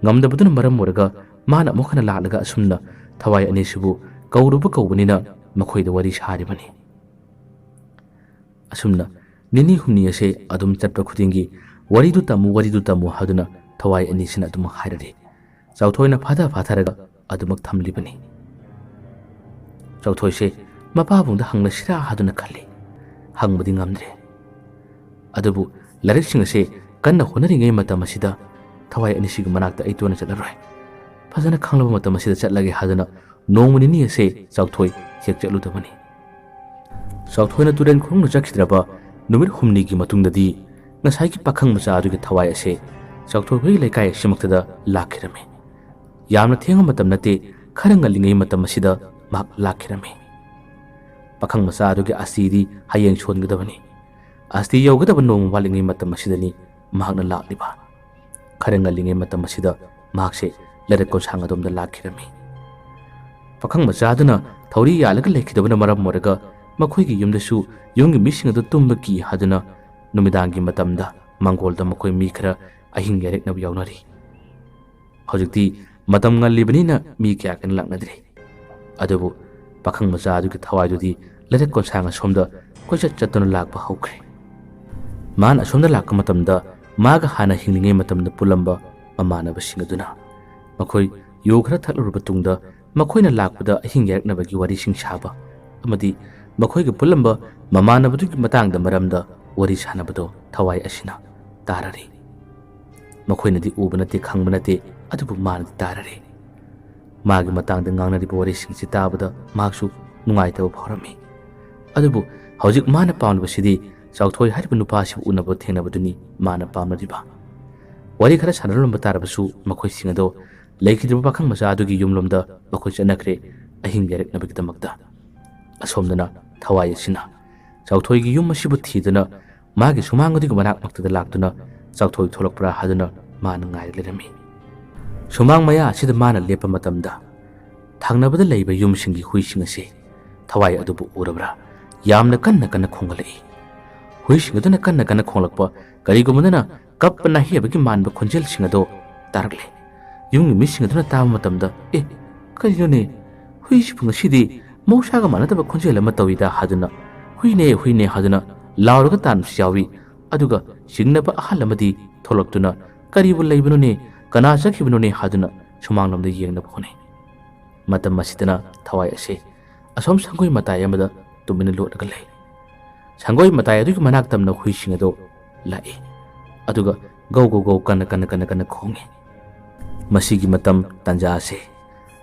ꯉꯝꯗꯕꯗꯨꯅ ꯃꯔꯝ ꯑꯣꯏꯔꯒ ꯃꯥꯅ ꯑꯃꯨꯛ ꯍꯟꯅ ꯂꯥꯛꯂꯒ ꯑꯁꯨꯝꯅ ꯊꯋꯥꯏ ꯑꯅꯤꯁꯤꯕꯨ ꯀꯧꯔꯨꯕ ꯀꯧꯕꯅꯤꯅ ꯃꯈꯣꯏꯗ ꯋꯥꯔꯤ ꯁꯥꯔꯤꯕꯅꯤ꯫ ꯑꯁꯨꯝꯅ ꯅꯤꯅꯤ ꯍꯨꯝꯅꯤ ꯑꯁꯦ ꯑꯗꯨꯝ ꯆꯠꯄ ꯈꯨꯗꯤꯡꯒꯤ, "ꯋꯥꯔꯤꯗꯨ ꯇꯝꯃꯨ, ꯋꯥꯔꯤꯗꯨ ꯇꯝꯃꯨ" ꯍꯥꯏꯗꯨꯅ ꯊꯋꯥꯏ ꯑꯅꯤꯁꯤꯅ ꯑꯗꯨꯃꯛ ꯍꯥꯏꯔꯔꯤ꯫ ꯆꯥꯎꯊꯣꯏꯅ ꯐꯥꯊ ꯐꯥꯊꯔꯒ ꯑꯗꯨꯃꯛ ꯊꯝꯂꯤꯕꯅꯤ꯫ ꯆꯥꯎꯊꯣꯏꯁꯦ ꯃꯄꯥꯕꯨꯡꯗ ꯍꯪꯂꯁꯤꯔꯥ ꯍꯥꯏꯗꯨꯅ ꯈꯜꯂꯤ꯫ ꯍꯪꯕꯗꯤ ꯉꯝꯗ꯭ꯔꯦ꯫ ꯑꯗꯨꯕꯨ ꯂꯥꯏꯔꯤꯛꯁꯤꯡ ꯑꯁꯦ ꯀꯟꯅ ꯍꯣꯠꯅꯔꯤꯉꯩ ꯃꯇꯝ ꯑꯁꯤꯗ ꯊꯋꯥꯏ ꯑꯅꯤꯁꯤꯒꯤ ꯃꯅꯥꯛꯇ ꯑꯩ ꯇꯣꯏꯅ ꯆꯠꯂꯔꯣꯏ꯫ ꯐꯖꯅ ꯈꯪꯂꯕ ꯃꯇꯝ ꯑꯁꯤꯗ ꯆꯠꯂꯒꯦ ꯍꯥꯏꯗꯨꯅ ꯅꯣꯡꯃ ꯅꯤꯅꯤ ꯑꯁꯦ ꯆꯥꯎꯊꯣꯏ ꯍꯦꯛ ꯆꯠꯂꯨꯗꯕꯅꯤ꯫ ꯆꯥꯎꯊꯣꯏꯅ ꯇꯨꯔꯦꯟ ꯈꯣꯡꯅ ꯆꯠꯈꯤꯗ꯭ꯔꯕ ꯅꯨꯃꯤꯠ ꯍꯨꯝꯅꯤꯒꯤ ꯃꯇꯨꯡꯗꯗꯤ ꯉꯁꯥꯏꯒꯤ ꯄꯥꯈꯪ ꯃꯆꯥ ꯑꯗꯨꯒꯤ ꯊꯋꯥꯏ ꯑꯁꯦ ꯆꯥꯎꯊꯣꯏ ꯍꯣꯏꯒꯤ ꯂꯩꯀꯥꯏ ꯑꯁꯤꯃꯛꯇꯗ ꯂꯥꯛꯈꯤꯔꯝꯃꯤ꯫ ꯌꯥꯝꯅ ꯊꯦꯡꯕ ꯃꯇꯝ ꯅꯠꯇꯦ, ꯈꯔ ꯉꯜꯂꯤꯉꯩ ꯃꯇꯝ ꯑꯁꯤꯗ ꯃꯍꯥꯛ ꯂꯥꯛꯈꯤꯔꯝꯃꯤ꯫ ꯄꯥꯈꯪ ꯃꯆꯥ ꯑꯗꯨꯒꯤ ꯑꯁꯇꯤꯗꯤ ꯍꯌꯦꯡ ꯁꯣꯟꯒꯗꯕꯅꯤ꯫ ꯑꯁꯇꯤ ꯌꯧꯒꯗꯕ ꯅꯣꯡꯃ ꯋꯥꯠꯂꯤꯉꯩ ꯃꯇꯝ ꯑꯁꯤꯗꯅꯤ ꯃꯍꯥꯛꯅ ꯂꯥꯛꯂꯤꯕ꯫ ꯈꯔ ꯉꯜꯂꯤꯉꯩ ꯃꯇꯝ ꯑꯁꯤꯗ ꯃꯍꯥꯛꯁꯦ ꯂꯩꯔꯛ ꯀꯣꯟꯁꯥꯡ ꯑꯗꯣꯝꯗ ꯂꯥꯛꯈꯤꯔꯝꯃꯤ꯫ ꯄꯥꯈꯪ ꯃꯆꯥ ꯑꯗꯨꯅ ꯊꯧꯔꯤ ꯌꯥꯜꯂꯒ ꯂꯩꯈꯤꯗꯕꯅ ꯃꯔꯝ ꯑꯣꯏꯔꯒ ꯃꯈꯣꯏꯒꯤ ꯌꯨꯝꯗꯁꯨ ꯌꯨꯝꯒꯤ ꯃꯤꯁꯤꯡ ꯑꯗꯨ ꯇꯨꯝꯕ ꯀꯤ ꯍꯥꯏꯗꯨꯅ ꯅꯨꯃꯤꯗꯥꯡꯒꯤ ꯃꯇꯝꯗ ꯃꯪꯒꯣꯜꯗ ꯃꯈꯣꯏ ꯃꯤ ꯈꯔ ꯑꯍꯤꯡ ꯌꯥꯔꯦꯛꯅꯕ ꯌꯥꯎꯅꯔꯤ꯫ ꯍꯧꯖꯤꯛꯇꯤ ꯃꯇꯝ ꯉꯜꯂꯤꯕꯅꯤꯅ ꯃꯤ ꯀꯌꯥ ꯀꯟꯅ ꯂꯥꯛꯅꯗ꯭ꯔꯦ꯫ ꯑꯗꯨꯕꯨ ꯄꯥꯈꯪ ꯃꯆꯥ ꯑꯗꯨꯒꯤ ꯊꯋꯥꯏꯗꯨꯗꯤ ꯂꯩꯔꯛ ꯀꯣꯟꯁꯥꯡ ꯑꯁꯣꯝꯗ ꯀꯣꯏꯆꯠ ꯆꯠꯇꯨꯅ ꯂꯥꯛꯄ ꯍꯧꯈ꯭ꯔꯦ꯫ ꯃꯥꯅ ꯑꯁꯣꯝꯗ ꯂꯥꯛꯄ ꯃꯇꯝꯗ ꯃꯥꯒ ꯍꯥꯟꯅ ꯍꯤꯡꯂꯤꯉꯩ ꯃꯇꯝꯗ ꯄꯨꯜꯂꯝꯕ ꯃꯃꯥꯟꯅꯕꯁꯤꯡ ꯑꯗꯨꯅ ꯃꯈꯣꯏ ꯌꯨ ꯈꯔ ꯊꯛꯂꯨꯔꯕ ꯇꯨꯡꯗ ꯃꯈꯣꯏꯅ ꯂꯥꯛꯄꯗ ꯑꯍꯤꯡ ꯌꯥꯔꯛꯅꯕꯒꯤ ꯋꯥꯔꯤꯁꯤꯡ ꯁꯥꯕ ꯑꯃꯗꯤ ꯃꯈꯣꯏꯒ ꯄꯨꯜꯂꯝꯕ ꯃꯃꯥꯟꯅꯕꯗꯨꯒꯤ ꯃꯇꯥꯡꯗ ꯃꯔꯝꯗ ꯋꯥꯔꯤ ꯁꯥꯟꯅꯕꯗꯣ ꯊꯋꯥꯏ ꯑꯁꯤꯅ ꯇꯥꯔꯔꯤ꯫ ꯃꯈꯣꯏꯅꯗꯤ ꯎꯕ ꯅꯠꯇꯦ, ꯈꯪꯕ ꯅꯠꯇꯦ, ꯑꯗꯨꯕꯨ ꯃꯥꯅꯗꯤ ꯇꯥꯔꯔꯤ꯫ ꯃꯥꯒꯤ ꯃꯇꯥꯡꯗ ꯉꯥꯡꯅꯔꯤꯕ ꯋꯥꯔꯤꯁꯤꯡꯁꯤ ꯇꯥꯕꯗ ꯃꯍꯥꯛꯁꯨ ꯅꯨꯡꯉꯥꯏꯇꯕ ꯐꯥꯎꯔꯝꯃꯤ꯫ ꯑꯗꯨꯕꯨ ꯍꯧꯖꯤꯛ ꯃꯥꯅ ꯄꯥꯝꯂꯤꯕꯁꯤꯗꯤ ꯆꯥꯎꯊꯣꯏ ꯍꯥꯏꯔꯤꯕ ꯅꯨꯄꯥ ꯑꯁꯤꯕꯨ ꯎꯅꯕ ꯊꯦꯡꯅꯕꯗꯨꯅꯤ ꯃꯥꯅ ꯄꯥꯝꯂꯤꯕ꯫ ꯋꯥꯔꯤ ꯈꯔ ꯁꯥꯟꯅꯔꯝꯕ ꯇꯥꯔꯕꯁꯨ ꯃꯈꯣꯏꯁꯤꯡ ꯑꯗꯣ ꯂꯩꯈꯤꯗ꯭ꯔꯕ ꯄꯥꯈꯪ ꯃꯆꯥ ꯑꯗꯨꯒꯤ ꯌꯨꯝꯂꯣꯝꯗ ꯃꯈꯣꯏ ꯆꯠꯅꯈ꯭ꯔꯦ, ꯑꯍꯤꯡ ꯌꯥꯔꯛꯅꯕꯒꯤꯗꯃꯛꯇ꯫ ꯑꯁꯣꯝꯗꯅ ꯊꯋꯥꯏ ꯑꯁꯤꯅ ꯆꯥꯎꯊꯣꯏꯒꯤ ꯌꯨꯝ ꯑꯁꯤꯕꯨ ꯊꯤꯗꯨꯅ ꯃꯥꯒꯤ ꯁꯨꯃꯥꯡ ꯑꯗꯨꯒꯤ ꯃꯅꯥꯛ ꯃꯛꯇꯗ ꯂꯥꯛꯇꯨꯅ ꯆꯥꯎꯊꯣꯏ ꯊꯣꯛꯂꯛꯄ꯭ꯔꯥ ꯍꯥꯏꯗꯨꯅ ꯃꯥꯅ ꯉꯥꯏꯔ ꯂꯩꯔꯝꯃꯤ꯫ ꯁꯨꯃꯥꯡ ꯃꯌꯥ ꯑꯁꯤꯗ ꯃꯥꯅ ꯂꯦꯞꯄ ꯃꯇꯝꯗ ꯊꯪꯅꯕꯗ ꯂꯩꯕ ꯌꯨꯝꯁꯤꯡꯒꯤ ꯍꯨꯏꯁꯤꯡ ꯑꯁꯤ ꯊꯋꯥꯏ ꯑꯗꯨꯕꯨ ꯎꯔꯕ꯭ꯔꯥ, ꯌꯥꯝꯅ ꯀꯟꯅ ꯀꯟꯅ ꯈꯣꯡꯒꯠꯂꯛꯏ꯫ ꯍꯨꯏꯁꯤꯡ ꯑꯗꯨꯅ ꯀꯟꯅ ꯀꯟꯅ ꯈꯣꯡꯂꯛꯄ, ꯀꯔꯤꯒꯨꯝꯕꯗꯅ ꯀꯞꯄ ꯅꯥꯍꯦꯕꯒꯤ ꯃꯥꯟꯕ ꯈꯣꯟꯖꯦꯜꯁꯤꯡ ꯑꯗꯨ ꯇꯥꯔꯛꯂꯦ꯫ ꯌꯨꯝꯒꯤ ꯃꯤꯁꯤꯡ ꯑꯗꯨꯅ ꯇꯥꯕ ꯃꯇꯝꯗ, "ꯑꯦ, ꯀꯔꯤꯅꯣꯅꯦ? ꯍꯨꯏꯁꯤꯕꯨ ꯉꯁꯤꯗꯤ ꯃꯍꯧꯁꯥꯒ ꯃꯥꯟꯅꯗꯕ ꯈꯣꯟꯖꯦꯜ ꯑꯃ ꯇꯧꯏꯗ" ꯍꯥꯏꯗꯨꯅ, "ꯍꯨꯏꯅꯦ, ꯍꯨꯏꯅꯦ" ꯍꯥꯏꯗꯨꯅ ꯂꯥꯎꯔꯒ ꯇꯥꯟꯕꯁꯨ ꯌꯥꯎꯏ꯫ ꯑꯗꯨꯒ ꯆꯤꯡꯅꯕ ꯑꯍꯜ ꯑꯃꯗꯤ ꯊꯣꯛꯂꯛꯇꯨꯅ, "ꯀꯔꯤꯕꯨ ꯂꯩꯕꯅꯣꯅꯦ? ꯀꯅꯥ ꯆꯠꯈꯤꯕꯅꯣꯅꯦ?" ꯍꯥꯏꯗꯨꯅ ꯁꯨꯃꯥꯡꯂꯣꯝꯗ ꯌꯦꯡꯅꯕ ꯍꯣꯠꯅꯩ꯫ ꯃꯇꯝ ꯑꯁꯤꯗꯅ ꯊꯋꯥꯏ ꯑꯁꯤ ꯑꯁꯣꯝ ꯁꯪꯒꯣꯏ ꯃꯇꯥꯏ ꯑꯃꯗ ꯇꯨꯃꯤꯟꯅ ꯂꯣꯠꯂꯒ ꯂꯩ꯫ ꯁꯪꯒꯣꯏ ꯃꯇꯥꯏ ꯑꯗꯨꯒꯤ ꯃꯅꯥꯛ ꯇꯝꯅ ꯍꯨꯏꯁꯤꯡ ꯑꯗꯨ ꯂꯥꯛꯏ꯫ ꯑꯗꯨꯒ ꯒꯧ ꯒꯧ ꯒꯧ ꯀꯟꯅ ꯀꯟꯅ ꯀꯟꯅ ꯀꯟꯅ ꯈꯣꯡꯏ꯫ ꯃꯁꯤꯒꯤ ꯃꯇꯝ ꯇꯥꯟꯖꯥ ꯑꯁꯤ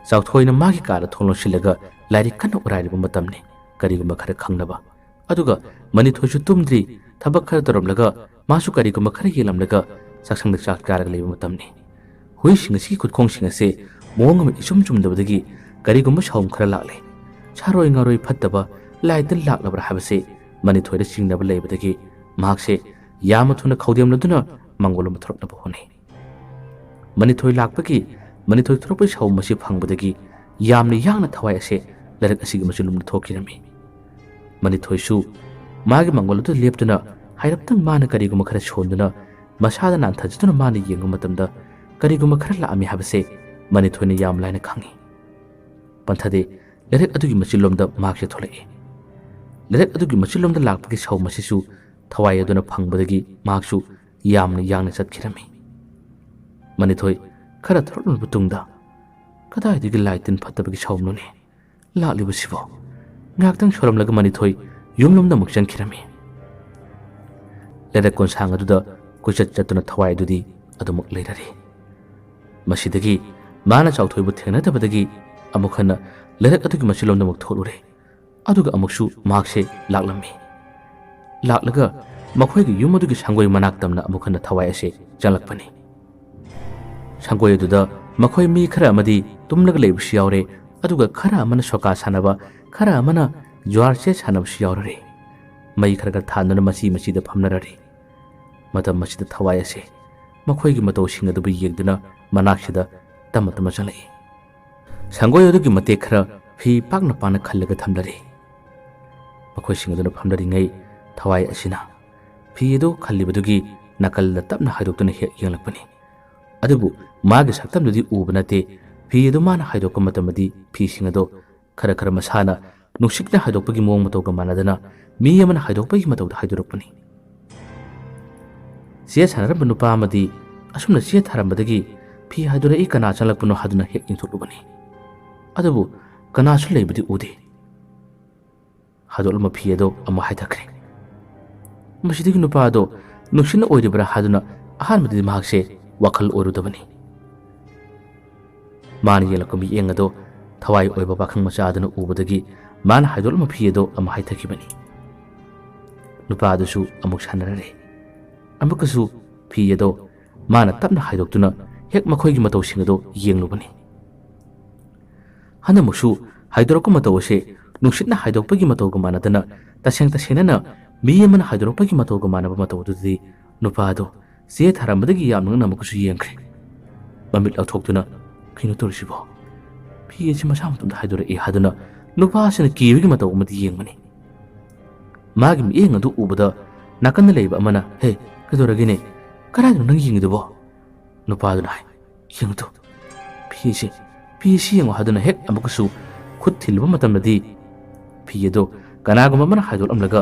ꯆꯥꯎꯊꯣꯏꯅ ꯃꯥꯒꯤ ꯀꯥꯗ ꯊꯣꯡ ꯂꯣꯟꯁꯤꯜꯂꯒ ꯂꯥꯏꯔꯤꯛ ꯀꯟꯅ ꯎꯔꯥꯏꯔꯤꯕ ꯃꯇꯝꯅꯤ꯫ ꯀꯔꯤꯒꯨꯝꯕ ꯈꯔ ꯈꯪꯅꯕ꯫ ꯑꯗꯨꯒ ꯃꯅꯤꯊꯣꯏꯁꯨ ꯇꯨꯝꯗ꯭ꯔꯤ, ꯊꯕꯛ ꯈꯔ ꯇꯧꯔꯝꯂꯒ ꯃꯥꯁꯨ ꯀꯔꯤꯒꯨꯝꯕ ꯈꯔ ꯌꯦꯡꯂꯝꯂꯒ ꯆꯥꯛꯁꯪꯗ ꯆꯥꯛ ꯆꯥꯔꯒ ꯂꯩꯕ ꯃꯇꯝꯅꯤ꯫ ꯍꯨꯏꯁꯤꯡ ꯑꯁꯤꯒꯤ ꯈꯨꯠꯈꯣꯡꯁꯤꯡ ꯑꯁꯦ ꯃꯑꯣꯡ ꯑꯃ ꯏꯆꯨꯝ ꯆꯨꯝꯗꯕꯗꯒꯤ ꯀꯔꯤꯒꯨꯝꯕ ꯁꯥꯎꯝ ꯈꯔ ꯂꯥꯛꯂꯦ꯫ ꯁꯥꯔꯣꯏ ꯉꯥꯔꯣꯏ ꯐꯠꯇꯕ ꯂꯥꯏ ꯇꯤꯟ ꯂꯥꯛꯂꯕ꯭ꯔꯥ ꯍꯥꯏꯕꯁꯦ ꯃꯅꯤꯊꯣꯏꯗ ꯆꯤꯡꯅꯕ ꯂꯩꯕꯗꯒꯤ ꯃꯍꯥꯛꯁꯦ ꯌꯥꯝꯅ ꯊꯨꯅ ꯈꯧꯗꯦꯝꯂꯗꯨꯅ ꯃꯪꯒꯣꯜ ꯑꯃ ꯊꯣꯔꯛꯅꯕ ꯍꯣꯠꯅꯩ꯫ ꯃꯅꯤꯊꯣꯏ ꯂꯥꯛꯄꯒꯤ, ꯃꯅꯤꯊꯣꯏ ꯊꯣꯔꯛꯄꯒꯤ ꯁꯥꯎꯝ ꯑꯁꯤ ꯐꯪꯕꯗꯒꯤ ꯌꯥꯝꯅ ꯌꯥꯡꯅ ꯊꯋꯥꯏ ꯑꯁꯦ ꯂꯥꯏꯔꯤꯛ ꯑꯁꯤꯒꯤ ꯃꯆꯨꯂꯣꯝꯗ ꯊꯣꯛꯈꯤꯔꯝꯃꯤ꯫ ꯃꯅꯤꯊꯣꯏꯁꯨ ꯃꯥꯒꯤ ꯃꯪꯒꯣꯜ ꯑꯗꯨꯗ ꯂꯦꯞꯇꯨꯅ ꯍꯥꯏꯔꯞꯇꯪ ꯃꯥꯅ ꯀꯔꯤꯒꯨꯝꯕ ꯈꯔ ꯁꯣꯟꯗꯨꯅ ꯃꯁꯥꯗ ꯅꯥꯟꯊꯖꯗꯨꯅ ꯃꯥꯅ ꯌꯦꯡꯕ ꯃꯇꯝꯗ ꯀꯔꯤꯒꯨꯝꯕ ꯈꯔ ꯂꯥꯛꯑꯝꯃꯤ ꯍꯥꯏꯕꯁꯦ ꯃꯅꯤꯊꯣꯏꯅ ꯌꯥꯝ ꯂꯥꯏꯅ ꯈꯪꯏ꯫ ꯄꯟꯊꯗꯦ, ꯂꯥꯏꯔꯤꯛ ꯑꯗꯨꯒꯤ ꯃꯆꯤꯟꯂꯣꯝꯗ ꯃꯍꯥꯛꯁꯦ ꯊꯣꯛꯂꯛꯏ꯫ ꯂꯥꯏꯔꯤꯛ ꯑꯗꯨꯒꯤ ꯃꯆꯤꯟꯂꯣꯝꯗ ꯂꯥꯛꯄꯒꯤ ꯁꯥꯎꯝ ꯑꯁꯤꯁꯨ ꯊꯋꯥꯏ ꯑꯗꯨꯅ ꯐꯪꯕꯗꯒꯤ ꯃꯍꯥꯛꯁꯨ ꯌꯥꯝꯅ ꯌꯥꯡꯅ ꯆꯠꯈꯤꯔꯝꯃꯤ꯫ ꯃꯅꯤꯊꯣꯏ ꯈꯔ ꯊꯣꯔꯛꯂꯕ ꯃꯇꯨꯡꯗ, "ꯀꯗꯥꯏꯗꯒꯤ ꯂꯥꯏ ꯇꯤꯟ ꯐꯠꯇꯕꯒꯤ ꯁꯥꯎꯝꯅꯣꯅꯦ ꯂꯥꯛꯂꯤꯕꯁꯤꯕꯣ?" ꯉꯥꯏꯍꯥꯛꯇꯪ ꯁꯣꯜꯂꯝꯂꯒ ꯃꯅꯤꯊꯣꯏ ꯌꯨꯝꯂꯣꯝꯗ ꯑꯃꯨꯛ ꯆꯪꯈꯤꯔꯝꯃꯤ꯫ ꯂꯩꯔꯛ ꯀꯣꯟꯁꯥꯡ ꯑꯗꯨꯗ ꯀꯣꯏꯆꯠ ꯆꯠꯇꯨꯅ ꯊꯋꯥꯏ ꯑꯗꯨꯗꯤ ꯑꯗꯨꯃꯛ ꯂꯩꯔꯔꯦ꯫ ꯃꯁꯤꯗꯒꯤ ꯃꯥꯅ ꯆꯥꯎꯊꯣꯏꯕꯨ ꯊꯦꯡꯅꯗꯕꯗꯒꯤ ꯑꯃꯨꯛ ꯍꯟꯅ ꯂꯩꯔꯛ ꯑꯗꯨꯒꯤ ꯃꯆꯤꯟꯂꯣꯝꯗ ꯑꯃꯨꯛ ꯊꯣꯛꯂꯨꯔꯦ꯫ ꯑꯗꯨꯒ ꯑꯃꯨꯛꯁꯨ ꯃꯍꯥꯛꯁꯦ ꯂꯥꯛꯂꯝꯃꯤ꯫ ꯂꯥꯛꯂꯒ ꯃꯈꯣꯏꯒꯤ ꯌꯨꯝ ꯑꯗꯨꯒꯤ ꯁꯪꯒꯣꯏ ꯃꯅꯥꯛ ꯇꯝꯅ ꯑꯃꯨꯛ ꯍꯟꯅ ꯊꯋꯥꯏ ꯑꯁꯦ ꯆꯪꯂꯛꯄꯅꯤ꯫ ꯁꯪꯒꯣꯏ ꯑꯗꯨꯗ ꯃꯈꯣꯏ ꯃꯤ ꯈꯔ ꯑꯃꯗꯤ ꯇꯨꯝꯂꯒ ꯂꯩꯕꯁꯨ ꯌꯥꯎꯔꯦ, ꯑꯗꯨꯒ ꯈꯔ ꯑꯃꯅ ꯁꯣꯀꯥ ꯁꯥꯟꯅꯕ, ꯈꯔ ꯑꯃꯅ ꯖ꯭ꯋꯥꯔ ꯆꯦ ꯁꯥꯟꯅꯕꯁꯨ ꯌꯥꯎꯔꯔꯦ꯫ ꯃꯩ ꯈꯔ ꯈꯔ ꯊꯥꯟꯗꯨꯅ ꯃꯆꯤ ꯃꯆꯤꯗ ꯐꯝꯅꯔꯔꯦ꯫ ꯃꯇꯝ ꯑꯁꯤꯗ ꯊꯋꯥꯏ ꯑꯁꯦ ꯃꯈꯣꯏꯒꯤ ꯃꯇꯧꯁꯤꯡ ꯑꯗꯨꯕꯨ ꯌꯦꯡꯗꯨꯅ ꯃꯅꯥꯛꯁꯤꯗ ꯇꯞꯅ ꯇꯞꯅ ꯆꯪꯂꯛꯏ꯫ ꯁꯪꯒꯣꯏ ꯑꯗꯨꯒꯤ ꯃꯇꯦꯛ ꯈꯔ ꯐꯤ ꯄꯥꯛꯅ ꯄꯥꯛꯅ ꯈꯜꯂꯒ ꯊꯝꯂꯔꯦ꯫ ꯃꯈꯣꯏꯁꯤꯡ ꯑꯗꯨꯅ ꯐꯝꯅꯔꯤꯉꯩ ꯊꯋꯥꯏ ꯑꯁꯤꯅ ꯐꯤ ꯑꯗꯨ ꯈꯜꯂꯤꯕꯗꯨꯒꯤ ꯅꯥꯀꯜꯗ ꯇꯞꯅ ꯍꯥꯏꯗꯣꯛꯇꯨꯅ ꯍꯦꯛ ꯌꯦꯡꯂꯛꯄꯅꯤ꯫ ꯑꯗꯨꯕꯨ ꯃꯥꯒꯤ ꯁꯛꯇꯝꯗꯨꯗꯤ ꯎꯕ ꯅꯠꯇꯦ꯫ ꯐꯤ ꯑꯗꯨ ꯃꯥꯅ ꯍꯥꯏꯗꯣꯛꯄ ꯃꯇꯝꯗꯗꯤ ꯐꯤꯁꯤꯡ ꯑꯗꯨ ꯈꯔ ꯈꯔ ꯃꯁꯥꯅ ꯅꯨꯡꯁꯤꯠꯅ ꯍꯥꯏꯗꯣꯛꯄꯒꯤ ꯃꯑꯣꯡ ꯃꯇꯧꯒ ꯃꯥꯟꯅꯗꯅ ꯃꯤ ꯑꯃꯅ ꯍꯥꯏꯗꯣꯛꯄꯒꯤ ꯃꯇꯧꯗ ꯍꯥꯏꯗꯣꯔꯛꯄꯅꯤ꯫ ꯆꯦ ꯁꯥꯟꯅꯔꯝꯕ ꯅꯨꯄꯥ ꯑꯃꯗꯤ ꯑꯁꯨꯝꯅ ꯆꯦ ꯊꯥꯔꯝꯕꯗꯒꯤ ꯐꯤ ꯍꯥꯏꯗꯣꯔꯛꯏ ꯀꯅꯥ ꯆꯪꯂꯛꯄꯅꯣ ꯍꯥꯏꯗꯨꯅ ꯍꯦꯛ ꯌꯦꯡꯊꯣꯛꯂꯨꯕꯅꯤ꯫ ꯑꯗꯨꯕꯨ ꯀꯅꯥꯁꯨ ꯂꯩꯕꯗꯤ ꯎꯗꯦ꯫ ꯍꯥꯏꯗꯣꯛꯂꯝꯕ ꯐꯤ ꯑꯗꯣ ꯑꯃꯨꯛ ꯍꯥꯏꯊꯈ꯭ꯔꯦ꯫ ꯃꯁꯤꯗꯒꯤ ꯅꯨꯄꯥ ꯑꯗꯣ ꯅꯨꯡꯁꯤꯠꯅ ꯑꯣꯏꯔꯤꯕ꯭ꯔꯥ ꯍꯥꯏꯗꯨꯅ ꯑꯍꯥꯟꯕꯗꯗꯤ ꯃꯍꯥꯛꯁꯦ ꯋꯥꯈꯜ ꯑꯣꯏꯔꯨꯗꯕꯅꯤ꯫ ꯃꯥꯅ ꯌꯦꯡꯂꯛꯄ ꯃꯤꯠꯌꯦꯡ ꯑꯗꯣ ꯊꯋꯥꯏ ꯑꯣꯏꯕ ꯄꯥꯈꯪ ꯃꯆꯥ ꯑꯗꯨꯅ ꯎꯕꯗꯒꯤ ꯃꯥꯅ ꯍꯥꯏꯗꯣꯛꯂꯝꯕ ꯐꯤ ꯑꯗꯣ ꯑꯃꯨꯛ ꯍꯥꯏꯊꯈꯤꯕꯅꯤ꯫ ꯅꯨꯄꯥ ꯑꯗꯨꯁꯨ ꯑꯃꯨꯛ ꯁꯥꯟꯅꯔꯔꯦ꯫ ꯑꯃꯨꯛꯀꯁꯨ ꯐꯤ ꯑꯗꯣ ꯃꯥꯅ ꯇꯞꯅ ꯍꯥꯏꯗꯣꯛꯇꯨꯅ ꯍꯦꯛ ꯃꯈꯣꯏꯒꯤ ꯃꯇꯧꯁꯤꯡ ꯑꯗꯣ ꯌꯦꯡꯂꯨꯕꯅꯤ꯫ ꯍꯟꯗꯛꯃꯨꯛꯁꯨ ꯍꯥꯏꯗꯣꯔꯛꯄ ꯃꯇꯧ ꯑꯁꯦ ꯅꯨꯡꯁꯤꯠꯅ ꯍꯥꯏꯗꯣꯛꯄꯒꯤ ꯃꯇꯧꯒ ꯃꯥꯟꯅꯗꯅ ꯇꯁꯦꯡ ꯇꯁꯦꯡꯅꯅ ꯃꯤ ꯑꯃꯅ ꯍꯥꯏꯗꯣꯔꯛꯄꯒꯤ ꯃꯇꯧꯒ ꯃꯥꯟꯅꯕ ꯃꯇꯧ ꯑꯗꯨꯗꯤ ꯅꯨꯄꯥ ꯑꯗꯣ ꯆꯦ ꯊꯥꯔꯝꯕꯗꯒꯤ ꯌꯥꯝ ꯉꯛꯅ ꯑꯃꯨꯛꯀꯁꯨ ꯌꯦꯡꯈ꯭ꯔꯦ꯫ ꯃꯃꯤꯠ ꯂꯥꯎꯊꯣꯛꯇꯨꯅ, "ꯀꯩꯅꯣ ꯇꯧꯔꯤꯁꯤꯕꯣ? ꯐꯤ ꯑꯁꯤ ꯃꯁꯥ ꯃꯇꯣꯝꯇ ꯍꯥꯏꯗꯣꯔꯛꯏ" ꯍꯥꯏꯗꯨꯅ ꯅꯨꯄꯥ ꯑꯁꯤꯅ ꯀꯤꯕꯒꯤ ꯃꯇꯧ ꯑꯃꯗꯤ ꯌꯦꯡꯕꯅꯤ꯫ ꯃꯥꯒꯤ ꯃꯤꯠꯌꯦꯡ ꯑꯗꯨ ꯎꯕꯗ ꯅꯥꯀꯟꯗ ꯂꯩꯕ ꯑꯃꯅ, "ꯍꯦ, ꯀꯩꯗꯧꯔꯒꯦꯅꯦ? ꯀꯗꯥꯏꯗꯅꯣ ꯅꯪ ꯌꯦꯡꯉꯤꯗꯨꯕꯣ?" ꯅꯨꯄꯥꯗꯨꯅ ꯍꯥꯏ, "ꯌꯦꯡꯉꯨ ꯇꯨ, ꯐꯤ ꯑꯁꯤ, ꯐꯤ ꯑꯁꯤ ꯌꯦꯡꯉꯨ" ꯍꯥꯏꯗꯨꯅ ꯍꯦꯛ ꯑꯃꯨꯛꯀꯁꯨ ꯈꯨꯠ ꯊꯤꯜꯂꯨꯕ ꯃꯇꯝꯗꯗꯤ ꯐꯤ ꯑꯗꯨ ꯀꯅꯥꯒꯨꯝꯕ ꯑꯃꯅ ꯍꯥꯏꯗꯣꯛꯂꯝꯂꯒ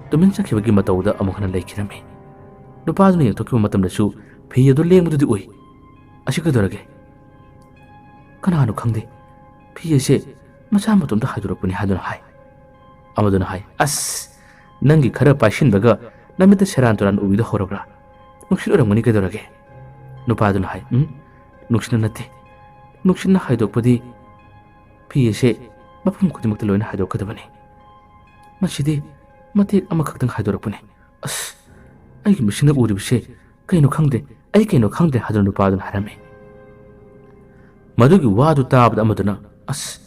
ꯇꯨꯃꯤꯟ ꯆꯠꯈꯤꯕꯒꯤ ꯃꯇꯧꯗ ꯑꯃꯨꯛ ꯍꯟꯅ ꯂꯩꯈꯤꯔꯝꯃꯤ꯫ ꯅꯨꯄꯥꯗꯨꯅ ꯌꯦꯡꯊꯣꯛꯈꯤꯕ ꯃꯇꯝꯗꯁꯨ ꯐꯤ ꯑꯗꯨ ꯂꯦꯡꯕꯗꯨꯗꯤ ꯎꯏ꯫ "ꯑꯁꯤ ꯀꯩꯗꯧꯔꯒꯦ? ꯀꯅꯥꯅꯣ ꯈꯪꯗꯦ꯫ ꯐꯤ ꯑꯁꯦ ꯃꯁꯥ ꯃꯇꯣꯝꯇ ꯍꯥꯏꯗꯣꯔꯛꯄꯅꯤ" ꯍꯥꯏꯗꯨꯅ ꯍꯥꯏ꯫ ꯑꯃꯗꯨꯅ ꯍꯥꯏ, "ꯑꯁ, ꯅꯪꯒꯤ ꯈꯔ ꯄꯥꯏꯁꯤꯟꯕꯒ ꯅꯃꯤꯠꯇ ꯁꯦꯔꯥꯟ ꯇꯨꯔꯥꯟ ꯎꯕꯤꯗꯣ ꯍꯧꯔꯕ꯭ꯔꯥ? ꯅꯨꯡꯁꯤꯠ ꯑꯣꯏꯔꯝꯒꯅꯤ, ꯀꯩꯗꯧꯔꯒꯦ?" ꯅꯨꯄꯥꯗꯨꯅ ꯍꯥꯏ, "ꯎꯝ, ꯅꯨꯡꯁꯤꯠꯅ ꯅꯠꯇꯦ꯫ ꯅꯨꯡꯁꯤꯠꯅ ꯍꯥꯏꯗꯣꯛꯄꯗꯤ ꯐꯤ ꯑꯁꯦ ꯃꯐꯝ ꯈꯨꯗꯤꯡꯃꯛꯇ ꯂꯣꯏꯅ ꯍꯥꯏꯗꯣꯛꯀꯗꯕꯅꯤ꯫ ꯃꯁꯤꯗꯤ ꯃꯇꯦꯛ ꯑꯃꯈꯛꯇꯪ ꯍꯥꯏꯗꯣꯔꯛꯄꯅꯤ꯫ ꯑꯁ, ꯑꯩꯒꯤ ꯃꯤꯠꯁꯤꯅ ꯎꯔꯤꯕꯁꯦ ꯀꯩꯅꯣ ꯈꯪꯗꯦ, ꯑꯩ ꯀꯩꯅꯣ ꯈꯪꯗꯦ" ꯍꯥꯏꯗꯨꯅ ꯅꯨꯄꯥꯗꯨꯅ ꯍꯥꯏꯔꯝꯃꯤ꯫ ꯃꯗꯨꯒꯤ ꯋꯥꯗꯨ ꯇꯥꯕꯗ ꯑꯃꯗꯨꯅ, "ꯑꯁ,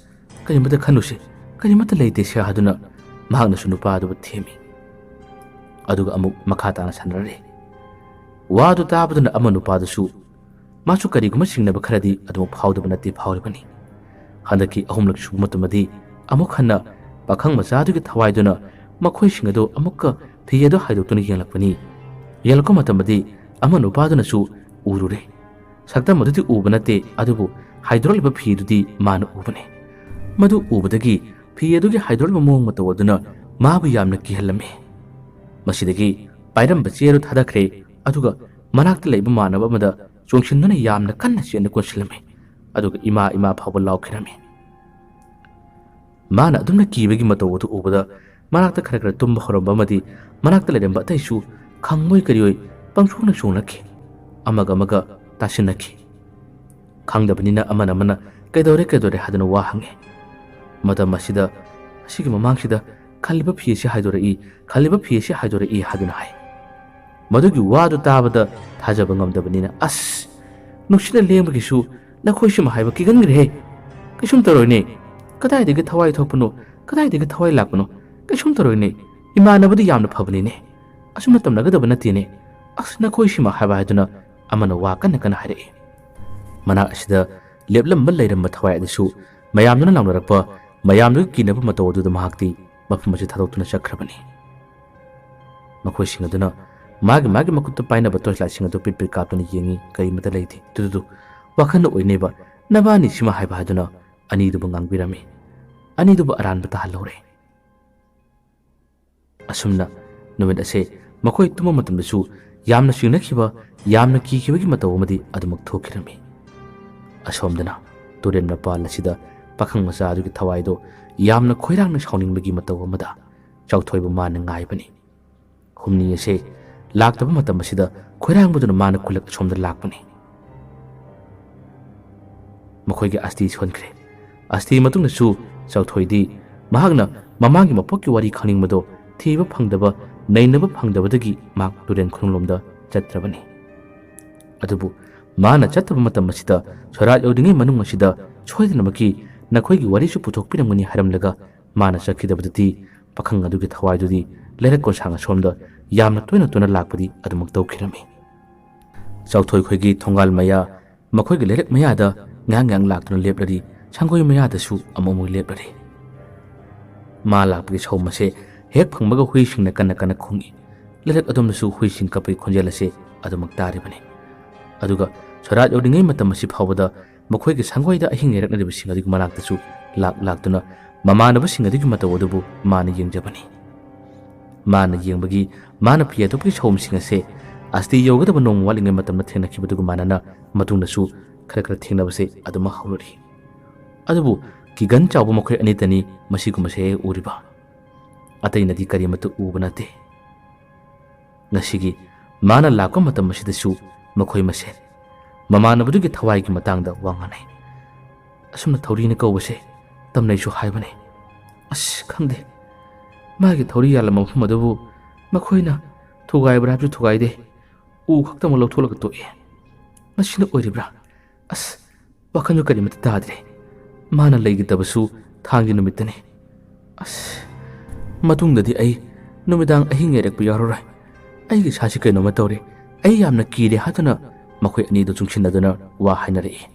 ꯀꯔꯤꯃꯠꯇ ꯈꯟꯅꯨꯁꯦ, ꯀꯔꯤꯃꯠꯇ ꯂꯩꯇꯦꯁꯦ" ꯍꯥꯏꯗꯨꯅ ꯃꯍꯥꯛꯅꯁꯨ ꯅꯨꯄꯥꯗꯨꯕꯨ ꯊꯦꯝꯃꯤ꯫ ꯑꯗꯨꯒ ꯑꯃꯨꯛ ꯃꯈꯥ ꯇꯥꯅ ꯁꯥꯟꯅꯔꯦ꯫ ꯋꯥꯗꯨ ꯇꯥꯕꯗꯨꯅ ꯑꯃ ꯅꯨꯄꯥꯗꯨꯁꯨ, ꯃꯥꯁꯨ ꯀꯔꯤꯒꯨꯝꯕ ꯆꯤꯡꯅꯕ ꯈꯔꯗꯤ ꯑꯗꯨꯃꯛ ꯐꯥꯎꯗꯕ ꯅꯠꯇꯦ ꯐꯥꯎꯔꯤꯕꯅꯤ꯫ ꯍꯟꯗꯛꯀꯤ ꯑꯍꯨꯝꯂꯛ ꯁꯨꯕ ꯃꯇꯝꯗꯗꯤ ꯑꯃꯨꯛ ꯍꯟꯅ ꯄꯥꯈꯪ ꯃꯆꯥꯗꯨꯒꯤ ꯊꯋꯥꯏꯗꯨꯅ ꯃꯈꯣꯏꯁꯤꯡ ꯑꯗꯨ ꯑꯃꯨꯛꯀ ꯐꯤ ꯑꯗꯨ ꯍꯥꯏꯗꯣꯛꯇꯨꯅ ꯌꯦꯡꯂꯛꯄꯅꯤ꯫ ꯌꯦꯡꯂꯛꯄ ꯃꯇꯝꯗꯗꯤ ꯑꯃ ꯅꯨꯄꯥꯗꯨꯅꯁꯨ ꯎꯔꯨꯔꯦ꯫ ꯁꯛꯇꯝ ꯑꯗꯨꯗꯤ ꯎꯕ ꯅꯠꯇꯦ, ꯑꯗꯨꯕꯨ ꯍꯥꯏꯗꯣꯔꯛꯂꯤꯕ ꯐꯤ ꯑꯗꯨꯗꯤ ꯃꯥꯅ ꯎꯕꯅꯤ꯫ ꯃꯗꯨ ꯎꯕꯗꯒꯤ ꯐꯤ ꯑꯗꯨꯒꯤ ꯍꯥꯏꯗꯣꯔꯛꯂꯤꯕ ꯃꯑꯣꯡ ꯃꯇꯧ ꯑꯗꯨꯅ ꯃꯥꯕꯨ ꯌꯥꯝꯅ ꯀꯤꯍꯜꯂꯝꯃꯤ꯫ ꯃꯁꯤꯗꯒꯤ ꯄꯥꯏꯔꯝꯕ ꯆꯦ ꯑꯗꯨ ꯊꯥꯗꯈ꯭ꯔꯦ, ꯑꯗꯨꯒ ꯃꯅꯥꯛꯇ ꯂꯩꯕ ꯃꯥꯟꯅꯕ ꯑꯃꯗ ꯆꯣꯡꯁꯤꯟꯗꯨꯅ ꯌꯥꯝꯅ ꯀꯟꯅ ꯆꯦꯠꯅ ꯀꯣꯟꯁꯤꯜꯂꯝꯃꯤ꯫ ꯑꯗꯨꯒ ꯏꯃꯥ, ꯏꯃꯥ ꯐꯥꯎꯕ ꯂꯥꯎꯈꯤꯔꯝꯃꯤ꯫ ꯃꯥꯅ ꯑꯗꯨꯝꯅ ꯀꯤꯕꯒꯤ ꯃꯇꯧ ꯑꯗꯨ ꯎꯕꯗ ꯃꯅꯥꯛꯇ ꯈꯔ ꯈꯔ ꯇꯨꯝꯕ ꯍꯧꯔꯝꯕ ꯑꯃꯗꯤ ꯃꯅꯥꯛꯇ ꯂꯩꯔꯝꯕ ꯑꯇꯩꯁꯨ ꯈꯪꯕꯣꯏ ꯀꯔꯤꯑꯣꯏ ꯄꯪꯆꯣꯡꯅ ꯆꯣꯡꯂꯛꯈꯤ꯫ ꯑꯃꯒ ꯑꯃꯒ ꯇꯥꯁꯤꯟꯅꯈꯤ꯫ ꯈꯪꯗꯕꯅꯤꯅ ꯑꯃꯅ ꯑꯃꯅ "ꯀꯩꯗꯧꯔꯦ, ꯀꯩꯗꯧꯔꯦ?" ꯍꯥꯏꯗꯨꯅ ꯋꯥ ꯍꯪꯉꯤ꯫ ꯃꯇꯝ ꯑꯁꯤꯗ, ꯑꯁꯤꯒꯤ ꯃꯃꯥꯡꯁꯤꯗ ꯈꯜꯂꯤꯕ ꯐꯤ ꯑꯁꯤ ꯍꯥꯏꯗꯣꯔꯛꯏ, ꯈꯜꯂꯤꯕ ꯐꯤ ꯑꯁꯤ ꯍꯥꯏꯗꯣꯔꯛꯏ ꯍꯥꯏꯗꯨꯅ ꯍꯥꯏ꯫ ꯃꯗꯨꯒꯤ ꯋꯥꯗꯨ ꯇꯥꯕꯗ ꯊꯥꯖꯕ ꯉꯝꯗꯕꯅꯤꯅ, "ꯑꯁ, ꯅꯨꯡꯁꯤꯠꯅ ꯂꯦꯡꯕꯒꯤꯁꯨ ꯅꯈꯣꯏꯁꯤꯃ ꯍꯥꯏꯕ ꯀꯤꯒꯟꯈ꯭ꯔꯦꯍꯦ꯫ ꯀꯩꯁꯨꯝ ꯇꯧꯔꯣꯏꯅꯦ꯫ ꯀꯗꯥꯏꯗꯒꯤ ꯊꯋꯥꯏ ꯊꯣꯛꯄꯅꯣ? ꯀꯗꯥꯏꯗꯒꯤ ꯊꯋꯥꯏ ꯂꯥꯛꯄꯅꯣ? ꯀꯩꯁꯨꯝ ꯇꯧꯔꯣꯏꯅꯦ꯫ ꯏꯃꯥꯟꯅꯕꯗꯤ ꯌꯥꯝꯅ ꯐꯕꯅꯤꯅꯦ꯫ ꯑꯁꯨꯝꯅ ꯇꯧꯅꯒꯗꯕ ꯅꯠꯇꯦꯅꯦ꯫ ꯑꯁ, ꯅꯈꯣꯏꯁꯤꯃ ꯍꯥꯏꯕ" ꯍꯥꯏꯗꯨꯅ ꯑꯃꯅ ꯋꯥ ꯀꯟꯅ ꯀꯟꯅ ꯍꯥꯏꯔꯛꯏ꯫ ꯃꯅꯥꯛ ꯑꯁꯤꯗ ꯂꯦꯞꯂꯝꯕ ꯂꯩꯔꯝꯕ ꯊꯋꯥꯏ ꯑꯗꯨꯁꯨ ꯃꯌꯥꯝꯗꯨꯅ ꯂꯥꯎꯅꯔꯛꯄ, ꯃꯌꯥꯝꯗꯨꯒꯤ ꯀꯤꯅꯕ ꯃꯇꯧ ꯑꯗꯨꯗ ꯃꯍꯥꯛꯇꯤ ꯃꯐꯝ ꯑꯁꯤ ꯊꯥꯗꯣꯛꯇꯨꯅ ꯆꯠꯈ꯭ꯔꯕꯅꯤ꯫ ꯃꯈꯣꯏꯁꯤꯡ ꯑꯗꯨꯅ ꯃꯥꯒꯤ ꯃꯥꯒꯤ ꯃꯈꯨꯠꯇ ꯄꯥꯏꯅꯕ torch lightꯁꯤꯡ ꯑꯗꯨ ꯄꯤꯠ ꯄꯤꯠ ꯀꯥꯞꯇꯨꯅ ꯌꯦꯡꯉꯤ, ꯀꯔꯤꯃꯠꯇ ꯂꯩꯇꯦ꯫ "ꯇꯨ, ꯇꯨ, ꯇꯨ, ꯋꯥꯈꯜꯅ ꯑꯣꯏꯅꯦꯕ, ꯅꯕꯥꯅꯤ ꯁꯤꯃ ꯍꯥꯏꯕ" ꯍꯥꯏꯗꯨꯅ ꯑꯅꯤꯗꯨꯕꯨ ꯉꯥꯡꯕꯤꯔꯝꯃꯤ꯫ ꯑꯅꯤꯗꯨꯕꯨ ꯑꯔꯥꯟꯕ ꯇꯥꯍꯜꯍꯧꯔꯦ꯫ ꯑꯁꯨꯝꯅ ꯅꯨꯃꯤꯠ ꯑꯁꯦ ꯃꯈꯣꯏ ꯇꯨꯝꯕ ꯃꯇꯝꯗꯁꯨ ꯌꯥꯝꯅ ꯆꯤꯡꯅꯈꯤꯕ, ꯌꯥꯝꯅ ꯀꯤꯈꯤꯕꯒꯤ ꯃꯇꯧ ꯑꯃꯗꯤ ꯑꯗꯨꯃꯛ ꯊꯣꯛꯈꯤꯔꯝꯃꯤ꯫ ꯑꯁꯣꯝꯗꯅ ꯇꯨꯔꯦꯜ ꯃꯄꯥꯜ ꯑꯁꯤꯗ ꯄꯥꯈꯪ ꯃꯆꯥ ꯑꯗꯨꯒꯤ ꯊꯋꯥꯏꯗꯣ ꯌꯥꯝꯅ ꯈꯣꯏꯔꯥꯡꯅ ꯁꯥꯎꯅꯤꯡꯕꯒꯤ ꯃꯇꯧ ꯑꯃꯗ ꯆꯥꯎꯊꯣꯏꯕ ꯃꯥꯅ ꯉꯥꯏꯕꯅꯤ꯫ ꯀꯨꯝꯅꯤ ꯑꯁꯦ ꯂꯥꯛꯇꯕ ꯃꯇꯝ ꯑꯁꯤꯗ ꯈꯣꯏꯔꯥꯡꯕꯗꯨꯅ ꯃꯥꯅ ꯈꯨꯜꯂꯛ ꯑꯁꯣꯝꯗ ꯂꯥꯛꯄꯅꯤ꯫ ꯃꯈꯣꯏꯒꯤ ꯑꯁꯇꯤ ꯁꯣꯟꯈ꯭ꯔꯦ꯫ ꯑꯁꯇꯤ ꯃꯇꯨꯡꯗꯁꯨ ꯆꯥꯎꯊꯣꯏꯗꯤ ꯃꯍꯥꯛꯅ ꯃꯃꯥꯒꯤ ꯃꯄꯣꯛꯀꯤ ꯋꯥꯔꯤ ꯈꯪꯅꯤꯡꯕꯗꯣ ꯊꯤꯕ ꯐꯪꯗꯕ, ꯅꯩꯅꯕ ꯐꯪꯗꯕꯗꯒꯤ ꯃꯍꯥꯛ ꯇꯨꯔꯦꯟ ꯈꯣꯡꯅꯨꯡꯂꯣꯝꯗ ꯆꯠꯇ꯭ꯔꯕꯅꯤ꯫ ꯑꯗꯨꯕꯨ ꯃꯥꯅ ꯆꯠꯇꯕ ꯃꯇꯝ ꯑꯁꯤꯗ ꯁꯣꯔꯥꯠ ꯌꯧꯗ꯭ꯔꯤꯉꯩ ꯃꯅꯨꯡ ꯑꯁꯤꯗ ꯁꯣꯏꯗꯅꯃꯛꯀꯤ ꯅꯈꯣꯏꯒꯤ ꯋꯥꯔꯤꯁꯨ ꯄꯨꯊꯣꯛꯄꯤꯔꯝꯒꯅꯤ ꯍꯥꯏꯔꯝꯂꯒ ꯃꯥꯅ ꯆꯠꯈꯤꯗꯕꯗꯗꯤ ꯄꯥꯈꯪ ꯑꯗꯨꯒꯤ ꯊꯋꯥꯏꯗꯨꯗꯤ ꯂꯩꯔꯛ ꯀꯣꯟꯁꯥꯡ ꯑꯁꯣꯝꯗ ꯌꯥꯝꯅ ꯇꯣꯏꯅ ꯇꯣꯏꯅ ꯂꯥꯛꯄꯗꯤ ꯑꯗꯨꯃꯛ ꯇꯧꯈꯤꯔꯝꯃꯤ꯫ ꯆꯥꯎꯊꯣꯏ ꯈꯣꯏꯒꯤ ꯊꯣꯡꯒꯥꯜ ꯃꯌꯥ, ꯃꯈꯣꯏꯒꯤ ꯂꯩꯔꯛ ꯃꯌꯥꯗ ꯉꯥꯏꯍꯥꯛ ꯉꯥꯏꯍꯥꯛ ꯂꯥꯛꯇꯨꯅ ꯂꯦꯞꯂꯔꯤ, ꯁꯪꯒꯣꯏ ꯃꯌꯥꯗꯁꯨ ꯑꯃꯨꯛ ꯑꯃꯨꯛ ꯂꯦꯞꯂꯔꯤ꯫ ꯃꯥ ꯂꯥꯛꯄꯒꯤ ꯁꯧꯝ ꯑꯁꯦ ꯍꯦꯛ ꯐꯪꯕꯒ ꯍꯨꯏꯁꯤꯡꯅ ꯀꯟꯅ ꯀꯟꯅ ꯈꯣꯡꯏ꯫ ꯂꯩꯔꯛ ꯑꯗꯣꯝꯗꯁꯨ ꯍꯨꯏꯁꯤꯡ ꯀꯞꯄꯒꯤ ꯈꯣꯟꯖꯦꯜ ꯑꯁꯦ ꯑꯗꯨꯃꯛ ꯇꯥꯔꯤꯕꯅꯤ꯫ ꯑꯗꯨꯒ ꯁꯣꯔꯥꯠ ꯌꯧꯗ꯭ꯔꯤꯉꯩ ꯃꯇꯝ ꯑꯁꯤ ꯐꯥꯎꯕꯗ ꯃꯈꯣꯏꯒꯤ ꯁꯪꯒꯣꯏꯗ ꯑꯍꯤꯡ ꯂꯩꯔꯛꯅꯔꯤꯕꯁꯤꯡ ꯑꯗꯨꯒꯤ ꯃꯅꯥꯛꯇꯁꯨ ꯂꯥꯛ ꯂꯥꯛꯇꯨꯅ ꯃꯃꯥꯟꯅꯕꯁꯤꯡ ꯑꯗꯨꯒꯤ ꯃꯇꯧ ꯑꯗꯨꯕꯨ ꯃꯥꯅ ꯌꯦꯡꯖꯕꯅꯤ꯫ ꯃꯥꯅ ꯌꯦꯡꯕꯒꯤ, ꯃꯥꯅ ꯐꯤ ꯑꯇꯣꯞꯄꯒꯤ ꯁꯧꯝꯁꯤꯡ ꯑꯁꯦ ꯑꯁꯇꯤ ꯌꯧꯒꯗꯕ ꯅꯣꯡꯃ ꯋꯥꯠꯂꯤꯉꯩ ꯃꯇꯝꯗ ꯊꯦꯡꯅꯈꯤꯕꯗꯨꯒ ꯃꯥꯟꯅꯅ ꯃꯇꯨꯡꯗꯁꯨ ꯈꯔ ꯈꯔ ꯊꯦꯡꯅꯕꯁꯦ ꯑꯗꯨꯃꯛ ꯍꯧꯔꯛꯏ꯫ ꯑꯗꯨꯕꯨ ꯀꯤꯒꯟ ꯆꯥꯎꯕ ꯃꯈꯣꯏ ꯑꯅꯤꯇꯅꯤ ꯃꯁꯤꯒꯨꯝꯕꯁꯦ ꯍꯦꯛ ꯎꯔꯤꯕ꯫ ꯑꯇꯩꯅꯗꯤ ꯀꯔꯤꯃꯠꯇ ꯎꯕ ꯅꯠꯇꯦ꯫ ꯉꯁꯤꯒꯤ ꯃꯥꯅ ꯂꯥꯛꯄ ꯃꯇꯝ ꯑꯁꯤꯗꯁꯨ ꯃꯈꯣꯏ ꯃꯁꯦꯟ ꯃꯃꯥꯟꯅꯕꯗꯨꯒꯤ ꯊꯋꯥꯏꯒꯤ ꯃꯇꯥꯡꯗ ꯋꯥ ꯉꯥꯡꯅꯩ꯫ ꯑꯁꯨꯝꯅ ꯊꯧꯔꯤꯅ ꯀꯧꯕꯁꯦ ꯇꯝꯅꯩꯁꯨ ꯍꯥꯏꯕꯅꯤ꯫ ꯑꯁ, ꯈꯪꯗꯦ, ꯃꯥꯒꯤ ꯊꯧꯔꯤ ꯌꯥꯜꯂꯝꯕ ꯃꯐꯝ ꯑꯗꯨꯕꯨ ꯃꯈꯣꯏꯅ ꯊꯨꯒꯥꯏꯕ꯭ꯔꯥ ꯍꯥꯏꯕꯁꯨ ꯊꯨꯒꯥꯏꯗꯦ, ꯎ ꯈꯛꯇꯃꯛ ꯂꯧꯊꯣꯛꯂꯒ ꯇꯣꯛꯑꯦ꯫ ꯃꯁꯤꯅ ꯑꯣꯏꯔꯤꯕ꯭ꯔꯥ? ꯑꯁ, ꯋꯥꯈꯜꯁꯨ ꯀꯔꯤꯃꯠꯇ ꯇꯥꯗ꯭ꯔꯦ꯫ ꯃꯥꯅ ꯂꯩꯒꯗꯕꯁꯨ ꯊꯥꯡꯖ ꯅꯨꯃꯤꯠꯇꯅꯤ꯫ ꯑꯁ, ꯃꯇꯨꯡꯗꯗꯤ ꯑꯩ ꯅꯨꯃꯤꯗꯥꯡ ꯑꯍꯤꯡ ꯂꯩꯔꯛꯄ ꯌꯥꯎꯔꯔꯣꯏ꯫ ꯑꯩꯒꯤ ꯏꯁꯥꯁꯤ ꯀꯩꯅꯣꯝꯃ ꯇꯧꯔꯦ꯫ ꯑꯩ ꯌꯥꯝꯅ ꯀꯤꯔꯦ ꯍꯥꯏꯗꯨꯅ ꯃꯈꯣꯏ ꯑꯅꯤꯗꯨ ꯆꯨꯡꯁꯤꯟꯅꯗꯨꯅ ꯋꯥ ꯍꯥꯏꯅꯔꯛꯏ꯫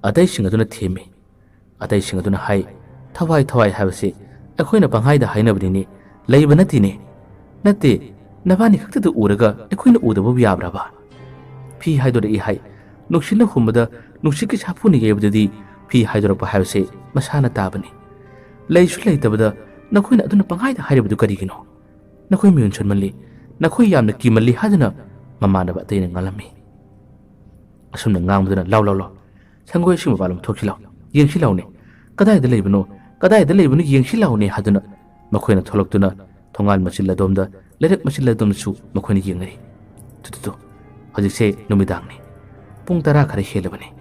ꯑꯇꯩꯁꯤꯡ ꯑꯗꯨꯅ ꯊꯦꯝꯃꯤ꯫ ꯑꯇꯩꯁꯤꯡ ꯑꯗꯨꯅ ꯍꯥꯏ, "ꯊꯋꯥꯏ, ꯊꯋꯥꯏ ꯍꯥꯏꯕꯁꯤ ꯑꯩꯈꯣꯏꯅ ꯄꯪꯍꯥꯏꯗ ꯍꯥꯏꯅꯕꯅꯤꯅꯦ, ꯂꯩꯕ ꯅꯠꯇꯦꯅꯦ꯫ ꯅꯠꯇꯦ, ꯅꯕꯥꯅꯤ ꯈꯛꯇꯗ ꯎꯔꯒ ꯑꯩꯈꯣꯏꯅ ꯎꯗꯕꯕꯨ ꯌꯥꯕ꯭ꯔꯕ? ꯐꯤ ꯍꯥꯏꯗꯣꯔꯛꯏ ꯍꯥꯏ, ꯅꯨꯡꯁꯤꯠꯅ ꯍꯨꯝꯕꯗ ꯅꯨꯡꯁꯤꯠꯀꯤ ꯁꯥꯐꯨꯅ ꯌꯩꯕꯗꯗꯤ ꯐꯤ ꯍꯥꯏꯗꯣꯔꯛꯄ ꯍꯥꯏꯕꯁꯦ ꯃꯁꯥꯅ ꯇꯥꯕꯅꯤ꯫ ꯂꯩꯁꯨ ꯂꯩꯇꯕꯗ ꯅꯈꯣꯏꯅ ꯑꯗꯨꯅ ꯄꯪꯍꯥꯏꯗ ꯍꯥꯏꯔꯤꯕꯗꯨ ꯀꯔꯤꯒꯤꯅꯣ? ꯅꯈꯣꯏ ꯃꯤꯍꯨꯟ ꯁꯣꯟꯃꯜꯂꯤ, ꯅꯈꯣꯏ ꯌꯥꯝꯅ ꯀꯤꯃꯜꯂꯤ" ꯍꯥꯏꯗꯨꯅ ꯃꯃꯥꯟꯅꯕ ꯑꯇꯩꯅ ꯉꯥꯡꯂꯝꯃꯤ꯫ ꯑꯁꯨꯝꯅ ꯉꯥꯡꯕꯗꯨꯅ, "ꯂꯥꯎ, ꯂꯥꯎ, ꯂꯥꯎ, ꯁꯪꯒꯣꯏ ꯑꯁꯤ ꯃꯄꯥꯟꯂꯣꯝ ꯊꯣꯛꯁꯤ ꯂꯥꯎ, ꯌꯦꯡꯁꯤ ꯂꯥꯎꯅꯦ, ꯀꯗꯥꯏꯗ ꯂꯩꯕꯅꯣ, ꯀꯗꯥꯏꯗ ꯂꯩꯕꯅꯣ, ꯌꯦꯡꯁꯤ ꯂꯥꯎꯅꯦ" ꯍꯥꯏꯗꯨꯅ ꯃꯈꯣꯏꯅ ꯊꯣꯛꯂꯛꯇꯨꯅ ꯊꯣꯡꯒꯥꯟ ꯃꯆꯤꯜ ꯑꯗꯣꯝꯗ, ꯂꯩꯔꯛ ꯃꯆꯤꯜ ꯑꯗꯣꯝꯗꯁꯨ ꯃꯈꯣꯏꯅ ꯌꯦꯡꯅꯔꯤ꯫ ꯇꯨ, ꯇꯨ, ꯇꯨ, ꯍꯧꯖꯤꯛꯁꯦ ꯅꯨꯃꯤꯗꯥꯡꯅꯤ꯫ ꯄꯨꯡ ꯇꯔꯥ ꯈꯔ ꯍꯦꯜꯂꯕꯅꯤ꯫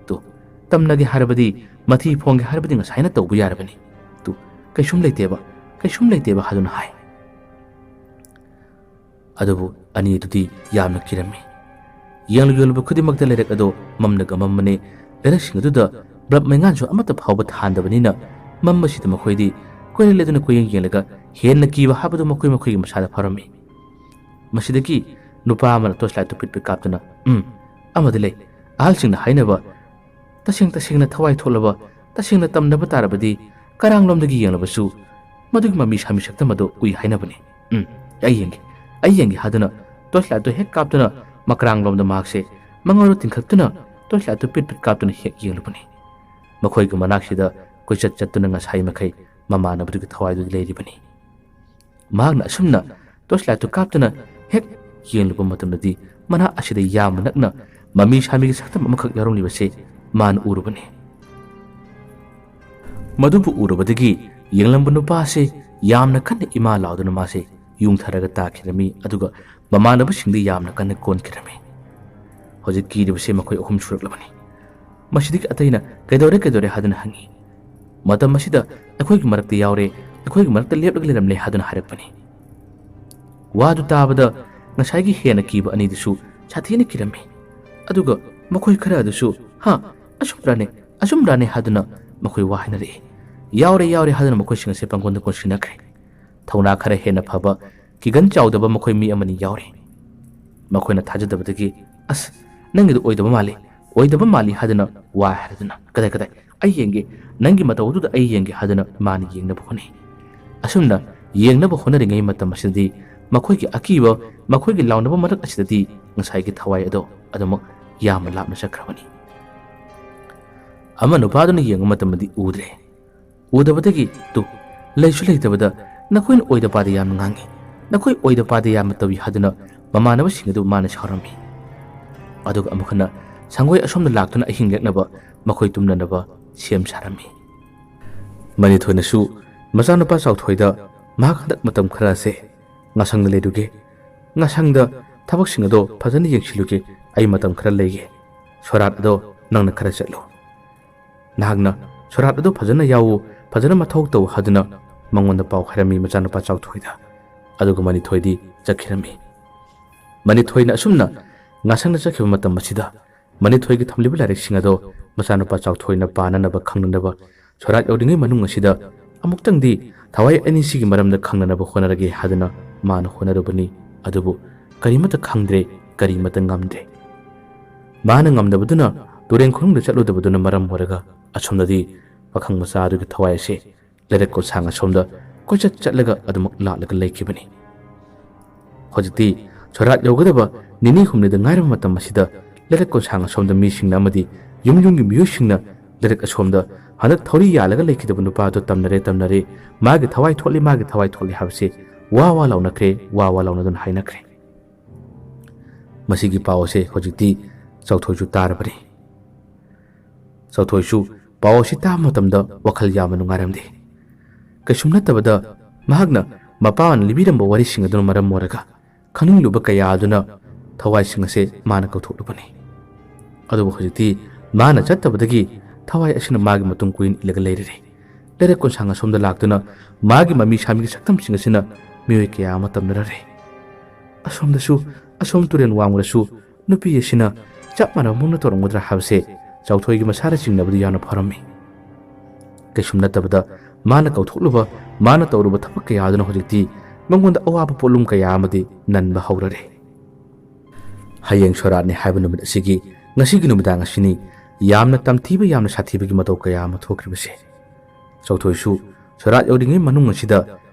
ꯇꯨ, ꯇꯝꯅꯒꯦ ꯍꯥꯏꯔꯕꯗꯤ, ꯃꯊꯤ ꯐꯣꯡꯒꯦ ꯍꯥꯏꯔꯕꯗꯤ ꯉꯁꯥꯏꯅ ꯇꯧꯕ ꯌꯥꯔꯕꯅꯤ꯫ ꯇꯨ, ꯀꯩꯁꯨꯝ ꯂꯩꯇꯦꯕ, ꯀꯩꯁꯨꯝ ꯂꯩꯇꯦꯕ ꯍꯥꯏꯗꯨꯅ ꯍꯥꯏ꯫ ꯑꯗꯨꯕꯨ ꯑꯅꯤ ꯑꯗꯨꯗꯤ ꯌꯥꯝꯅ ꯀꯤꯔꯝꯃꯤ꯫ ꯌꯦꯡꯂꯨ ꯌꯦꯡꯂꯨꯕ ꯈꯨꯗꯤꯡꯃꯛꯇ ꯂꯩꯔꯛ ꯑꯗꯨ ꯃꯝꯂꯒ ꯃꯝꯕꯅꯤ꯫ ꯂꯩꯔꯛꯁꯤꯡ ꯑꯗꯨꯗ ꯕ꯭ꯂꯕ ꯃꯩꯉꯥꯟꯁꯨ ꯑꯃꯠꯇ ꯐꯥꯎꯕ ꯊꯥꯟꯗꯕꯅꯤꯅ, ꯃꯝꯕꯁꯤꯗ ꯃꯈꯣꯏꯗꯤ ꯀꯣꯏꯔꯦꯜ ꯑꯗꯨꯅ ꯀꯣꯏꯌꯦꯡ ꯌꯦꯡꯂꯒ ꯍꯦꯟꯅ ꯀꯤꯕ ꯍꯥꯏꯕꯗꯨ ꯃꯈꯣꯏ ꯃꯈꯣꯏꯒꯤ ꯃꯁꯥꯗ ꯐꯥꯎꯔꯝꯃꯤ꯫ ꯃꯁꯤꯗꯒꯤ ꯅꯨꯄꯥ ꯑꯃꯅ ꯇꯣꯔꯆ ꯂꯥꯏꯠꯇꯨ ꯄꯤꯠ ꯄꯤꯠ ꯀꯥꯞꯇꯨꯅ, "ꯎꯝ, ꯑꯃꯗꯤ ꯂꯩ꯫ ꯑꯍꯜꯁꯤꯡꯅ ꯍꯥꯏꯅꯕ, ꯇꯁꯦꯡ ꯇꯁꯦꯡꯅ ꯊꯋꯥꯏ ꯊꯣꯛꯂꯕ, ꯇꯁꯦꯡꯅ ꯇꯝꯅꯕ ꯇꯥꯔꯕꯗꯤ, ꯀꯔꯥꯡꯂꯣꯝꯗꯒꯤ ꯌꯦꯡꯂꯕꯁꯨ ꯃꯗꯨꯒꯤ ꯃꯃꯤ ꯁꯥꯃꯤ ꯁꯛꯇꯝ ꯑꯗꯨ ꯎꯏ ꯍꯥꯏꯅꯕꯅꯤ꯫ ꯎꯝ, ꯑꯩ ꯌꯦꯡꯒꯦ, ꯑꯩ ꯌꯦꯡꯒꯦ" ꯍꯥꯏꯗꯨꯅ ꯇꯣꯔꯆ ꯂꯥꯏꯠꯇꯨ ꯍꯦꯛ ꯀꯥꯞꯇꯨꯅ ꯃꯀ꯭ꯔꯥꯡꯂꯣꯝꯗ ꯃꯍꯥꯛꯁꯦ ꯃꯉꯥꯔꯣ ꯇꯤꯡꯈꯠꯇꯨꯅ ꯇꯣꯔꯆ ꯂꯥꯏꯠꯇꯨ ꯄꯤꯠ ꯄꯤꯠ ꯀꯥꯞꯇꯨꯅ ꯍꯦꯛ ꯌꯦꯡꯂꯨꯕꯅꯤ꯫ ꯃꯈꯣꯏꯒꯤ ꯃꯅꯥꯛꯁꯤꯗ ꯀꯣꯏꯆꯠ ꯆꯠꯇꯨꯅ ꯉꯁꯥꯏ ꯃꯈꯩ ꯃꯃꯥꯟꯅꯕꯗꯨꯒꯤ ꯊꯋꯥꯏꯗꯨꯗꯤ ꯂꯩꯔꯤꯕꯅꯤ꯫ ꯃꯍꯥꯛꯅ ꯑꯁꯨꯝꯅ ꯇꯣꯔꯆ ꯂꯥꯏꯠꯇꯨ ꯀꯥꯞꯇꯨꯅ ꯍꯦꯛ ꯌꯦꯡꯂꯨꯕ ꯃꯇꯝꯗꯗꯤ, ꯃꯅꯥꯛ ꯑꯁꯤꯗ ꯌꯥꯝꯅ ꯅꯛꯅ ꯃꯃꯤ ꯁꯥꯃꯤꯒꯤ ꯁꯛꯇꯝ ꯑꯃꯈꯛ ꯌꯥꯎꯔꯝꯂꯤꯕꯁꯦ ꯃꯥꯅ ꯎꯔꯨꯕꯅꯤ꯫ ꯃꯗꯨꯕꯨ ꯎꯔꯨꯕꯗꯒꯤ ꯌꯦꯡꯂꯝꯕ ꯅꯨꯄꯥ ꯑꯁꯤ ꯌꯥꯝꯅ ꯀꯟꯅ ꯏꯃꯥ ꯂꯥꯎꯗꯨꯅ ꯃꯥꯁꯦ ꯌꯨꯡꯊꯔꯒ ꯇꯥꯈꯤꯔꯝꯃꯤ, ꯑꯗꯨꯒ ꯃꯃꯥꯟꯅꯕꯁꯤꯡꯗꯤ ꯌꯥꯝꯅ ꯀꯟꯅ ꯀꯣꯟꯈꯤꯔꯝꯃꯤ꯫ ꯍꯧꯖꯤꯛ ꯀꯤꯔꯤꯕꯁꯦ ꯃꯈꯣꯏ ꯑꯍꯨꯝ ꯁꯨꯔꯛꯂꯕꯅꯤ꯫ ꯃꯁꯤꯗꯒꯤ ꯑꯇꯩꯅ "ꯀꯩꯗꯧꯔꯦ, ꯀꯩꯗꯧꯔꯦ?" ꯍꯥꯏꯗꯨꯅ ꯍꯪꯉꯤ꯫ "ꯃꯇꯝ ꯑꯁꯤꯗ ꯑꯩꯈꯣꯏꯒꯤ ꯃꯔꯛꯇ ꯌꯥꯎꯔꯦ, ꯑꯩꯈꯣꯏꯒꯤ ꯃꯔꯛꯇ ꯂꯦꯞꯂꯒ ꯂꯩꯔꯝꯂꯦ" ꯍꯥꯏꯗꯨꯅ ꯍꯥꯏꯔꯛꯄꯅꯤ꯫ ꯋꯥꯗꯨ ꯇꯥꯕꯗ ꯉꯁꯥꯏꯒꯤ ꯍꯦꯟꯅ ꯀꯤꯕ ꯑꯅꯤꯗꯨꯁꯨ ꯁꯥꯊꯤꯅ ꯀꯤꯔꯝꯃꯤ꯫ ꯑꯗꯨꯒ ꯃꯈꯣꯏ ꯈꯔ ꯑꯗꯨꯁꯨ, "ꯍꯥ, ꯑꯁꯨꯝꯔꯥꯅꯦ, ꯑꯁꯨꯝꯔꯥꯅꯦ" ꯍꯥꯏꯗꯨꯅ ꯃꯈꯣꯏ ꯋꯥ ꯍꯥꯏꯅꯔꯛꯏ꯫ "ꯌꯥꯎꯔꯦ, ꯌꯥꯎꯔꯦ" ꯍꯥꯏꯗꯨꯅ ꯃꯈꯣꯏꯁꯤꯡ ꯑꯁꯦ ꯄꯪꯀꯣꯟꯗ ꯀꯣꯟꯁꯤꯟꯅꯈ꯭ꯔꯦ꯫ ꯊꯧꯅꯥ ꯈꯔ ꯍꯦꯟꯅ ꯐꯕ, ꯀꯤꯒꯟ ꯆꯥꯎꯗꯕ ꯃꯈꯣꯏ ꯃꯤ ꯑꯃꯅꯤ ꯌꯥꯎꯔꯤ꯫ ꯃꯈꯣꯏꯅ ꯊꯥꯖꯗꯕꯗꯒꯤ, "ꯑꯁ, ꯅꯪꯒꯤꯗꯨ ꯑꯣꯏꯗꯕ ꯃꯥꯜꯂꯤ, ꯑꯣꯏꯗꯕ ꯃꯥꯜꯂꯤ" ꯍꯥꯏꯗꯨꯅ ꯋꯥ ꯍꯥꯏꯔꯗꯨꯅ, "ꯀꯗꯥꯏ, ꯀꯗꯥꯏ? ꯑꯩ ꯌꯦꯡꯒꯦ, ꯅꯪꯒꯤ ꯃꯇꯧ ꯑꯗꯨꯗ ꯑꯩ ꯌꯦꯡꯒꯦ" ꯍꯥꯏꯗꯨꯅ ꯃꯥꯅ ꯌꯦꯡꯅꯕ ꯍꯣꯠꯅꯩ꯫ ꯑꯁꯨꯝꯅ ꯌꯦꯡꯅꯕ ꯍꯣꯠꯅꯔꯤꯉꯩ ꯃꯇꯝ ꯑꯁꯤꯗꯗꯤ ꯃꯈꯣꯏꯒꯤ ꯑꯀꯤꯕ, ꯃꯈꯣꯏꯒꯤ ꯂꯥꯎꯅꯕ ꯃꯔꯛ ꯑꯁꯤꯗꯗꯤ ꯉꯁꯥꯏꯒꯤ ꯊꯋꯥꯏ ꯑꯗꯣ ꯑꯗꯨꯃꯛ ꯌꯥꯝꯅ ꯂꯥꯞꯅ ꯆꯠꯈ꯭ꯔꯕꯅꯤ꯫ ꯑꯃ ꯅꯨꯄꯥꯗꯨꯅ ꯌꯦꯡꯕ ꯃꯇꯝꯗꯗꯤ ꯎꯗ꯭ꯔꯦ꯫ ꯎꯗꯕꯗꯒꯤ, "ꯇꯨ, ꯂꯩꯁꯨ ꯂꯩꯇꯕꯗ ꯅꯈꯣꯏꯅ ꯑꯣꯏꯗ ꯄꯥꯗ ꯌꯥꯝꯅ ꯉꯥꯡꯉꯤ, ꯅꯈꯣꯏ ꯑꯣꯏꯗ ꯄꯥꯗ ꯌꯥꯝꯅ ꯇꯧꯏ" ꯍꯥꯏꯗꯨꯅ ꯃꯃꯥꯟꯅꯕꯁꯤꯡ ꯑꯗꯨ ꯃꯥꯅ ꯁꯥꯎꯔꯝꯃꯤ꯫ ꯑꯗꯨꯒ ꯑꯃꯨꯛ ꯍꯟꯅ ꯁꯪꯒꯣꯏ ꯑꯁꯣꯝꯗ ꯂꯥꯛꯇꯨꯅ ꯑꯍꯤꯡ ꯂꯦꯛꯅꯕ, ꯃꯈꯣꯏ ꯇꯨꯝꯅꯅꯕ ꯁꯦꯝ ꯁꯥꯔꯝꯃꯤ꯫ ꯃꯅꯤꯊꯣꯏꯅꯁꯨ ꯃꯆꯥꯅꯨꯄꯥ ꯆꯥꯎꯊꯣꯏꯗ ꯃꯍꯥꯛ ꯍꯟꯗꯛ ꯃꯇꯝ ꯈꯔ ꯑꯁꯦ ꯉꯥꯁꯪꯗ ꯂꯩꯔꯨꯒꯦ꯫ ꯉꯥꯁꯪꯗ ꯊꯕꯛꯁꯤꯡ ꯑꯗꯣ ꯐꯖꯅ ꯌꯦꯡꯁꯤꯜꯂꯨꯒꯦ꯫ ꯑꯩ ꯃꯇꯝ ꯈꯔ ꯂꯩꯒꯦ꯫ ꯁꯣꯔꯥꯠ ꯑꯗꯣ ꯅꯪꯅ ꯈꯔ ꯆꯠꯂꯨ꯫ ꯅꯍꯥꯛꯅ ꯁꯣꯔꯥꯠ ꯑꯗꯣ ꯐꯖꯅ ꯌꯥꯎꯎ, ꯐꯖꯅ ꯃꯊꯧ ꯇꯧ ꯍꯥꯏꯗꯨꯅ ꯃꯉꯣꯟꯗ ꯄꯥꯎ ꯍꯥꯏꯔꯝꯃꯤ ꯃꯆꯥꯅꯨꯄꯥ ꯆꯥꯎꯊꯣꯏꯗ꯫ ꯑꯗꯨꯒ ꯃꯅꯤꯊꯣꯏꯗꯤ ꯆꯠꯈꯤꯔꯝꯃꯤ꯫ ꯃꯅꯤꯊꯣꯏꯅ ꯑꯁꯨꯝꯅ ꯉꯥꯁꯪꯅ ꯆꯠꯈꯤꯕ ꯃꯇꯝ ꯑꯁꯤꯗ ꯃꯅꯤꯊꯣꯏꯒꯤ ꯊꯝꯂꯤꯕ ꯂꯥꯏꯔꯤꯛꯁꯤꯡ ꯑꯗꯣ ꯃꯆꯥꯅꯨꯄꯥ ꯆꯥꯎꯊꯣꯏꯅ ꯄꯥꯅꯅꯕ ꯈꯪꯅꯅꯕ ꯁꯣꯔꯥꯠ ꯌꯧꯔꯤꯉꯩ ꯃꯅꯨꯡ ꯑꯁꯤꯗ ꯑꯃꯨꯛꯇꯪꯗꯤ ꯊꯋꯥꯏ ꯑꯅꯤꯁꯤꯒꯤ ꯃꯔꯝꯗ ꯈꯪꯅꯅꯕ ꯍꯣꯠꯅꯔꯒꯦ ꯍꯥꯏꯗꯨꯅ ꯃꯥꯅ ꯍꯣꯠꯅꯔꯨꯕꯅꯤ꯫ ꯑꯗꯨꯕꯨ ꯀꯔꯤꯃꯠꯇ ꯈꯪꯗ꯭ꯔꯦ, ꯀꯔꯤꯃꯠꯇ ꯉꯝꯗ꯭ꯔꯦ꯫ ꯃꯥꯅ ꯉꯝꯗꯕꯗꯨꯅ ꯇꯨꯔꯦꯟ ꯈꯣꯡꯅꯨꯡꯗ ꯆꯠꯂꯨꯗꯕꯗꯨꯅ ꯃꯔꯝ ꯑꯣꯏꯔꯒ ꯑꯁꯣꯝꯗꯗꯤ ꯄꯥꯈꯪ ꯃꯆꯥ ꯑꯗꯨꯒꯤ ꯊꯋꯥꯏ ꯑꯁꯦ ꯂꯩꯔꯛ ꯀꯣꯟꯁꯥꯡ ꯑꯁꯣꯝꯗ ꯀꯣꯏꯆꯠ ꯆꯠꯂꯒ ꯑꯗꯨꯃꯛ ꯂꯥꯛꯂꯒ ꯂꯩꯈꯤꯕꯅꯤ꯫ ꯍꯧꯖꯤꯛꯇꯤ ꯁꯣꯔꯥꯠ ꯌꯧꯒꯗꯕ ꯅꯤꯅꯤ ꯍꯨꯝꯅꯤꯗ ꯉꯥꯏꯔꯕ ꯃꯇꯝ ꯑꯁꯤꯗ ꯂꯩꯔꯛ ꯀꯣꯟꯁꯥꯡ ꯑꯁꯣꯝꯗ ꯃꯤꯁꯤꯡꯅ ꯑꯃꯗꯤ ꯌꯨꯝ ꯌꯨꯝꯒꯤ ꯃꯤꯑꯣꯏꯁꯤꯡꯅ ꯂꯩꯔꯛ ꯑꯁꯣꯝꯗ ꯍꯟꯗꯛ ꯊꯧꯔꯤ ꯌꯥꯜꯂꯒ ꯂꯩꯈꯤꯗꯕ ꯅꯨꯄꯥ ꯑꯗꯨ ꯇꯝꯅꯔꯦ, ꯇꯝꯅꯔꯦ, ꯃꯥꯒꯤ ꯊꯋꯥꯏ ꯊꯣꯛꯂꯤ, ꯃꯥꯒꯤ ꯊꯋꯥꯏ ꯊꯣꯛꯂꯤ ꯍꯥꯏꯕꯁꯦ ꯋꯥ ꯋꯥ ꯂꯥꯎꯅꯈ꯭ꯔꯦ, ꯋꯥ ꯋꯥ ꯂꯥꯎꯅꯗꯨꯅ ꯍꯥꯏꯅꯈ꯭ꯔꯦ꯫ ꯃꯁꯤꯒꯤ ꯄꯥꯎ ꯑꯁꯦ ꯍꯧꯖꯤꯛꯇꯤ ꯆꯥꯎꯊꯣꯏꯁꯨ ꯇꯥꯔꯕꯅꯤ꯫ ꯆꯥꯎꯊꯣꯏꯁꯨ ꯄꯥꯎ ꯑꯁꯤ ꯇꯥꯕ ꯃꯇꯝꯗ ꯋꯥꯈꯜ ꯌꯥꯝꯅ ꯅꯨꯡꯉꯥꯏꯔꯝꯗꯦ꯫ ꯀꯩꯁꯨꯝ ꯅꯠꯇꯕꯗ ꯃꯍꯥꯛꯅ ꯃꯄꯥꯅ ꯂꯤꯕꯤꯔꯝꯕ ꯋꯥꯔꯤꯁꯤꯡ ꯑꯗꯨꯅ ꯃꯔꯝ ꯑꯣꯏꯔꯒ ꯈꯪꯅꯤꯡꯂꯨꯕ ꯀꯌꯥ ꯑꯗꯨꯅ ꯊꯋꯥꯏꯁꯤꯡ ꯑꯁꯦ ꯃꯥꯅ ꯀꯧꯊꯣꯛꯂꯨꯕꯅꯤ꯫ ꯑꯗꯨꯕꯨ ꯍꯧꯖꯤꯛꯇꯤ ꯃꯥꯅ ꯆꯠꯇꯕꯗꯒꯤ ꯊꯋꯥꯏ ꯑꯁꯤꯅ ꯃꯥꯒꯤ ꯃꯇꯨꯡ ꯀꯨꯏꯅ ꯏꯜꯂꯒ ꯂꯩꯔꯔꯦ꯫ ꯂꯩꯔꯛ ꯀꯣꯟꯁꯥꯡ ꯑꯁꯣꯝꯗ ꯂꯥꯛꯇꯨꯅ ꯃꯥꯒꯤ ꯃꯃꯤ ꯁꯥꯃꯤꯒꯤ ꯁꯛꯇꯝꯁꯤꯡ ꯑꯁꯤꯅ ꯃꯤꯑꯣꯏ ꯀꯌꯥ ꯑꯃ ꯇꯝꯅꯔꯔꯦ꯫ ꯑꯁꯣꯝꯗꯁꯨ, ꯑꯁꯣꯝ ꯇꯨꯔꯦꯜ ꯋꯥꯡꯃꯗꯁꯨ ꯅꯨꯄꯤ ꯑꯁꯤꯅ ꯆꯞ ꯃꯥꯟꯅꯕ ꯃꯑꯣꯡꯗ ꯇꯧꯔꯝꯒꯗ꯭ꯔꯥ ꯍꯥꯏꯕꯁꯦ ꯆꯥꯎꯊꯣꯏꯒꯤ ꯃꯁꯥꯗ ꯆꯤꯡꯅꯕꯗꯨ ꯌꯥꯝꯅ ꯐꯥꯎꯔꯝꯃꯤ꯫ ꯀꯩꯁꯨꯝ ꯅꯠꯇꯕꯗ ꯃꯥꯅ ꯀꯧꯊꯣꯛꯂꯨꯕ, ꯃꯥꯅ ꯇꯧꯔꯨꯕ ꯊꯕꯛ ꯀꯌꯥ ꯑꯗꯨꯅ ꯍꯧꯖꯤꯛꯇꯤ ꯃꯉꯣꯟꯗ ꯑꯋꯥꯕ ꯄꯣꯠꯂꯨꯝ ꯀꯌꯥ ꯑꯃꯗꯤ ꯅꯟꯕ ꯍꯧꯔꯔꯦ꯫ ꯍꯌꯦꯡ ꯁꯣꯔꯥꯠꯅꯤ ꯍꯥꯏꯕ ꯅꯨꯃꯤꯠ ꯑꯁꯤꯒꯤ ꯉꯁꯤꯒꯤ ꯅꯨꯃꯤꯗꯥꯡ ꯑꯁꯤꯅꯤ ꯌꯥꯝꯅ ꯇꯝꯊꯤꯕ, ꯌꯥꯝꯅ ꯁꯥꯊꯤꯕꯒꯤ ꯃꯇꯧ ꯀꯌꯥ ꯑꯃ ꯊꯣꯛꯈ꯭ꯔꯤꯕꯁꯦ꯫ ꯆꯥꯎꯊꯣꯏꯁꯨ ꯁꯣꯔꯥꯠ ꯌꯧꯔꯤꯉꯩ ꯃꯅꯨꯡ ꯑꯁꯤꯗ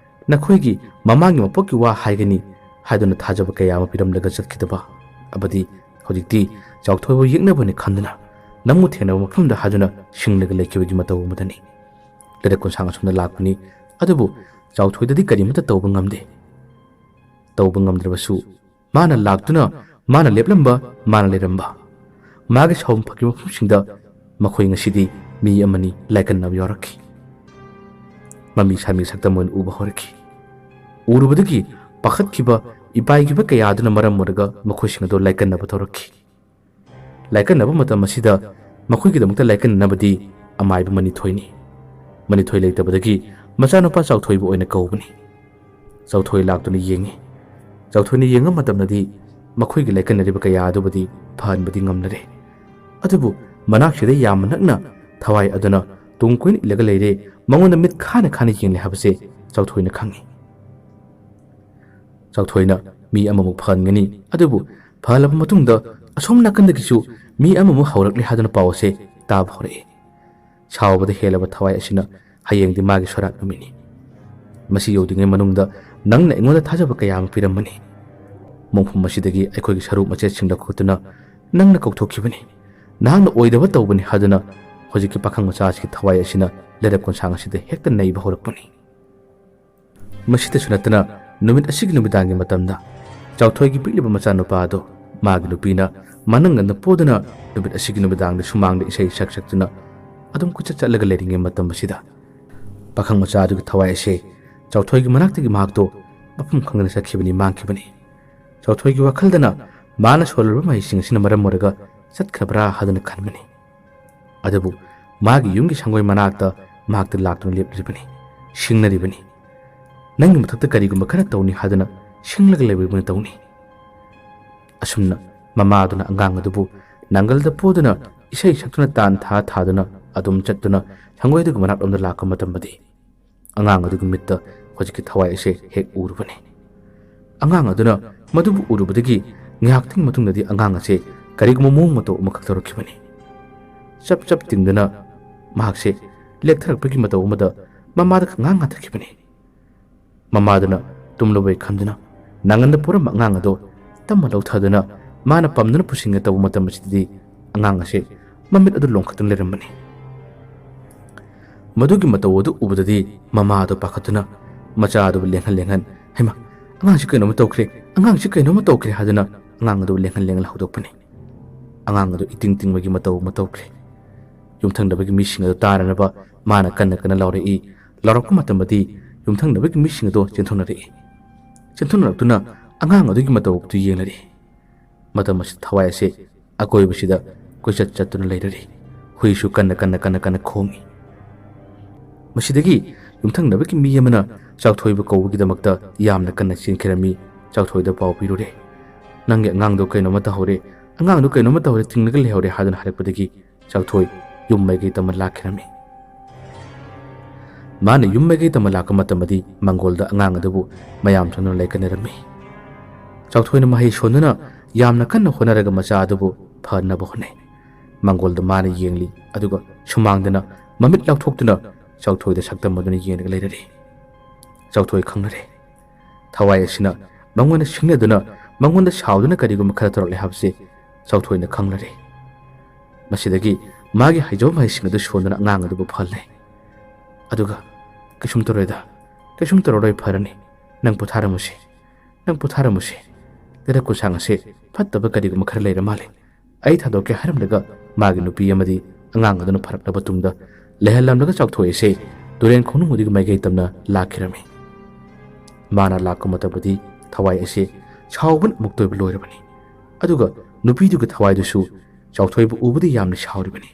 ꯅꯈꯣꯏꯒꯤ ꯃꯃꯥꯡꯒꯤ ꯃꯄꯣꯛꯀꯤ ꯋꯥ ꯍꯥꯏꯒꯅꯤ ꯍꯥꯏꯗꯨꯅ ꯊꯥꯖꯕ ꯀꯌꯥ ꯑꯃ ꯄꯤꯔꯝꯂꯒ ꯆꯠꯈꯤꯗꯕ, ꯑꯃꯗꯤ ꯍꯧꯖꯤꯛꯇꯤ ꯆꯥꯎꯊꯣꯏꯕꯨ ꯌꯦꯛꯅꯕꯅꯤ ꯈꯟꯗꯨꯅ ꯅꯪꯕꯨ ꯊꯦꯡꯅꯕ ꯃꯐꯝꯗ ꯍꯥꯏꯗꯨꯅ ꯁꯤꯡꯂꯒ ꯂꯩꯈꯤꯕꯒꯤ ꯃꯇꯧ ꯑꯃꯗꯅꯤ꯫ ꯂꯩꯔꯛ ꯀꯣꯟꯁꯥꯡ ꯑꯁꯣꯝꯗ ꯂꯥꯛꯄꯅꯤ, ꯑꯗꯨꯕꯨ ꯆꯥꯎꯊꯣꯏꯗꯗꯤ ꯀꯔꯤꯃꯠꯇ ꯇꯧꯕ ꯉꯝꯗꯦ꯫ ꯇꯧꯕ ꯉꯝꯗ꯭ꯔꯕꯁꯨ ꯃꯥꯅ ꯂꯥꯛꯇꯨꯅ ꯃꯥꯅ ꯂꯦꯞꯂꯝꯕ, ꯃꯥꯅ ꯂꯩꯔꯝꯕ, ꯃꯥꯒꯤ ꯁꯥꯎꯐꯝ ꯐꯒꯤ ꯃꯐꯝꯁꯤꯡꯗ ꯃꯈꯣꯏ ꯉꯁꯤꯗꯤ ꯃꯤ ꯑꯃꯅꯤ ꯂꯥꯏꯀꯟꯅꯕ ꯌꯥꯎꯔꯛꯈꯤ꯫ ꯃꯃꯤ ꯁꯥꯃꯤ ꯁꯛꯇꯝ ꯑꯣꯏꯅ ꯎꯕ ꯍꯧꯔꯛꯈꯤ꯫ ꯎꯔꯨꯕꯗꯒꯤ ꯄꯥꯈꯠꯈꯤꯕ, ꯏꯄꯥꯏꯈꯤꯕ ꯀꯌꯥ ꯑꯗꯨꯅ ꯃꯔꯝ ꯑꯣꯏꯔꯒ ꯃꯈꯣꯏꯁꯤꯡ ꯑꯗꯨ ꯂꯥꯏꯀꯠꯅꯕ ꯇꯧꯔꯛꯈꯤ꯫ ꯂꯥꯏꯀꯠꯅꯕ ꯃꯇꯝ ꯑꯁꯤꯗ ꯃꯈꯣꯏꯒꯤꯗꯃꯛꯇ ꯂꯥꯏꯀꯠꯅꯅꯕꯗꯤ ꯑꯃꯥꯏꯕ ꯃꯅꯤꯊꯣꯏꯅꯤ꯫ ꯃꯅꯤꯊꯣꯏ ꯂꯩꯇꯕꯗꯒꯤ ꯃꯆꯥꯅꯨꯄꯥ ꯆꯥꯎꯊꯣꯏꯕꯨ ꯑꯣꯏꯅ ꯀꯧꯕꯅꯤ꯫ ꯆꯥꯎꯊꯣꯏ ꯂꯥꯛꯇꯨꯅ ꯌꯦꯡꯉꯤ꯫ ꯆꯥꯎꯊꯣꯏꯅ ꯌꯦꯡꯕ ꯃꯇꯝꯗꯗꯤ ꯃꯈꯣꯏꯒꯤ ꯂꯥꯏꯀꯠꯅꯔꯤꯕ ꯀꯌꯥ ꯑꯗꯨꯕꯨꯗꯤ ꯐꯍꯟꯕꯗꯤ ꯉꯝꯂꯔꯦ꯫ ꯑꯗꯨꯕꯨ ꯃꯅꯥꯛꯁꯤꯗ ꯌꯥꯝꯅ ꯅꯛꯅ ꯊꯋꯥꯏ ꯑꯗꯨꯅ ꯇꯨꯡ ꯀꯣꯏꯅ ꯏꯜꯂꯒ ꯂꯩꯔꯦ, ꯃꯉꯣꯟꯗ ꯃꯤꯠ ꯈꯥꯅ ꯈꯥꯅ ꯌꯦꯡꯂꯦ ꯍꯥꯏꯕꯁꯦ ꯆꯥꯎꯊꯣꯏꯅ ꯈꯪꯉꯤ꯫ ꯆꯥꯎꯊꯣꯏꯅ ꯃꯤ ꯑꯃꯃꯨꯛ ꯐꯍꯟꯒꯅꯤ, ꯑꯗꯨꯕꯨ ꯐꯍꯜꯂꯕ ꯃꯇꯨꯡꯗ ꯑꯁꯣꯝ ꯅꯥꯀꯟꯗꯒꯤꯁꯨ ꯃꯤ ꯑꯃꯃꯨꯛ ꯍꯧꯔꯛꯂꯦ ꯍꯥꯏꯗꯨꯅ ꯄꯥꯎ ꯑꯁꯦ ꯇꯥꯕ ꯍꯧꯔꯛꯏ꯫ ꯁꯥꯎꯕꯗ ꯍꯦꯜꯂꯕ ꯊꯋꯥꯏ ꯑꯁꯤꯅ ꯍꯌꯦꯡꯗꯤ ꯃꯥꯒꯤ ꯁꯣꯔꯥꯠ ꯅꯨꯃꯤꯠꯅꯤ꯫ ꯃꯁꯤ ꯌꯧꯗ꯭ꯔꯤꯉꯩ ꯃꯅꯨꯡꯗ ꯅꯪꯅ ꯑꯩꯉꯣꯟꯗ ꯊꯥꯖꯕ ꯀꯌꯥ ꯑꯃ ꯄꯤꯔꯝꯕꯅꯤ꯫ ꯃꯣꯡꯐꯝ ꯑꯁꯤꯗꯒꯤ ꯑꯩꯈꯣꯏꯒꯤ ꯁꯔꯨ ꯃꯆꯦꯠꯁꯤꯡ ꯂꯧꯈꯠꯇꯨꯅ ꯅꯪꯅ ꯀꯧꯊꯣꯛꯈꯤꯕꯅꯤ꯫ ꯅꯍꯥꯛꯅ ꯑꯣꯏꯗꯕ ꯇꯧꯕꯅꯤ ꯍꯥꯏꯗꯨꯅ ꯍꯧꯖꯤꯛꯀꯤ ꯄꯥꯈꯪ ꯃꯆꯥ ꯑꯁꯤꯒꯤ ꯊꯋꯥꯏ ꯑꯁꯤꯅ ꯂꯩꯔꯛ ꯀꯣꯟꯁꯥꯡ ꯑꯁꯤꯗ ꯍꯦꯛꯇ ꯅꯩꯕ ꯍꯧꯔꯛꯄꯅꯤ꯫ ꯃꯁꯤꯗꯁꯨ ꯅꯠꯇꯅ ꯅꯨꯃꯤꯠ ꯑꯁꯤꯒꯤ ꯅꯨꯃꯤꯗꯥꯡꯒꯤ ꯃꯇꯝꯗ ꯆꯥꯎꯊꯣꯏꯒꯤ ꯄꯤꯛꯂꯤꯕ ꯃꯆꯥꯅꯨꯄꯥ ꯑꯗꯨ ꯃꯥꯒꯤ ꯅꯨꯄꯤꯅ ꯃꯅꯪꯒꯟꯗ ꯄꯣꯗꯨꯅ ꯅꯨꯃꯤꯠ ꯑꯁꯤꯒꯤ ꯅꯨꯃꯤꯗꯥꯡꯗ ꯁꯨꯃꯥꯡꯗ ꯏꯁꯩ ꯁꯛ ꯁꯛꯇꯨꯅ ꯑꯗꯨꯝ ꯀꯣꯏꯆꯠ ꯆꯠꯂꯒ ꯂꯩꯔꯤꯉꯩ ꯃꯇꯝ ꯑꯁꯤꯗ ꯄꯥꯈꯪ ꯃꯆꯥ ꯑꯗꯨꯒꯤ ꯊꯋꯥꯏ ꯑꯁꯦ ꯆꯥꯎꯊꯣꯏꯒꯤ ꯃꯅꯥꯛꯇꯒꯤ ꯃꯍꯥꯛꯇꯣ ꯃꯐꯝ ꯈꯪꯗꯅ ꯆꯠꯈꯤꯕꯅꯤ, ꯃꯥꯡꯈꯤꯕꯅꯤ꯫ ꯆꯥꯎꯊꯣꯏꯒꯤ ꯋꯥꯈꯜꯗꯅ ꯃꯥꯅ ꯁꯣꯜꯂꯨꯔꯕ ꯃꯍꯩꯁꯤꯡ ꯑꯁꯤꯅ ꯃꯔꯝ ꯑꯣꯏꯔꯒ ꯆꯠꯈ꯭ꯔꯕ꯭ꯔꯥ ꯍꯥꯏꯗꯨꯅ ꯈꯟꯕꯅꯤ꯫ ꯑꯗꯨꯕꯨ ꯃꯥꯒꯤ ꯌꯨꯝꯒꯤ ꯁꯪꯒꯣꯏ ꯃꯅꯥꯛꯇ ꯃꯍꯥꯛꯇ ꯂꯥꯛꯇꯨꯅ ꯂꯦꯞꯂꯤꯕꯅꯤ, ꯁꯤꯡꯅꯔꯤꯕꯅꯤ꯫ "ꯅꯪꯒꯤ ꯃꯊꯛꯇ ꯀꯔꯤꯒꯨꯝꯕ ꯈꯔ ꯇꯧꯅꯤ ꯍꯥꯏꯗꯨꯅ ꯁꯤꯡꯂꯒ ꯂꯩꯕ ꯇꯧꯅꯤ"꯫ ꯑꯁꯨꯝꯅ ꯃꯃꯥꯗꯨꯅ ꯑꯉꯥꯡ ꯑꯗꯨꯕꯨ ꯅꯥꯡꯒꯜꯗ ꯄꯣꯗꯨꯅ ꯏꯁꯩ ꯁꯛꯇꯨꯅ ꯇꯥꯟ ꯊꯥ ꯊꯥꯗꯨꯅ ꯑꯗꯨꯝ ꯆꯠꯇꯨꯅ ꯁꯪꯒꯣꯏꯗꯨꯒꯤ ꯃꯅꯥꯛꯂꯣꯝꯗ ꯂꯥꯛꯄ ꯃꯇꯝꯗꯗꯤ ꯑꯉꯥꯡ ꯑꯗꯨꯒꯤ ꯃꯤꯠꯇ ꯍꯧꯖꯤꯛꯀꯤ ꯊꯋꯥꯏ ꯑꯁꯦ ꯍꯦꯛ ꯎꯔꯨꯕꯅꯤ꯫ ꯑꯉꯥꯡ ꯑꯗꯨꯅ ꯃꯗꯨꯕꯨ ꯎꯔꯨꯕꯗꯒꯤ ꯉꯥꯏꯍꯥꯛꯇꯪꯒꯤ ꯃꯇꯨꯡꯗꯗꯤ ꯑꯉꯥꯡ ꯑꯁꯦ ꯀꯔꯤꯒꯨꯝꯕ ꯃꯑꯣꯡ ꯃꯇꯧ ꯑꯃꯈꯛ ꯇꯧꯔꯛꯈꯤꯕꯅꯤ꯫ ꯆꯞ ꯆꯞ ꯇꯤꯡꯗꯨꯅ ꯃꯍꯥꯛꯁꯦ ꯂꯦꯛꯊꯔꯛꯄꯒꯤ ꯃꯇꯧ ꯑꯃꯗ ꯃꯃꯥꯗ ꯉꯥꯡ ꯉꯥꯊꯈꯤꯕꯅꯤ꯫ ꯃꯃꯥꯗꯨꯅ ꯇꯨꯝꯂꯕꯣꯏ ꯈꯟꯗꯨꯅ ꯅꯥꯉꯟꯗ ꯄꯣꯔꯝꯕ ꯑꯉꯥꯡ ꯑꯗꯨ ꯇꯞꯅ ꯂꯧꯊꯗꯨꯅ ꯃꯥꯅ ꯄꯝꯗꯨꯅ ꯄꯨꯁꯤꯟꯒꯦ ꯇꯧꯕ ꯃꯇꯝ ꯑꯁꯤꯗꯗꯤ ꯑꯉꯥꯡ ꯑꯁꯦ ꯃꯃꯤꯠ ꯑꯗꯨ ꯂꯣꯡꯈꯠꯇꯨꯅ ꯂꯩꯔꯝꯕꯅꯤ꯫ ꯃꯗꯨꯒꯤ ꯃꯇꯧ ꯑꯗꯨ ꯎꯕꯗꯗꯤ ꯃꯃꯥ ꯑꯗꯨ ꯄꯥꯈꯠꯇꯨꯅ ꯃꯆꯥ ꯑꯗꯨꯕꯨ ꯂꯦꯡꯍꯟ ꯂꯦꯡꯍꯟ, "ꯍꯩꯃꯥ, ꯑꯉꯥꯡꯁꯤ ꯀꯩꯅꯣꯝꯃ ꯇꯧꯈ꯭ꯔꯦ, ꯑꯉꯥꯡꯁꯤ ꯀꯩꯅꯣꯝꯃ ꯇꯧꯈ꯭ꯔꯦ" ꯍꯥꯏꯗꯨꯅ ꯑꯉꯥꯡ ꯑꯗꯨꯕꯨ ꯂꯦꯡꯍꯟ ꯂꯦꯡꯍꯟ ꯍꯧꯗꯣꯛꯄꯅꯤ꯫ ꯑꯉꯥꯡ ꯑꯗꯨ ꯏꯇꯤꯡ ꯇꯤꯡꯕꯒꯤ ꯃꯇꯧ ꯑꯃ ꯇꯧꯈ꯭ꯔꯦ꯫ ꯌꯨꯝꯊꯪꯅꯕꯒꯤ ꯃꯤꯁꯤꯡ ꯑꯗꯨ ꯇꯥꯔꯅꯕ ꯃꯥꯅ ꯀꯟꯅ ꯀꯟꯅ ꯂꯥꯎꯔꯛꯏ꯫ ꯂꯥꯎꯔꯛꯄ ꯃꯇꯝꯗꯗꯤ ꯌꯨꯝꯊꯪꯅꯕꯒꯤ ꯃꯤꯁꯤꯡ ꯑꯗꯣ ꯆꯦꯟꯊꯣꯛꯅꯔꯛꯏ꯫ ꯆꯦꯟꯊꯣꯛꯅꯔꯛꯇꯨꯅ ꯑꯉꯥꯡ ꯑꯗꯨꯒꯤ ꯃꯇꯧ ꯑꯗꯨ ꯌꯦꯡꯂꯔꯤ꯫ ꯃꯇꯝ ꯑꯁꯤꯗ ꯊꯋꯥꯏ ꯑꯁꯦ ꯑꯀꯣꯏꯕꯁꯤꯗ ꯀꯣꯏꯆꯠ ꯆꯠꯇꯨꯅ ꯂꯩꯔꯔꯤ꯫ ꯍꯨꯏꯁꯨ ꯀꯟꯅ ꯀꯟꯅ ꯀꯟꯅ ꯀꯟꯅ ꯈꯣꯡꯏ꯫ ꯃꯁꯤꯗꯒꯤ ꯌꯨꯝꯊꯪꯅꯕꯒꯤ ꯃꯤ ꯑꯃꯅ ꯆꯥꯎꯊꯣꯏꯕꯨ ꯀꯧꯕꯒꯤꯗꯃꯛꯇ ꯌꯥꯝꯅ ꯀꯟꯅ ꯆꯦꯟꯈꯤꯔꯝꯃꯤ꯫ ꯆꯥꯎꯊꯣꯏꯗ ꯄꯥꯎ ꯄꯤꯔꯨꯔꯦ꯫ "ꯅꯪꯒꯤ ꯑꯉꯥꯡꯗꯣ ꯀꯩꯅꯣꯝꯃ ꯇꯧꯍꯧꯔꯦ, ꯑꯉꯥꯡꯗꯣ ꯀꯩꯅꯣꯝꯃ ꯇꯧꯍꯧꯔꯦ, ꯆꯤꯡꯂꯒ ꯂꯩꯍꯧꯔꯦ" ꯍꯥꯏꯗꯨꯅ ꯍꯥꯏꯔꯛꯄꯗꯒꯤ ꯆꯥꯎꯊꯣꯏ ꯌꯨꯝ ꯃꯥꯏꯀꯩ ꯇꯝꯅ ꯂꯥꯛꯈꯤꯔꯝꯃꯤ꯫ ꯃꯥꯅ ꯌꯨꯝ ꯃꯥꯏꯀꯩ ꯇꯝꯅ ꯂꯥꯛꯄ ꯃꯇꯝꯗꯗꯤ ꯃꯪꯒꯣꯜꯗ ꯑꯉꯥꯡ ꯑꯗꯨꯕꯨ ꯃꯌꯥꯝ ꯆꯪꯗꯨꯅ ꯂꯥꯏꯀꯠꯅꯔꯝꯃꯤ꯫ ꯆꯥꯎꯊꯣꯏꯅ ꯃꯍꯩ ꯁꯣꯟꯗꯨꯅ ꯌꯥꯝꯅ ꯀꯟꯅ ꯍꯣꯠꯅꯔꯒ ꯃꯆꯥ ꯑꯗꯨꯕꯨ ꯐꯅꯕ ꯍꯣꯠꯅꯩ꯫ ꯃꯪꯒꯣꯜꯗ ꯃꯥꯅ ꯌꯦꯡꯂꯤ, ꯑꯗꯨꯒ ꯁꯨꯃꯥꯡꯗꯅ ꯃꯃꯤꯠ ꯂꯥꯎꯊꯣꯛꯇꯨꯅ ꯆꯥꯎꯊꯣꯏꯗ ꯁꯛꯇꯝ ꯑꯗꯨꯅ ꯌꯦꯡꯂꯒ ꯂꯩꯔꯔꯤ꯫ ꯆꯥꯎꯊꯣꯏ ꯈꯪꯅꯔꯦ꯫ ꯊꯋꯥꯏ ꯑꯁꯤꯅ ꯃꯉꯣꯟꯗ ꯁꯤꯡꯅꯗꯨꯅ, ꯃꯉꯣꯟꯗ ꯁꯥꯎꯗꯨꯅ ꯀꯔꯤꯒꯨꯝꯕ ꯈꯔ ꯇꯧꯔꯛꯂꯦ ꯍꯥꯏꯕꯁꯤ ꯆꯥꯎꯊꯣꯏꯅ ꯈꯪꯂꯔꯦ꯫ ꯃꯁꯤꯗꯒꯤ ꯃꯥꯒꯤ ꯍꯩꯖꯕ ꯃꯍꯩꯁꯤꯡ ꯑꯗꯨ ꯁꯣꯟꯗꯨꯅ ꯑꯉꯥꯡ ꯑꯗꯨꯕꯨ ꯐꯍꯜꯂꯦ꯫ ꯑꯗꯨꯒ, "ꯀꯩꯁꯨꯝ ꯇꯧꯔꯣꯏꯗ, ꯀꯩꯁꯨꯝ ꯇꯧꯔꯔꯣꯏ, ꯐꯔꯅꯤ꯫ ꯅꯪ ꯄꯣꯊꯥꯔꯝꯃꯨꯁꯤ, ꯅꯪ ꯄꯣꯊꯥꯔꯝꯃꯨꯁꯤ꯫ ꯂꯩꯔꯛ ꯀꯣꯟꯁꯥꯡ ꯑꯁꯦ ꯐꯠꯇꯕ ꯀꯔꯤꯒꯨꯝꯕ ꯈꯔ ꯂꯩꯔ ꯃꯥꯜꯂꯦ꯫ ꯑꯩ ꯊꯥꯗꯣꯛꯀꯦ" ꯍꯥꯏꯔꯝꯂꯒ ꯃꯥꯒꯤ ꯅꯨꯄꯤ ꯑꯃꯗꯤ ꯑꯉꯥꯡ ꯑꯗꯨꯅ ꯐꯔꯛꯂꯕ ꯇꯨꯡꯗ ꯂꯩꯍꯜꯂꯝꯂꯒ ꯆꯥꯎꯊꯣꯏ ꯑꯁꯦ ꯇꯨꯔꯦꯟ ꯈꯣꯡꯅꯨꯡ ꯑꯗꯨꯒꯤ ꯃꯥꯏꯀꯩ ꯇꯝꯅ ꯂꯥꯛꯈꯤꯔꯝꯃꯤ꯫ ꯃꯥꯅ ꯂꯥꯛꯄ ꯃꯇꯝꯗꯗꯤ ꯊꯋꯥꯏ ꯑꯁꯦ ꯁꯥꯎꯕꯅ ꯑꯃꯨꯛꯇ ꯑꯣꯏꯕ ꯂꯣꯏꯔꯕꯅꯤ꯫ ꯑꯗꯨꯒ ꯅꯨꯄꯤꯗꯨꯒꯤ ꯊꯋꯥꯏꯗꯨꯁꯨ ꯆꯥꯎꯊꯣꯏꯕꯨ ꯎꯕꯗ ꯌꯥꯝꯅ ꯁꯥꯎꯔꯤꯕꯅꯤ꯫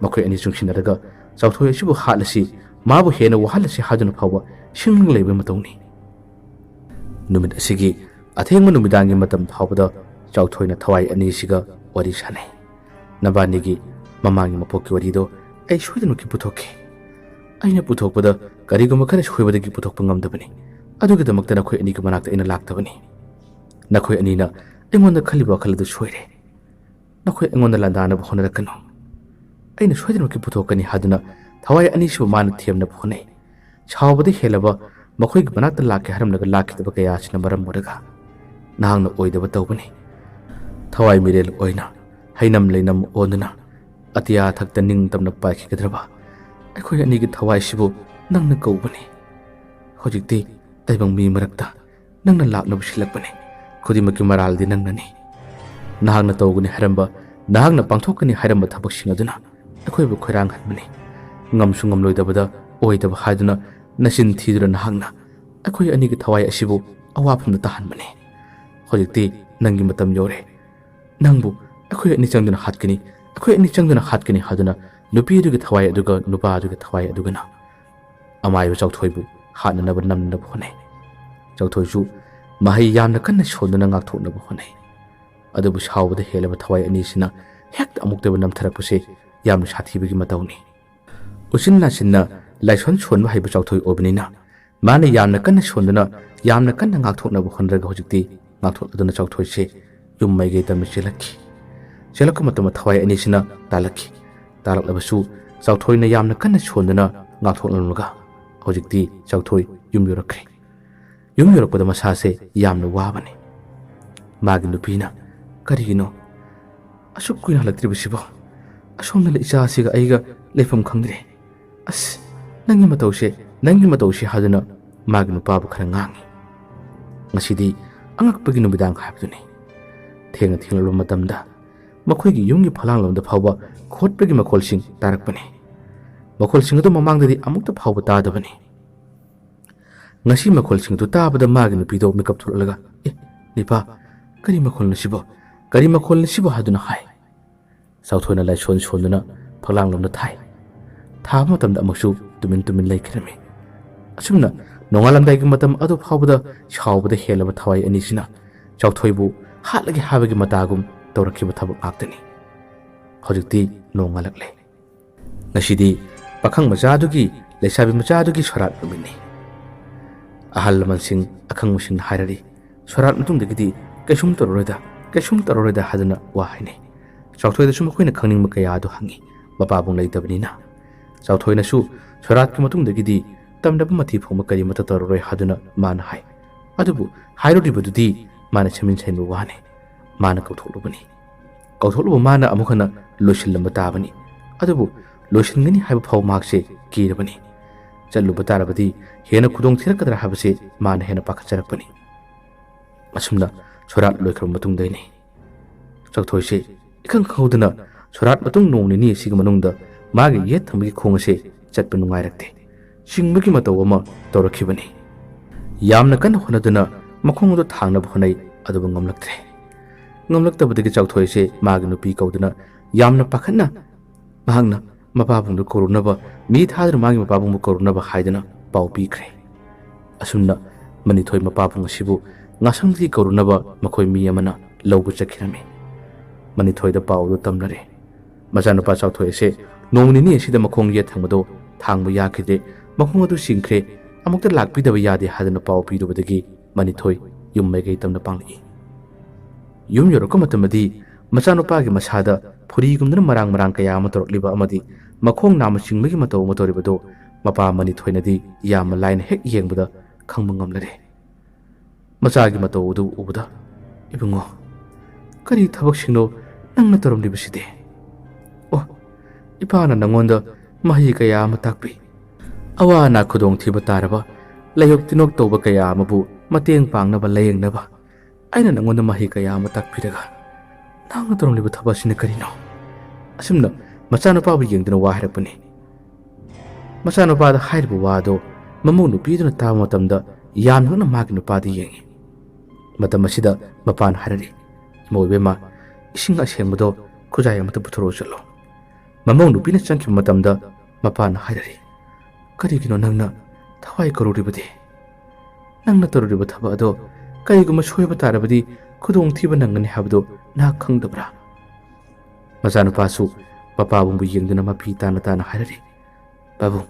ꯃꯈꯣꯏ ꯑꯅꯤ ꯆꯨꯡꯁꯤꯟꯅꯔꯒ ꯆꯥꯎꯊꯣꯏ ꯑꯁꯤꯕꯨ ꯍꯥꯠꯂꯁꯤ, ꯃꯥꯕꯨ ꯍꯦꯟꯅ ꯋꯥꯍꯜꯂꯁꯤ ꯍꯥꯏꯗꯨꯅ ꯐꯥꯎꯕ ꯁꯤꯡꯅ ꯂꯩꯕ ꯃꯇꯧꯅꯤ꯫ ꯅꯨꯃꯤꯠ ꯑꯁꯤꯒꯤ ꯑꯊꯦꯡꯕ ꯅꯨꯃꯤꯗꯥꯡꯒꯤ ꯃꯇꯝ ꯐꯥꯎꯕꯗ ꯆꯥꯎꯊꯣꯏꯅ ꯊꯋꯥꯏ ꯑꯅꯤꯁꯤꯒ ꯋꯥꯔꯤ ꯁꯥꯅꯩ꯫ "ꯅꯕꯥꯅꯤꯒꯤ ꯃꯃꯥꯡꯒꯤ ꯃꯄꯣꯛꯀꯤ ꯋꯥꯔꯤꯗꯣ ꯑꯩ ꯁꯣꯏꯗꯅꯃꯛꯀꯤ ꯄꯨꯊꯣꯛꯈꯤ꯫ ꯑꯩꯅ ꯄꯨꯊꯣꯛꯄꯗ ꯀꯔꯤꯒꯨꯝꯕ ꯈꯔ ꯁꯣꯏꯕꯗꯒꯤ ꯄꯨꯊꯣꯛꯄ ꯉꯝꯗꯕꯅꯤ꯫ ꯑꯗꯨꯒꯤꯗꯃꯛꯇ ꯅꯈꯣꯏ ꯑꯅꯤꯒꯤ ꯃꯅꯥꯛꯇ ꯑꯩꯅ ꯂꯥꯛꯇꯕꯅꯤ꯫ ꯅꯈꯣꯏ ꯑꯅꯤꯅ ꯑꯩꯉꯣꯟꯗ ꯈꯜꯂꯤꯕ ꯋꯥꯈꯜ ꯑꯗꯨ ꯁꯣꯏꯔꯦ꯫ ꯅꯈꯣꯏ ꯑꯩꯉꯣꯟꯗ ꯂꯥꯟꯗꯥꯅꯕ ꯍꯣꯠꯅꯔꯛꯀꯅꯨ꯫ ꯑꯩꯅ ꯁꯣꯏꯗꯅꯃꯛꯀꯤ ꯄꯨꯊꯣꯛꯀꯅꯤ" ꯍꯥꯏꯗꯨꯅ ꯊꯋꯥꯏ ꯑꯅꯤꯁꯤꯕꯨ ꯃꯥꯅ ꯊꯦꯝꯅꯕ ꯍꯣꯠꯅꯩ꯫ ꯁꯥꯎꯕꯗ ꯍꯦꯜꯂꯕ ꯃꯈꯣꯏꯒꯤ ꯃꯅꯥꯛꯇ ꯂꯥꯛꯀꯦ ꯍꯥꯏꯔꯝꯂꯒ ꯂꯥꯛꯈꯤꯗꯕ ꯀꯌꯥ ꯑꯁꯤꯅ ꯃꯔꯝ ꯑꯣꯏꯔꯒ ꯅꯍꯥꯛꯅ ꯑꯣꯏꯗꯕ ꯇꯧꯕꯅꯤ꯫ ꯊꯋꯥꯏ ꯃꯤꯔꯦꯜ ꯑꯣꯏꯅ ꯍꯩꯅꯝ ꯂꯩꯅꯝ ꯑꯣꯟꯗꯨꯅ ꯑꯇꯤꯌꯥ ꯊꯛꯇ ꯅꯤꯡꯇꯝꯅ ꯄꯥꯏꯈꯤꯒꯗ꯭ꯔꯕ ꯑꯩꯈꯣꯏ ꯑꯅꯤꯒꯤ ꯊꯋꯥꯏꯁꯤꯕꯨ ꯅꯪꯅ ꯀꯧꯕꯅꯤ꯫ ꯍꯧꯖꯤꯛꯇꯤ ꯇꯥꯏꯕꯪ ꯃꯤ ꯃꯔꯛꯇ ꯅꯪꯅ ꯂꯥꯛꯅꯕ ꯁꯤꯜꯂꯛꯄꯅꯤ꯫ ꯈꯨꯗꯤꯡꯃꯛꯀꯤ ꯃꯔꯥꯜꯗꯤ ꯅꯪꯅꯅꯤ꯫ ꯅꯍꯥꯛꯅ ꯇꯧꯒꯅꯤ ꯍꯥꯏꯔꯝꯕ, ꯅꯍꯥꯛꯅ ꯄꯥꯡꯊꯣꯛꯀꯅꯤ ꯍꯥꯏꯔꯝꯕ ꯊꯕꯛꯁꯤꯡ ꯑꯗꯨꯅ ꯑꯩꯈꯣꯏꯕꯨ ꯈꯣꯏꯔꯥꯡꯍꯟꯕꯅꯤ꯫ ꯉꯝꯁꯨ ꯉꯝꯂꯣꯏꯗꯕꯗ ꯑꯣꯏꯗꯕ ꯍꯥꯏꯗꯨꯅ ꯅꯆꯤꯟ ꯊꯤꯗꯨꯅ ꯅꯍꯥꯛꯅ ꯑꯩꯈꯣꯏ ꯑꯅꯤꯒꯤ ꯊꯋꯥꯏ ꯑꯁꯤꯕꯨ ꯑꯋꯥꯐꯝꯗ ꯇꯥꯍꯟꯕꯅꯤ꯫ ꯍꯧꯖꯤꯛꯇꯤ ꯅꯪꯒꯤ ꯃꯇꯝ ꯌꯧꯔꯦ꯫ ꯅꯪꯕꯨ ꯑꯩꯈꯣꯏ ꯑꯅꯤ ꯆꯪꯗꯨꯅ ꯍꯥꯠꯀꯅꯤ, ꯑꯩꯈꯣꯏ ꯑꯅꯤ ꯆꯪꯗꯨꯅ ꯍꯥꯠꯀꯅꯤ ꯍꯥꯏꯗꯨꯅ ꯅꯨꯄꯤ ꯑꯗꯨꯒꯤ ꯊꯋꯥꯏ ꯑꯗꯨꯒ ꯅꯨꯄꯥ ꯑꯗꯨꯒꯤ ꯊꯋꯥꯏ ꯑꯗꯨꯒꯅ ꯑꯃꯥꯏꯕ ꯆꯥꯎꯊꯣꯏꯕꯨ ꯍꯥꯠꯅꯅꯕ ꯅꯝꯅꯅꯕ ꯍꯣꯠꯅꯩ꯫ ꯆꯥꯎꯊꯣꯏꯁꯨ ꯃꯍꯩ ꯌꯥꯝꯅ ꯀꯟꯅ ꯁꯣꯟꯗꯨꯅ ꯉꯥꯛꯊꯣꯛꯅꯕ ꯍꯣꯠꯅꯩ꯫ ꯑꯗꯨꯕꯨ ꯁꯥꯎꯕꯗ ꯍꯦꯜꯂꯕ ꯊꯋꯥꯏ ꯑꯅꯤꯁꯤꯅ ꯍꯦꯛꯇ ꯑꯃꯨꯛꯇꯕ ꯅꯝꯊꯔꯛꯄꯁꯦ ꯌꯥꯝꯅ ꯁꯥꯊꯤꯕꯒꯤ ꯃꯇꯧꯅꯤ꯫ ꯎꯆꯤꯟ ꯅꯥꯆꯤꯟꯅ ꯂꯥꯏꯁꯣꯟ ꯁꯣꯟꯕ ꯍꯩꯕ ꯆꯥꯎꯊꯣꯏ ꯑꯣꯏꯕꯅꯤꯅ ꯃꯥꯅ ꯌꯥꯝꯅ ꯀꯟꯅ ꯁꯣꯟꯗꯨꯅ ꯌꯥꯝꯅ ꯀꯟꯅ ꯉꯥꯛꯊꯣꯛꯅꯕ ꯍꯣꯠꯅꯔꯒ ꯍꯧꯖꯤꯛꯇꯤ ꯉꯥꯛꯊꯣꯛꯂꯗꯨꯅ ꯆꯥꯎꯊꯣꯏꯁꯦ ꯌꯨꯝ ꯃꯥꯏꯀꯩ ꯇꯝꯅ ꯆꯦꯜꯂꯛꯈꯤ꯫ ꯆꯦꯜꯂꯛꯄ ꯃꯇꯝꯗ ꯊꯋꯥꯏ ꯑꯅꯤꯁꯤꯅ ꯇꯥꯜꯂꯛꯈꯤ꯫ ꯇꯥꯜꯂꯛꯂꯕꯁꯨ ꯆꯥꯎꯊꯣꯏꯅ ꯌꯥꯝꯅ ꯀꯟꯅ ꯁꯣꯟꯗꯨꯅ ꯉꯥꯛꯊꯣꯛꯂꯝꯂꯒ ꯍꯧꯖꯤꯛꯇꯤ ꯆꯥꯎꯊꯣꯏ ꯌꯨꯝ ꯌꯧꯔꯛꯈ꯭ꯔꯦ꯫ ꯌꯨꯝ ꯌꯧꯔꯛꯄꯗ ꯃꯁꯥꯁꯦ ꯌꯥꯝꯅ ꯋꯥꯕꯅꯤ꯫ ꯃꯥꯒꯤ ꯅꯨꯄꯤꯅ, "ꯀꯔꯤꯒꯤꯅꯣ ꯑꯁꯨꯛ ꯀꯨꯏꯅ ꯍꯜꯂꯛꯇ꯭ꯔꯤꯕꯁꯤꯕꯣ? ꯑꯁꯣꯝꯗꯅ ꯏꯆꯥꯁꯤꯒ ꯑꯩꯒ ꯂꯩꯐꯝ ꯈꯪꯗ꯭ꯔꯦ꯫ ꯑꯁ, ꯅꯪꯒꯤ ꯃꯇꯧꯁꯦ, ꯅꯪꯒꯤ ꯃꯇꯧꯁꯦ" ꯍꯥꯏꯗꯨꯅ ꯃꯥꯒꯤ ꯅꯨꯄꯥꯕꯨ ꯈꯔ ꯉꯥꯡꯉꯤ꯫ ꯉꯁꯤꯗꯤ ꯑꯉꯛꯄꯒꯤ ꯅꯨꯃꯤꯗꯥꯡ ꯍꯥꯏꯕꯗꯨꯅꯤ꯫ ꯊꯦꯡꯅ ꯊꯦꯡꯂꯕ ꯃꯇꯝꯗ ꯃꯈꯣꯏꯒꯤ ꯌꯨꯝꯒꯤ ꯐꯂꯥꯡꯂꯣꯝꯗ ꯐꯥꯎꯕ ꯈꯣꯠꯄꯒꯤ ꯃꯈꯣꯜꯁꯤꯡ ꯇꯥꯔꯛꯄꯅꯤ꯫ ꯃꯈꯣꯜꯁꯤꯡ ꯑꯗꯨ ꯃꯃꯥꯡꯗꯗꯤ ꯑꯃꯨꯛꯇ ꯐꯥꯎꯕ ꯇꯥꯗꯕꯅꯤ꯫ ꯉꯁꯤ ꯃꯈꯣꯜꯁꯤꯡ ꯑꯗꯨ ꯇꯥꯕꯗ ꯃꯥꯒꯤ ꯅꯨꯄꯤꯗꯣ ꯃꯤꯀꯞ ꯊꯣꯛꯂꯛꯂꯒ, "ꯑꯦ, ꯅꯤꯄꯥ, ꯀꯔꯤ ꯃꯈꯣꯜꯅꯣ ꯁꯤꯕꯣ? ꯀꯔꯤ ꯃꯈꯣꯜꯅꯣ ꯁꯤꯕꯣ?" ꯍꯥꯏꯗꯨꯅ ꯍꯥꯏ꯫ ꯆꯥꯎꯊꯣꯏꯅ ꯂꯥꯏꯁꯣꯟ ꯁꯣꯟꯗꯨꯅ ꯐꯛꯂꯥꯡꯂꯣꯝꯗ ꯊꯥꯏ꯫ ꯊꯥꯕ ꯃꯇꯝꯗ ꯑꯃꯨꯛꯁꯨ ꯇꯨꯃꯤꯟ ꯇꯨꯃꯤꯟ ꯂꯩꯈꯤꯔꯝꯃꯤ꯫ ꯑꯁꯨꯝꯅ ꯅꯣꯡꯉꯥꯜꯂꯝꯗꯥꯏꯒꯤ ꯃꯇꯝ ꯑꯗꯨ ꯐꯥꯎꯕꯗ ꯁꯥꯎꯕꯗ ꯍꯦꯜꯂꯕ ꯊꯋꯥꯏ ꯑꯅꯤꯁꯤꯅ ꯆꯥꯎꯊꯣꯏꯕꯨ ꯍꯥꯠꯂꯒꯦ ꯍꯥꯏꯕꯒꯤ ꯃꯇꯥꯒꯨꯝ ꯇꯧꯔꯛꯈꯤꯕ ꯊꯕꯛ ꯉꯥꯛꯇꯅꯤ꯫ ꯍꯧꯖꯤꯛꯇꯤ ꯅꯣꯡꯉꯥꯜꯂꯛꯂꯦ꯫ ꯉꯁꯤꯗꯤ ꯄꯥꯈꯪ ꯃꯆꯥꯗꯨꯒꯤ, ꯂꯩꯁꯥꯕꯤ ꯃꯆꯥꯗꯨꯒꯤ ꯁꯣꯔꯥꯠ ꯅꯨꯃꯤꯠꯅꯤ꯫ ꯑꯍꯜ ꯂꯃꯟꯁꯤꯡ, ꯑꯈꯪꯕꯁꯤꯡꯅ ꯍꯥꯏꯔꯔꯤ, "ꯁꯣꯔꯥꯠ ꯃꯇꯨꯡꯗꯒꯤꯗꯤ ꯀꯩꯁꯨꯝ ꯇꯧꯔꯔꯣꯏꯗ, ꯀꯩꯁꯨꯝ ꯇꯧꯔꯔꯣꯏꯗ" ꯍꯥꯏꯗꯨꯅ ꯋꯥ ꯍꯥꯏꯅꯩ꯫ ꯆꯥꯎꯊꯣꯏꯗꯁꯨ ꯃꯈꯣꯏꯅ ꯈꯪꯅꯤꯡꯕ ꯀꯌꯥ ꯑꯗꯨ ꯍꯪꯉꯤ꯫ ꯃꯄꯥꯕꯨꯡ ꯂꯩꯇꯕꯅꯤꯅ꯫ ꯆꯥꯎꯊꯣꯏꯅꯁꯨ ꯁꯣꯔꯥꯠꯀꯤ ꯃꯇꯨꯡꯗꯒꯤꯗꯤ ꯇꯝꯅꯕ ꯃꯊꯤ ꯐꯣꯡꯕ ꯀꯔꯤꯃꯠꯇ ꯇꯧꯔꯔꯣꯏ ꯍꯥꯏꯗꯨꯅ ꯃꯥꯅ ꯍꯥꯏ꯫ ꯑꯗꯨꯕꯨ ꯍꯥꯏꯔꯨꯔꯤꯕꯗꯨꯗꯤ ꯃꯥꯅ ꯁꯦꯝꯖꯤꯟ ꯁꯦꯝꯕ ꯋꯥꯅꯤ꯫ ꯃꯥꯅ ꯀꯧꯊꯣꯛꯂꯨꯕꯅꯤ꯫ ꯀꯧꯊꯣꯛꯂꯨꯕ ꯃꯥꯅ ꯑꯃꯨꯛ ꯍꯟꯅ ꯂꯣꯏꯁꯤꯜꯂꯝꯕ ꯇꯥꯕꯅꯤ꯫ ꯑꯗꯨꯕꯨ ꯂꯣꯏꯁꯤꯟꯒꯅꯤ ꯍꯥꯏꯕ ꯐꯥꯎ ꯃꯍꯥꯛꯁꯦ ꯀꯤꯔꯕꯅꯤ꯫ ꯆꯠꯂꯨꯕ ꯇꯥꯔꯕꯗꯤ ꯍꯦꯟꯅ ꯈꯨꯗꯣꯡ ꯊꯤꯔꯛꯀꯗ꯭ꯔꯥ ꯍꯥꯏꯕꯁꯦ ꯃꯥꯅ ꯍꯦꯟꯅ ꯄꯥꯈꯠꯆꯔꯛꯄꯅꯤ꯫ ꯑꯁꯨꯝꯅ ꯁꯣꯔꯥꯠ ꯂꯣꯏꯈ꯭ꯔꯕ ꯃꯇꯨꯡꯗꯩꯅꯤ꯫ ꯆꯥꯎꯊꯣꯏꯁꯦ ꯏꯈꯪ ꯈꯪꯍꯧꯗꯅ ꯁꯣꯔꯥꯠ ꯃꯇꯨꯡ ꯅꯣꯡ ꯅꯤꯅꯤ ꯑꯁꯤꯒꯤ ꯃꯅꯨꯡꯗ ꯃꯥꯒꯤ ꯌꯦꯠ ꯊꯪꯕꯒꯤ ꯈꯣꯡ ꯑꯁꯦ ꯆꯠꯄ ꯅꯨꯡꯉꯥꯏꯔꯛꯇꯦ꯫ ꯆꯤꯡꯕꯒꯤ ꯃꯇꯧ ꯑꯃ ꯇꯧꯔꯛꯈꯤꯕꯅꯤ꯫ ꯌꯥꯝꯅ ꯀꯟꯅ ꯍꯣꯠꯅꯗꯨꯅ ꯃꯈꯣꯡ ꯑꯗꯨ ꯊꯥꯡꯅꯕ ꯍꯣꯠꯅꯩ, ꯑꯗꯨꯕꯨ ꯉꯝꯂꯛꯇ꯭ꯔꯦ꯫ ꯉꯝꯂꯛꯇꯕꯗꯒꯤ ꯆꯥꯎꯊꯣꯏ ꯑꯁꯦ ꯃꯥꯒꯤ ꯅꯨꯄꯤ ꯀꯧꯗꯨꯅ ꯌꯥꯝꯅ ꯄꯥꯈꯠꯅ ꯃꯍꯥꯛꯅ ꯃꯄꯥꯕꯨꯡꯗꯨ ꯀꯧꯔꯨꯅꯕ, ꯃꯤ ꯊꯥꯗꯨꯅ ꯃꯥꯒꯤ ꯃꯄꯥꯕꯨꯡꯕꯨ ꯀꯧꯔꯨꯅꯕ ꯍꯥꯏꯗꯨꯅ ꯄꯥꯎ ꯄꯤꯈ꯭ꯔꯦ꯫ ꯑꯁꯨꯝꯅ ꯃꯅꯤꯊꯣꯏ ꯃꯄꯥꯕꯨꯡ ꯑꯁꯤꯕꯨ ꯉꯁꯪꯗꯒꯤ ꯀꯧꯔꯨꯅꯕ ꯃꯈꯣꯏ ꯃꯤ ꯑꯃꯅ ꯂꯧꯕ ꯆꯠꯈꯤꯔꯝꯃꯤ꯫ ꯃꯅꯤꯊꯣꯏꯗ ꯄꯥꯎ ꯑꯗꯨ ꯇꯝꯅꯔꯦ꯫ ꯃꯆꯥꯅꯨꯄꯥ ꯆꯥꯎꯊꯣꯏ ꯑꯁꯦ ꯅꯣꯡꯃ ꯅꯤꯅꯤ ꯑꯁꯤꯗ ꯃꯈꯣꯡ ꯌꯦꯠ ꯊꯪꯕꯗꯣ ꯊꯥꯡꯕ ꯌꯥꯈꯤꯗꯦ, ꯃꯈꯣꯡ ꯑꯗꯨ ꯁꯤꯡꯈ꯭ꯔꯦ, ꯑꯃꯨꯛꯇ ꯂꯥꯛꯄꯤꯗꯕ ꯌꯥꯗꯦ ꯍꯥꯏꯗꯨꯅ ꯄꯥꯎ ꯄꯤꯔꯨꯕꯗꯒꯤ ꯃꯅꯤꯊꯣꯏ ꯌꯨꯝ ꯃꯥꯏꯀꯩ ꯇꯝꯅ ꯄꯥꯡꯂꯛꯏ꯫ ꯌꯨꯝ ꯌꯧꯔꯛꯄ ꯃꯇꯝꯗꯗꯤ ꯃꯆꯥꯅꯨꯄꯥꯒꯤ ꯃꯁꯥꯗ ꯐꯨꯔꯤꯒꯨꯝꯗꯨꯅ ꯃꯔꯥꯡ ꯃꯔꯥꯡ ꯀꯌꯥ ꯑꯃ ꯇꯧꯔꯛꯂꯤꯕ ꯑꯃꯗꯤ ꯃꯈꯣꯡ ꯅꯥꯝꯃ ꯆꯤꯡꯕꯒꯤ ꯃꯇꯧ ꯑꯃ ꯇꯧꯔꯤꯕꯗꯨ ꯃꯄꯥ ꯃꯅꯤꯊꯣꯏꯅꯗꯤ ꯌꯥꯝꯅ ꯂꯥꯏꯅ ꯍꯦꯛ ꯌꯦꯡꯕꯗ ꯈꯪꯕ ꯉꯝꯂꯔꯦ꯫ ꯃꯆꯥꯒꯤ ꯃꯇꯧ ꯑꯗꯨ ꯎꯕꯗ, "ꯏꯕꯨꯡꯉꯣ, ꯀꯔꯤ ꯊꯕꯛꯁꯤꯡꯅꯣ ꯅꯪꯅ ꯇꯧꯔꯝꯂꯤꯕꯁꯤꯗꯤ?" "ꯑꯣ, ꯏꯄꯥꯅ ꯅꯪꯉꯣꯟꯗ ꯃꯍꯩ ꯀꯌꯥ ꯑꯃ ꯇꯥꯛꯄꯤ, ꯑꯋꯥ ꯑꯅꯥ ꯈꯨꯗꯣꯡꯊꯤꯕ ꯇꯥꯔꯕ, ꯂꯥꯏꯍꯧ ꯇꯤꯟꯍꯧ ꯇꯧꯕ ꯀꯌꯥ ꯑꯃꯕꯨ ꯃꯇꯦꯡ ꯄꯥꯡꯅꯕ, ꯂꯥꯌꯦꯡꯅꯕ ꯑꯩꯅ ꯅꯪꯉꯣꯟꯗ ꯃꯍꯩ ꯀꯌꯥ ꯑꯃ ꯇꯥꯛꯄꯤꯔꯒ ꯅꯪꯅ ꯇꯧꯔꯝꯂꯤꯕ ꯊꯕꯛ ꯑꯁꯤꯅ ꯀꯔꯤꯅꯣ?" ꯑꯁꯨꯝꯅ ꯃꯆꯥꯅꯨꯄꯥꯕꯨ ꯌꯦꯡꯗꯨꯅ ꯋꯥ ꯍꯥꯏꯔꯛꯄꯅꯤ꯫ ꯃꯆꯥꯅꯨꯄꯥꯗ ꯍꯥꯏꯔꯤꯕ ꯋꯥꯗꯣ ꯃꯃꯧ ꯅꯨꯄꯤꯗꯨꯅ ꯇꯥꯕ ꯃꯇꯝꯗ ꯌꯥꯝꯅ ꯃꯥꯒꯤ ꯅꯨꯄꯥꯗ ꯌꯦꯡꯉꯤ꯫ ꯃꯇꯝ ꯑꯁꯤꯗ ꯃꯄꯥꯅ ꯍꯥꯏꯔꯛꯏ, "ꯏꯃꯧ ꯏꯕꯦꯝꯃ, ꯏꯁꯤꯡ ꯑꯁꯦꯡꯕꯗꯣ ꯈꯨꯖꯥꯏ ꯑꯃꯠꯇ ꯄꯨꯊꯣꯔꯛꯑꯣ ꯆꯠꯂꯣ꯫" ꯃꯃꯧ ꯅꯨꯄꯤꯅ ꯆꯪꯈꯤꯕ ꯃꯇꯝꯗ ꯃꯄꯥꯅ ꯍꯥꯏꯔꯛꯏ, "ꯀꯔꯤꯒꯤꯅꯣ ꯅꯪꯅ ꯊꯋꯥꯏ ꯀꯧꯔꯨꯔꯤꯕꯗꯤ? ꯅꯪꯅ ꯇꯧꯔꯨꯔꯤꯕ ꯊꯕꯛ ꯑꯗꯣ ꯀꯔꯤꯒꯨꯝꯕ ꯁꯣꯏꯕ ꯇꯥꯔꯕꯗꯤ ꯈꯨꯗꯣꯡꯊꯤꯕ ꯅꯪꯒꯅꯤ ꯍꯥꯏꯕꯗꯨ ꯅꯍꯥꯛ ꯈꯪꯗꯕ꯭ꯔꯥ?" ꯃꯆꯥꯅꯨꯄꯥꯁꯨ ꯃꯄꯥꯕꯨꯡꯕꯨ ꯌꯦꯡꯗꯨꯅ ꯃꯄꯤ ꯇꯥꯅ ꯇꯥꯅ ꯍꯥꯏꯔꯛꯏ, "ꯄꯥꯕꯨꯡ,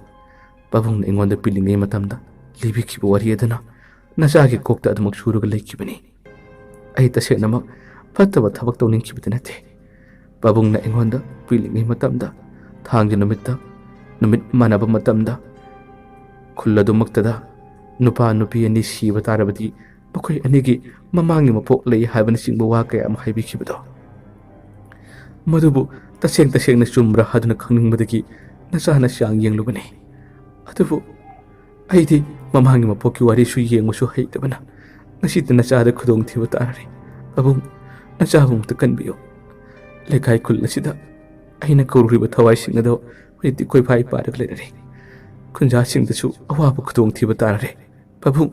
ꯄꯥꯕꯨꯡꯅ ꯑꯩꯉꯣꯟꯗ ꯄꯤꯛꯂꯤꯉꯩ ꯃꯇꯝꯗ ꯂꯤꯕꯤꯈꯤꯕ ꯋꯥꯔꯤ ꯑꯗꯨꯅ ꯅꯆꯥꯒꯤ ꯀꯣꯛꯇ ꯑꯗꯨꯃꯛ ꯁꯨꯔꯒ ꯂꯩꯈꯤꯕꯅꯤ꯫ ꯑꯩ ꯇꯁꯦꯡꯅꯃꯛ ꯐꯠꯇꯕ ꯊꯕꯛ ꯇꯧꯅꯤꯡꯈꯤꯕꯗꯤ ꯅꯠꯇꯦ꯫ ꯄꯥꯕꯨꯡꯅ ꯑꯩꯉꯣꯟꯗ ꯄꯤꯛꯂꯤꯉꯩ ꯃꯇꯝꯗ ꯊꯥꯡꯖ ꯅꯨꯃꯤꯠꯇ, ꯅꯨꯃꯤꯠ ꯃꯥꯟꯅꯕ ꯃꯇꯝꯗ, ꯈꯨꯜ ꯑꯗꯨꯃꯛꯇꯗ ꯅꯨꯄꯥ ꯅꯨꯄꯤ ꯑꯅꯤ ꯁꯤꯕ ꯇꯥꯔꯕꯗꯤ ꯃꯈꯣꯏ ꯑꯅꯤꯒꯤ ꯃꯃꯥꯡꯒꯤ ꯃꯄꯣꯛ ꯂꯩ ꯍꯥꯏꯕꯅꯆꯤꯡꯕ ꯋꯥ ꯀꯌꯥ ꯑꯃ ꯍꯥꯏꯕꯤꯈꯤꯕꯗꯣ, ꯃꯗꯨꯕꯨ ꯇꯁꯦꯡ ꯇꯁꯦꯡꯅ ꯆꯨꯝꯕ꯭ꯔꯥ ꯍꯥꯏꯗꯨꯅ ꯈꯪꯅꯤꯡꯕꯗꯒꯤ ꯅꯆꯥꯅ ꯆꯥꯡ ꯌꯦꯡꯂꯨꯕꯅꯤ꯫ ꯑꯗꯨꯕꯨ ꯑꯩꯗꯤ ꯃꯃꯥꯡꯒꯤ ꯃꯄꯣꯛꯀꯤ ꯋꯥꯔꯤꯁꯨ ꯌꯦꯡꯕꯁꯨ ꯍꯩꯇꯕꯅ ꯉꯁꯤꯗꯤ ꯅꯆꯥꯗ ꯈꯨꯗꯣꯡꯊꯤꯕ ꯇꯥꯔꯔꯦ꯫ ꯄꯥꯕꯨꯡ, ꯅꯆꯥꯕꯨ ꯑꯃꯨꯛꯇ ꯀꯟꯕꯤꯌꯨ꯫ ꯂꯩꯀꯥꯏ ꯈꯨꯜ ꯑꯁꯤꯗ ꯑꯩꯅ ꯀꯧꯔꯨꯔꯤꯕ ꯊꯋꯥꯏꯁꯤꯡ ꯑꯗꯣ ꯍꯧꯖꯤꯛꯇꯤ ꯀꯣꯏꯐꯥꯏ ꯄꯥꯏꯔꯒ ꯂꯩꯔꯔꯦ꯫ ꯈꯨꯟꯖꯥꯁꯤꯡꯗꯁꯨ ꯑꯋꯥꯕ ꯈꯨꯗꯣꯡꯊꯤꯕ ꯇꯥꯔꯔꯦ꯫ "ꯄꯥꯕꯨꯡ,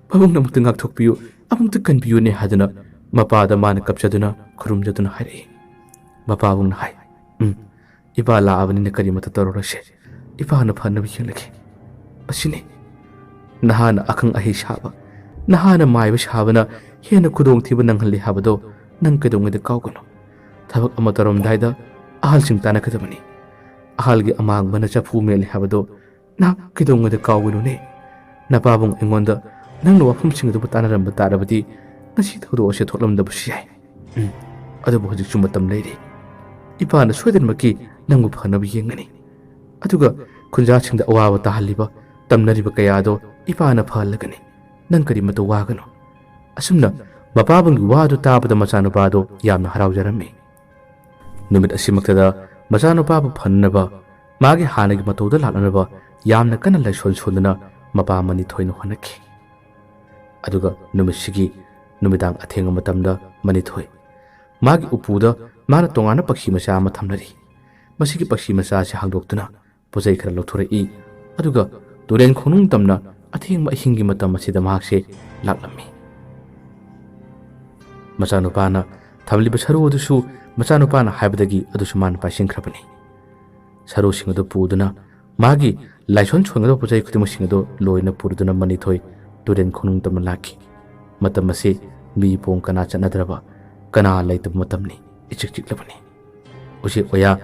ꯄꯥꯕꯨꯡꯅ ꯑꯃꯨꯛꯇ ꯉꯥꯛꯊꯣꯛꯄꯤꯌꯨ, ꯑꯃꯨꯛꯇ ꯀꯟꯕꯤꯌꯨꯅꯦ" ꯍꯥꯏꯗꯨꯅ ꯃꯄꯥꯗ ꯃꯥꯅ ꯀꯞꯆꯗꯨꯅ ꯈꯨꯔꯨꯝꯖꯗꯨꯅ ꯍꯥꯏꯔꯛꯏ꯫ ꯃꯄꯥꯕꯨꯡꯅ ꯍꯥꯏ, "ꯎꯝ, ꯏꯄꯥ ꯂꯥꯛꯑꯕꯅꯤꯅ ꯀꯔꯤꯃꯠꯇ ꯇꯧꯔꯔꯣꯏꯁꯦ꯫ ꯏꯄꯥꯅ ꯐꯅꯕ ꯌꯦꯡꯂꯒꯦ꯫ ꯑꯁꯤꯅꯤ, ꯅꯍꯥꯅ ꯑꯈꯪ ꯑꯍꯩ ꯁꯥꯕ, ꯅꯍꯥꯅ ꯃꯥꯏꯕ ꯁꯥꯕꯅ ꯍꯦꯟꯅ ꯈꯨꯗꯣꯡꯊꯤꯕ ꯅꯪꯍꯜꯂꯤ ꯍꯥꯏꯕꯗꯣ ꯅꯪ ꯀꯩꯗꯧꯉꯩꯗ ꯀꯥꯎꯒꯅꯨ꯫ ꯊꯕꯛ ꯑꯃ ꯇꯧꯔꯝꯗꯥꯏꯗ ꯑꯍꯜꯁꯤꯡ ꯇꯥꯟꯅꯒꯗꯕꯅꯤ꯫ ꯑꯍꯜꯒꯤ ꯑꯃꯥꯡꯕꯅ ꯆꯐꯨ ꯃꯦꯠꯂꯤ ꯍꯥꯏꯕꯗꯣ ꯅꯍꯥꯛ ꯀꯩꯗꯧꯉꯩꯗ ꯀꯥꯎꯒꯅꯨꯅꯦ꯫ ꯅꯄꯥꯕꯨꯡ ꯑꯩꯉꯣꯟꯗ ꯅꯪꯅ ꯋꯥꯐꯝꯁꯤꯡ ꯑꯗꯨꯕꯨ ꯇꯥꯟꯅꯔꯝꯕ ꯇꯥꯔꯕꯗꯤ ꯉꯁꯤ ꯊꯧꯗꯣꯛ ꯑꯁꯤ ꯊꯣꯛꯂꯝꯗꯕꯁꯨ ꯌꯥꯏ꯫ ꯎꯝ, ꯑꯗꯨꯕꯨ ꯍꯧꯖꯤꯛꯁꯨ ꯃꯇꯝ ꯂꯩꯔꯤ꯫ ꯏꯄꯥꯅ ꯁꯣꯏꯗꯅꯃꯛꯀꯤ ꯅꯪꯕꯨ ꯐꯅꯕ ꯌꯦꯡꯒꯅꯤ꯫ ꯑꯗꯨꯒ ꯈꯨꯟꯖꯥꯁꯤꯡꯗ ꯑꯋꯥꯕ ꯇꯥꯍꯜꯂꯤꯕ, ꯇꯝꯅꯔꯤꯕ ꯀꯌꯥꯗꯣ ꯏꯄꯥꯅ ꯐꯍꯜꯂꯒꯅꯤ꯫ ꯅꯪ ꯀꯔꯤꯃꯠꯇ ꯋꯥꯒꯅꯨ꯫ ꯑꯁꯨꯝꯅ ꯃꯄꯥꯕꯨꯡꯒꯤ ꯋꯥꯗꯨ ꯇꯥꯕꯗ ꯃꯆꯥꯅꯨꯄꯥꯗꯣ ꯌꯥꯝꯅ ꯍꯔꯥꯎꯖꯔꯝꯃꯤ꯫ ꯅꯨꯃꯤꯠ ꯑꯁꯤꯃꯛꯇꯗ ꯃꯆꯥꯅꯨꯄꯥꯕꯨ ꯐꯅꯅꯕ, ꯃꯥꯒꯤ ꯍꯥꯟꯅꯒꯤ ꯃꯇꯧꯗ ꯂꯥꯛꯅꯅꯕ ꯌꯥꯝꯅ ꯀꯟꯅ ꯂꯥꯏꯁꯣꯟ ꯁꯣꯟꯗꯨꯅ ꯃꯄꯥ ꯃꯅꯤꯊꯣꯏꯅ ꯍꯣꯠꯅꯈꯤ꯫ ꯑꯗꯨꯒ ꯅꯨꯃꯤꯠꯁꯤꯒꯤ ꯅꯨꯃꯤꯗꯥꯡ ꯑꯊꯦꯡꯕ ꯃꯇꯝꯗ ꯃꯅꯤꯊꯣꯏ ꯃꯥꯒꯤ ꯎꯄꯨꯗ ꯃꯥꯅ ꯇꯣꯉꯥꯟꯕ ꯄꯛꯁꯤ ꯃꯆꯥ ꯑꯃ ꯊꯝꯅꯔꯤ꯫ ꯃꯁꯤꯒꯤ ꯄꯛꯁꯤ ꯃꯆꯥ ꯑꯁꯤ ꯍꯥꯡꯗꯣꯛꯇꯨꯅ ꯄꯣꯠꯆꯩ ꯈꯔ ꯂꯧꯊꯣꯔꯛꯏ꯫ ꯑꯗꯨꯒ ꯇꯨꯔꯦꯟ ꯈꯣꯡꯅꯨꯡ ꯇꯝꯅ ꯑꯊꯦꯡꯕ ꯑꯍꯤꯡꯒꯤ ꯃꯇꯝ ꯑꯁꯤꯗ ꯃꯍꯥꯛꯁꯦ ꯂꯥꯛꯂꯝꯃꯤ꯫ ꯃꯆꯥꯅꯨꯄꯥꯅ ꯊꯝꯂꯤꯕ ꯁꯔꯨ ꯑꯗꯨꯁꯨ ꯃꯆꯥꯅꯨꯄꯥꯅ ꯍꯥꯏꯕꯗꯒꯤ ꯑꯗꯨꯁꯨ ꯃꯥꯅ ꯄꯥꯏꯁꯤꯟꯈ꯭ꯔꯕꯅꯤ꯫ ꯁꯔꯨꯁꯤꯡ ꯑꯗꯨ ꯄꯨꯗꯨꯅ ꯃꯥꯒꯤ ꯂꯥꯏꯁꯣꯟ ꯁꯣꯟꯒꯗꯕ ꯄꯣꯠꯆꯩ ꯈꯨꯗꯤꯡꯃꯛꯁꯤꯡ ꯑꯗꯨ ꯂꯣꯏꯅ ꯄꯨꯗꯨꯅ ꯃꯅꯤꯊꯣꯏ ꯇꯨꯔꯦꯟ ꯈꯣꯡꯅꯨꯡ ꯇꯝꯅ ꯂꯥꯛꯈꯤ꯫ ꯃꯇꯝ ꯑꯁꯤ ꯃꯤ ꯄꯣꯡ ꯀꯅꯥ ꯆꯠꯅꯗ꯭ꯔꯕ, ꯀꯅꯥ ꯂꯩꯇꯕ ꯃꯇꯝꯅꯤ꯫ ꯏꯆꯤꯛ ꯆꯤꯛꯂꯕꯅꯤ꯫ ꯎꯆꯦꯛ ꯋꯥꯌꯥ,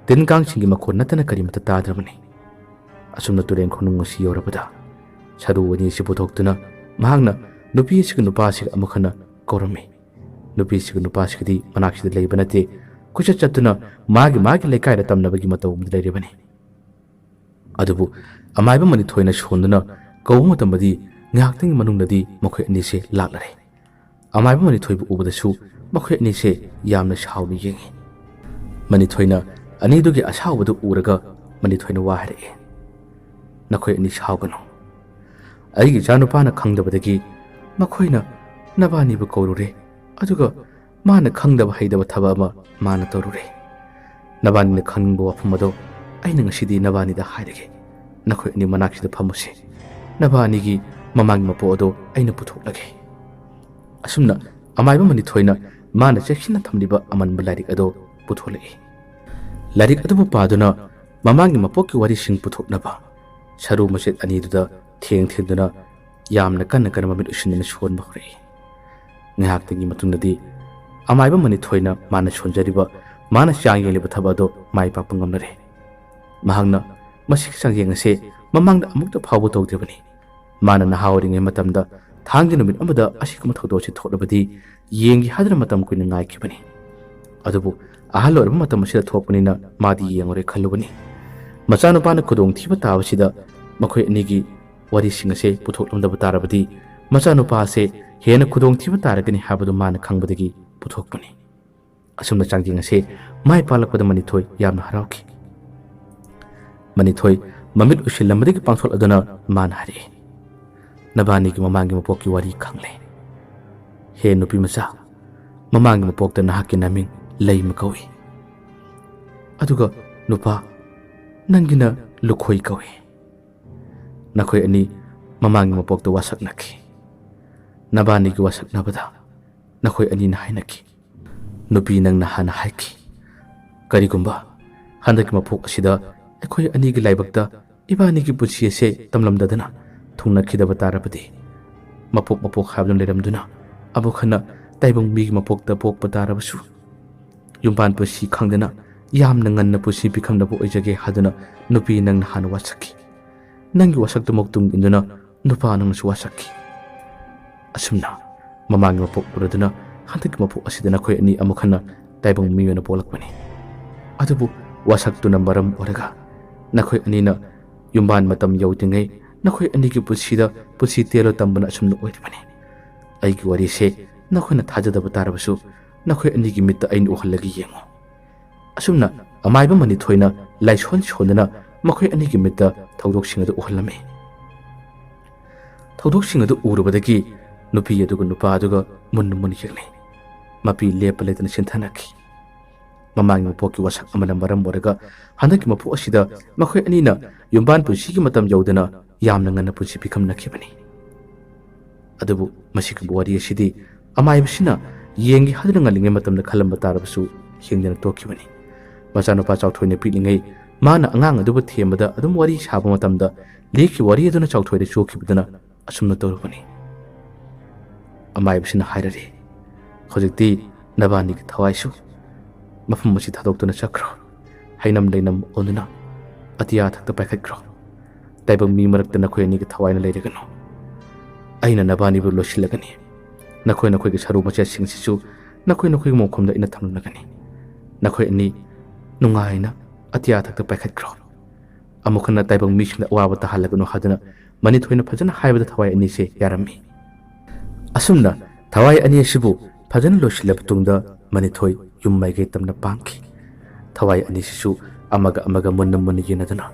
ꯇꯤꯟ ꯀꯥꯡꯁꯤꯡꯒꯤ ꯃꯈꯣꯟ ꯅꯠꯇꯅ ꯀꯔꯤꯃꯠꯇ ꯇꯥꯗ꯭ꯔꯕꯅꯤ꯫ ꯑꯁꯨꯝꯅ ꯇꯨꯔꯦꯟ ꯈꯣꯡꯅꯨꯡ ꯑꯁꯤ ꯌꯧꯔꯕꯗ ꯁꯔꯨ ꯑꯅꯤ ꯑꯁꯤ ꯄꯨꯊꯣꯛꯇꯨꯅ ꯃꯍꯥꯛꯅ ꯅꯨꯄꯤ ꯑꯁꯤꯒ ꯅꯨꯄꯥ ꯑꯁꯤꯒ ꯑꯃꯨꯛ ꯍꯟꯅ ꯀꯧꯔꯝꯃꯤ꯫ ꯅꯨꯄꯤꯁꯤꯒ ꯅꯨꯄꯥꯁꯤꯒꯗꯤ ꯃꯅꯥꯛꯁꯤꯗ ꯂꯩꯕ ꯅꯠꯇꯦ꯫ ꯀꯣꯏꯆꯠ ꯆꯠꯇꯨꯅ ꯃꯥꯒꯤ ꯃꯥꯒꯤ ꯂꯩꯀꯥꯏꯗ ꯇꯝꯅꯕꯒꯤ ꯃꯇꯧ ꯑꯃꯗ ꯂꯩꯔꯤꯕꯅꯤ꯫ ꯑꯗꯨꯕꯨ ꯑꯃꯥꯏꯕ ꯃꯅꯤꯊꯣꯏꯅ ꯁꯣꯟꯗꯨꯅ ꯀꯧꯕ ꯃꯇꯝꯗꯗꯤ ꯉꯥꯏꯍꯥꯛꯇꯪꯒꯤ ꯃꯅꯨꯡꯗꯗꯤ ꯃꯈꯣꯏ ꯑꯅꯤꯁꯦ ꯂꯥꯛꯂꯔꯦ꯫ ꯑꯃꯥꯏꯕ ꯃꯅꯤꯊꯣꯏꯕꯨ ꯎꯕꯗꯁꯨ ꯃꯈꯣꯏ ꯑꯅꯤꯁꯦ ꯌꯥꯝꯅ ꯁꯥꯎꯅ ꯌꯦꯡꯉꯤ꯫ ꯃꯅꯤꯊꯣꯏꯅ ꯑꯅꯤꯗꯨꯒꯤ ꯑꯁꯥꯎꯕꯗꯨ ꯎꯔꯒ ꯃꯅꯤꯊꯣꯏꯅ ꯋꯥ ꯍꯥꯏꯔꯛꯏ, "ꯅꯈꯣꯏ ꯑꯅꯤ ꯁꯥꯎꯒꯅꯨ꯫ ꯑꯩꯒꯤ ꯏꯆꯥꯅꯨꯄꯥꯅ ꯈꯪꯗꯕꯗꯒꯤ ꯃꯈꯣꯏꯅ ꯅꯕꯥꯅꯤꯕꯨ ꯀꯧꯔꯨꯔꯦ, ꯑꯗꯨꯒ ꯃꯥꯅ ꯈꯪꯗꯕ ꯍꯩꯗꯕ ꯊꯕꯛ ꯑꯃ ꯃꯥꯅ ꯇꯧꯔꯨꯔꯦ꯫ ꯅꯕꯥꯅꯤꯅ ꯈꯪꯅꯤꯡꯕ ꯋꯥꯐꯝ ꯑꯗꯣ ꯑꯩꯅ ꯉꯁꯤꯗꯤ ꯅꯕꯥꯅꯤꯗ ꯍꯥꯏꯔꯒꯦ꯫ ꯅꯈꯣꯏ ꯑꯅꯤ ꯃꯅꯥꯛꯁꯤꯗ ꯐꯝꯃꯨꯁꯦ꯫ ꯅꯕꯥꯅꯤꯒꯤ ꯃꯃꯥꯡꯒꯤ ꯃꯄꯣꯛ ꯑꯗꯣ ꯑꯩꯅ ꯄꯨꯊꯣꯛꯂꯒꯦ꯫" ꯑꯁꯨꯝꯅ ꯑꯃꯥꯏꯕ ꯃꯅꯤꯊꯣꯏꯅ ꯃꯥꯅ ꯆꯦꯛꯁꯤꯟꯅ ꯊꯝꯂꯤꯕ ꯑꯃꯟꯕ ꯂꯥꯏꯔꯤꯛ ꯑꯗꯣ ꯄꯨꯊꯣꯛꯂꯛꯏ꯫ ꯂꯥꯏꯔꯤꯛ ꯑꯗꯨꯕꯨ ꯄꯥꯗꯨꯅ ꯃꯃꯥꯡꯒꯤ ꯃꯄꯣꯛꯀꯤ ꯋꯥꯔꯤꯁꯤꯡ ꯄꯨꯊꯣꯛꯅꯕ ꯁꯔꯨ ꯃꯆꯦꯠ ꯑꯅꯤꯗꯨꯗ ꯊꯦꯡ ꯊꯦꯡꯗꯨꯅ ꯌꯥꯝꯅ ꯀꯟꯅ ꯀꯟꯅ ꯃꯃꯤꯠ ꯎꯏꯁꯤꯟꯗꯨꯅ ꯁꯣꯟꯕ ꯍꯧꯔꯛꯏ꯫ ꯉꯥꯏꯍꯥꯛꯇꯪꯒꯤ ꯃꯇꯨꯡꯗꯗꯤ ꯑꯃꯥꯏꯕ ꯃꯅꯤꯊꯣꯏꯅ ꯃꯥꯅ ꯁꯣꯟꯖꯔꯤꯕ, ꯃꯥꯅ ꯆꯥꯡ ꯌꯦꯡꯂꯤꯕ ꯊꯕꯛ ꯑꯗꯨ ꯃꯥꯏ ꯄꯥꯛꯄ ꯉꯝꯂꯔꯦ꯫ ꯃꯍꯥꯛꯅ "ꯃꯁꯤꯒꯤ ꯆꯥꯡꯌꯦꯡ ꯑꯁꯦ ꯃꯃꯥꯡꯗ ꯑꯃꯨꯛꯇ ꯐꯥꯎꯕ ꯇꯧꯗ꯭ꯔꯤꯕꯅꯤ꯫ ꯃꯥꯅ ꯅꯍꯥ ꯑꯣꯏꯔꯤꯉꯩ ꯃꯇꯝꯗ ꯊꯥꯡꯒꯤ ꯅꯨꯃꯤꯠ ꯑꯃꯗ ꯑꯁꯤꯒꯨꯝꯕ ꯊꯧꯗꯣꯛ ꯑꯁꯤ ꯊꯣꯛꯂꯕꯗꯤ ꯌꯦꯡꯒꯦ ꯍꯥꯏꯗꯨꯅ ꯃꯇꯝ ꯀꯨꯏꯅ ꯉꯥꯏꯈꯤꯕꯅꯤ꯫ ꯑꯗꯨꯕꯨ ꯑꯍꯜ ꯑꯣꯏꯔꯕ ꯃꯇꯝ ꯑꯁꯤꯗ ꯊꯣꯛꯄꯅꯤꯅ ꯃꯥꯗꯤ ꯌꯦꯡꯉꯔꯣꯏ ꯈꯜꯂꯨꯕꯅꯤ꯫ ꯃꯆꯥꯅꯨꯄꯥꯅ ꯈꯨꯗꯣꯡꯊꯤꯕ ꯇꯥꯕꯁꯤꯗ ꯃꯈꯣꯏ ꯑꯅꯤꯒꯤ ꯋꯥꯔꯤꯁꯤꯡ ꯑꯁꯦ ꯄꯨꯊꯣꯛꯂꯝꯗꯕ ꯇꯥꯔꯕꯗꯤ ꯃꯆꯥꯅꯨꯄꯥ ꯑꯁꯦ ꯍꯦꯟꯅ ꯈꯨꯗꯣꯡꯊꯤꯕ ꯇꯥꯔꯒꯅꯤ ꯍꯥꯏꯕꯗꯨ ꯃꯥꯅ ꯈꯪꯕꯗꯒꯤ ꯄꯨꯊꯣꯛꯄꯅꯤ꯫ ꯑꯁꯨꯝꯅ ꯆꯥꯡꯌꯦꯡ ꯑꯁꯦ ꯃꯥꯏ ꯄꯥꯛꯂꯛꯄꯗ ꯃꯅꯤꯊꯣꯏ ꯌꯥꯝꯅ ꯍꯔꯥꯎꯈꯤ꯫ ꯃꯅꯤꯊꯣꯏ ꯃꯃꯤꯠ ꯎꯏꯁꯤꯜꯂꯝꯕꯗꯒꯤ ꯄꯥꯡꯊꯣꯛꯂꯗꯨꯅ ꯃꯥꯅ ꯍꯥꯏꯔꯛꯏ, "ꯅꯕꯥꯅꯤꯒꯤ ꯃꯃꯥꯡꯒꯤ ꯃꯄꯣꯛꯀꯤ ꯋꯥꯔꯤ ꯈꯪꯂꯦ꯫ ꯍꯦ ꯅꯨꯄꯤ ꯃꯆꯥ, ꯃꯃꯥꯡꯒꯤ ꯃꯄꯣꯛꯇ ꯅꯍꯥꯛꯀꯤ ꯅꯃꯤꯡ ꯂꯩꯃ ꯀꯧꯏ꯫ ꯑꯗꯨꯒ ꯅꯨꯄꯥ, ꯅꯪꯒꯤꯅ ꯂꯨꯈꯣꯏ ꯀꯧꯏ꯫ ꯅꯈꯣꯏ ꯑꯅꯤ ꯃꯃꯥꯡꯒꯤ ꯃꯄꯣꯛꯇ ꯋꯥꯁꯛꯅꯈꯤ꯫ ꯅꯕꯥꯅꯤꯒꯤ ꯋꯥꯁꯛꯅꯕꯗ ꯅꯈꯣꯏ ꯑꯅꯤꯅ ꯍꯥꯏꯅꯈꯤ꯫ ꯅꯨꯄꯤ ꯅꯪꯅ ꯍꯥꯟꯅ ꯍꯥꯏꯈꯤ, ꯀꯔꯤꯒꯨꯝꯕ ꯍꯟꯗꯛꯀꯤ ꯃꯄꯣꯛ ꯑꯁꯤꯗ ꯑꯩꯈꯣꯏ ꯑꯅꯤꯒꯤ ꯂꯥꯏꯕꯛꯇ ꯏꯕꯥꯅꯤꯒꯤ ꯄꯨꯟꯁꯤ ꯑꯁꯦ ꯇꯝꯂꯝꯗꯗꯅ ꯊꯨꯡꯅꯈꯤꯗꯕ ꯇꯥꯔꯕꯗꯤ, ꯃꯄꯣꯛ ꯃꯄꯣꯛ ꯍꯥꯏꯕꯗꯨꯅ ꯂꯩꯔꯝꯗꯨꯅ ꯑꯃꯨꯛ ꯍꯟꯅ ꯇꯥꯏꯕꯪ ꯃꯤꯒꯤ ꯃꯄꯣꯛꯇ ꯄꯣꯛꯄ ꯇꯥꯔꯕꯁꯨ, ꯌꯨꯝꯕꯥꯟ ꯄꯨꯟꯁꯤ ꯈꯪꯗꯅ ꯌꯥꯝꯅ ꯉꯟꯅ ꯄꯨꯟꯁꯤ ꯄꯤꯈꯝꯅꯕ ꯑꯣꯏꯖꯒꯦ" ꯍꯥꯏꯗꯨꯅ ꯅꯨꯄꯤ ꯅꯪꯅ ꯍꯥꯟꯅ ꯋꯥꯁꯛꯈꯤ꯫ ꯅꯪꯒꯤ ꯋꯥꯁꯛꯇꯨꯃꯛ ꯇꯨꯡ ꯏꯟꯗꯨꯅ ꯅꯨꯄꯥ ꯅꯪꯅꯁꯨ ꯋꯥꯁꯛꯈꯤ꯫ ꯑꯁꯨꯝꯅ ꯃꯃꯥꯡꯒꯤ ꯃꯄꯣꯛ ꯎꯔꯗꯨꯅ ꯍꯟꯗꯛꯀꯤ ꯃꯄꯣꯛ ꯑꯁꯤꯗ ꯅꯈꯣꯏ ꯑꯅꯤ ꯑꯃꯨꯛ ꯍꯟꯅ ꯇꯥꯏꯕꯪ ꯃꯤ ꯑꯣꯏꯅ ꯄꯣꯛꯂꯛꯄꯅꯤ꯫ ꯑꯗꯨꯕꯨ ꯋꯥꯁꯛꯇꯨꯅ ꯃꯔꯝ ꯑꯣꯏꯔꯒ ꯅꯈꯣꯏ ꯑꯅꯤꯅ ꯌꯨꯝꯕꯥꯟ ꯃꯇꯝ ꯌꯧꯗ꯭ꯔꯤꯉꯩ ꯅꯈꯣꯏ ꯑꯅꯤꯒꯤ ꯄꯨꯟꯁꯤꯗ ꯄꯨꯟꯁꯤ ꯇꯦꯜꯂꯣ ꯇꯝꯕꯅ ꯑꯁꯨꯝꯅ ꯑꯣꯏꯔꯤꯕꯅꯤ꯫ ꯑꯩꯒꯤ ꯋꯥꯔꯤꯁꯦ ꯅꯈꯣꯏꯅ ꯊꯥꯖꯗꯕ ꯇꯥꯔꯕꯁꯨ ꯅꯈꯣꯏ ꯑꯅꯤꯒꯤ ꯃꯤꯠꯇ ꯑꯩꯅ ꯎꯍꯜꯂꯒ ꯌꯦꯡꯉꯨ꯫ ꯑꯁꯨꯝꯅ ꯑꯃꯥꯏꯕ ꯃꯅꯤꯊꯣꯏꯅ ꯂꯥꯏꯁꯣꯟ ꯁꯣꯟꯗꯨꯅ ꯃꯈꯣꯏ ꯑꯅꯤꯒꯤ ꯃꯤꯠꯇ ꯊꯧꯗꯣꯛꯁꯤꯡ ꯑꯗꯨ ꯎꯍꯜꯂꯝꯃꯤ꯫ ꯊꯧꯗꯣꯛꯁꯤꯡ ꯑꯗꯨ ꯎꯔꯨꯕꯗꯒꯤ ꯅꯨꯄꯤ ꯑꯗꯨꯒ ꯅꯨꯄꯥ ꯑꯗꯨꯒ ꯃꯨꯟꯅ ꯃꯨꯟꯅ ꯌꯦꯡꯅꯩ꯫ ꯃꯄꯤ ꯂꯦꯞꯄ ꯂꯩꯇꯅ ꯆꯤꯟꯊꯅꯈꯤ꯫ ꯃꯃꯥꯡꯒꯤ ꯃꯄꯣꯛꯀꯤ ꯋꯥꯁꯛ ꯑꯃꯅ ꯃꯔꯝ ꯑꯣꯏꯔꯒ ꯍꯟꯗꯛꯀꯤ ꯃꯄꯣꯛ ꯑꯁꯤꯗ ꯃꯈꯣꯏ ꯑꯅꯤꯅ ꯌꯨꯝꯕꯥꯟ ꯄꯨꯟꯁꯤꯒꯤ ꯃꯇꯝ ꯌꯧꯗꯅ ꯌꯥꯝꯅ ꯉꯟꯅ ꯄꯨꯟꯁꯤ ꯄꯤꯈꯝꯅꯈꯤꯕꯅꯤ꯫ ꯑꯗꯨꯕꯨ ꯃꯁꯤꯒꯨꯝꯕ ꯋꯥꯔꯤ ꯑꯁꯤꯗꯤ ꯑꯃꯥꯏꯕꯁꯤꯅ ꯌꯦꯡꯒꯦ ꯍꯥꯏꯗꯨꯅ ꯉꯜꯂꯤꯉꯩ ꯃꯇꯝꯗ ꯈꯜꯂꯝꯕ ꯇꯥꯔꯕꯁꯨ ꯌꯦꯡꯗꯅ ꯇꯣꯛꯈꯤꯕꯅꯤ꯫ ꯃꯆꯥꯅꯨꯄꯥ ꯆꯥꯎꯊꯣꯏꯅ ꯄꯤꯛꯂꯤꯉꯩ ꯃꯥꯅ ꯑꯉꯥꯡ ꯑꯗꯨꯕꯨ ꯊꯦꯝꯕꯗ ꯑꯗꯨꯝ ꯋꯥꯔꯤ ꯁꯥꯕ ꯃꯇꯝꯗ ꯂꯤꯈꯤꯕ ꯋꯥꯔꯤ ꯑꯗꯨꯅ ꯆꯥꯎꯊꯣꯏꯗ ꯆꯣꯛꯈꯤꯕꯗꯨꯅ ꯑꯁꯨꯝꯅ ꯇꯧꯔꯨꯕꯅꯤ꯫ ꯑꯃꯥꯏꯕꯁꯤꯅ ꯍꯥꯏꯔꯔꯦ, "ꯍꯧꯖꯤꯛꯇꯤ ꯅꯕꯥꯅꯤꯒꯤ ꯊꯋꯥꯏꯁꯨ ꯃꯐꯝ ꯑꯁꯤ ꯊꯥꯗꯣꯛꯇꯨꯅ ꯆꯠꯈ꯭ꯔꯣ꯫ ꯍꯩꯅꯝ ꯂꯩꯅꯝ ꯑꯣꯟꯗꯨꯅ ꯑꯇꯤꯌꯥ ꯊꯛꯇ ꯄꯥꯏꯈꯠꯈ꯭ꯔꯣ꯫ ꯇꯥꯏꯕꯪ ꯃꯤ ꯃꯔꯛꯇ ꯅꯈꯣꯏ ꯑꯅꯤꯒꯤ ꯊꯋꯥꯏꯅ ꯂꯩꯔꯒꯅꯨ꯫ ꯑꯩꯅ ꯅꯕꯥꯅꯤꯕꯨ ꯂꯣꯏꯁꯤꯜꯂꯒꯅꯤ꯫ ꯅꯈꯣꯏ ꯅꯈꯣꯏꯒꯤ ꯁꯔꯨ ꯃꯆꯦꯠꯁꯤꯡꯁꯤꯁꯨ ꯅꯈꯣꯏ ꯅꯈꯣꯏꯒꯤ ꯃꯣꯡꯐꯝꯗ ꯑꯩꯅ ꯊꯝꯂꯝꯂꯒꯅꯤ꯫ ꯅꯈꯣꯏ ꯑꯅꯤ ꯅꯨꯡꯉꯥꯏꯅ ꯑꯇꯤꯌꯥ ꯊꯛꯇ ꯄꯥꯏꯈꯠꯈ꯭ꯔꯣ꯫" ꯑꯃꯨꯛ ꯍꯟꯅ ꯇꯥꯏꯕꯪ ꯃꯤꯁꯤꯡꯗ ꯑꯋꯥꯕ ꯇꯥꯍꯜꯂꯒꯅꯨ ꯍꯥꯏꯗꯨꯅ ꯃꯅꯤꯊꯣꯏꯅ ꯐꯖꯅ ꯍꯥꯏꯕꯗ ꯊꯋꯥꯏ ꯑꯅꯤꯁꯦ ꯌꯥꯔꯝꯃꯤ꯫ ꯑꯁꯨꯝꯅ ꯊꯋꯥꯏ ꯑꯅꯤ ꯑꯁꯤꯕꯨ ꯐꯖꯅ ꯂꯣꯏꯁꯤꯜꯂꯕ ꯇꯨꯡꯗ ꯃꯅꯤꯊꯣꯏ ꯌꯨꯝ ꯃꯥꯏꯀꯩ ꯇꯝꯅ ꯄꯥꯡꯈꯤ꯫ ꯊꯋꯥꯏ ꯑꯅꯤꯁꯤꯁꯨ ꯑꯃꯒ ꯑꯃꯒ ꯃꯨꯟꯅ ꯃꯨꯟꯅ ꯌꯦꯡꯅꯗꯨꯅ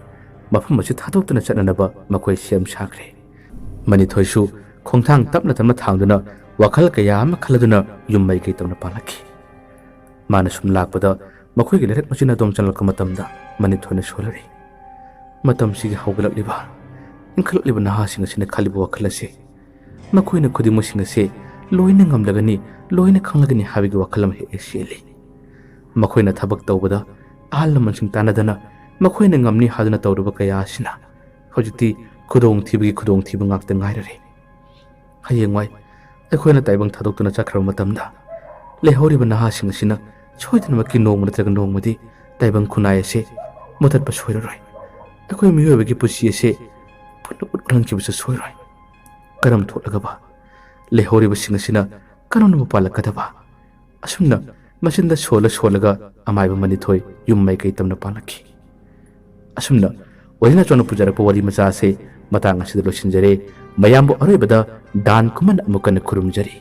ꯃꯐꯝ ꯑꯁꯤ ꯊꯥꯗꯣꯛꯇꯨꯅ ꯆꯠꯅꯅꯕ ꯃꯈꯣꯏ ꯁꯦꯝ ꯁꯥꯈ꯭ꯔꯦ꯫ ꯃꯅꯤꯊꯣꯏꯁꯨ ꯈꯣꯡꯊꯥꯡ ꯇꯞꯅ ꯇꯞꯅ ꯊꯥꯡꯗꯨꯅ ꯋꯥꯈꯜ ꯀꯌꯥ ꯑꯃ ꯈꯜꯂꯗꯨꯅ ꯌꯨꯝ ꯃꯥꯏꯀꯩ ꯇꯝꯅ ꯄꯥꯡꯂꯛꯈꯤ꯫ ꯃꯥꯅ ꯁꯨꯝ ꯂꯥꯛꯄꯗ ꯃꯈꯣꯏꯒꯤ ꯂꯩꯔꯛ ꯃꯆꯤꯟ ꯑꯗꯣꯝ ꯆꯪꯂꯛꯄ ꯃꯇꯝꯗ ꯃꯅꯤꯊꯣꯏꯅ ꯁꯣꯜꯂꯔꯤ꯫ ꯃꯇꯝꯁꯤꯒꯤ ꯍꯧꯒꯠꯂꯛꯂꯤꯕ, ꯏꯟꯈꯠꯂꯛꯂꯤꯕ ꯅꯍꯥꯁꯤꯡ ꯑꯁꯤꯅ ꯈꯜꯂꯤꯕ ꯋꯥꯈꯜ ꯑꯁꯤ ꯃꯈꯣꯏꯅ ꯈꯨꯗꯤꯡꯃꯛꯁꯤꯡ ꯑꯁꯤ ꯂꯣꯏꯅ ꯉꯝꯂꯒꯅꯤ, ꯂꯣꯏꯅ ꯈꯪꯂꯒꯅꯤ ꯍꯥꯏꯕꯒꯤ ꯋꯥꯈꯜ ꯑꯃ ꯍꯦꯛ ꯍꯦꯛ ꯆꯦꯜꯂꯤ꯫ ꯃꯈꯣꯏꯅ ꯊꯕꯛ ꯇꯧꯕꯗ ꯑꯍꯜ ꯂꯃꯟꯁꯤꯡ ꯇꯥꯟꯅꯗꯅ ꯃꯈꯣꯏꯅ ꯉꯝꯅꯤ ꯍꯥꯏꯗꯨꯅ ꯇꯧꯔꯨꯕ ꯀꯌꯥ ꯑꯁꯤꯅ ꯍꯧꯖꯤꯛꯇꯤ ꯈꯨꯗꯣꯡꯊꯤꯕꯒꯤ ꯈꯨꯗꯣꯡꯊꯤꯕ ꯉꯥꯛꯇ ꯉꯥꯏꯔꯔꯦ꯫ ꯍꯌꯦꯡꯋꯥꯏ ꯑꯩꯈꯣꯏꯅ ꯇꯥꯏꯕꯪ ꯊꯥꯗꯣꯛꯇꯨꯅ ꯆꯠꯈ꯭ꯔꯕ ꯃꯇꯝꯗ ꯂꯩꯍꯧꯔꯤꯕ ꯅꯍꯥꯁꯤꯡ ꯑꯁꯤꯅ ꯁꯣꯏꯗꯅꯃꯛꯀꯤ ꯅꯣꯡꯃ ꯅꯠꯇ꯭ꯔꯒ ꯅꯣꯡꯃꯗꯤ ꯇꯥꯏꯕꯪ ꯈꯨꯟꯅꯥꯏ ꯑꯁꯦ ꯃꯨꯊꯠꯄ ꯁꯣꯏꯔꯔꯣꯏ꯫ ꯑꯩꯈꯣꯏ ꯃꯤꯑꯣꯏꯕꯒꯤ ꯄꯨꯟꯁꯤ ꯑꯁꯦ ꯄꯨꯟꯅ ꯎꯠꯍꯟꯈꯤꯕꯁꯨ ꯁꯣꯏꯔꯣꯏ꯫ ꯀꯔꯝ ꯊꯣꯛꯂꯒꯕ ꯂꯩꯍꯧꯔꯤꯕꯁꯤꯡ ꯑꯁꯤꯅ ꯀꯔꯝꯅ ꯃꯄꯥꯜꯂꯛꯀꯗꯕ? ꯑꯁꯨꯝꯅ ꯃꯆꯤꯟꯗ ꯁꯣꯜꯂ ꯁꯣꯜꯂꯒ ꯑꯃꯥꯏꯕ ꯃꯅꯤꯊꯣꯏ ꯌꯨꯝ ꯃꯥꯏꯀꯩ ꯇꯝꯅ ꯄꯥꯡꯂꯛꯈꯤ꯫ ꯑꯁꯨꯝꯅ ꯑꯣꯏꯅ ꯆꯣꯟꯅ ꯄꯨꯖꯔꯛꯄ ꯋꯥꯔꯤ ꯃꯆꯥ ꯑꯁꯤ ꯃꯇꯥꯡ ꯑꯁꯤꯗ ꯂꯣꯏꯁꯤꯟꯖꯔꯦ꯫ ꯃꯌꯥꯝꯕꯨ ꯑꯔꯣꯏꯕꯗ ꯗꯥꯟ ꯀꯨꯝꯍꯟ ꯑꯃꯨꯛ ꯀꯟꯅ ꯈꯨꯔꯨꯝꯖꯔꯤ꯫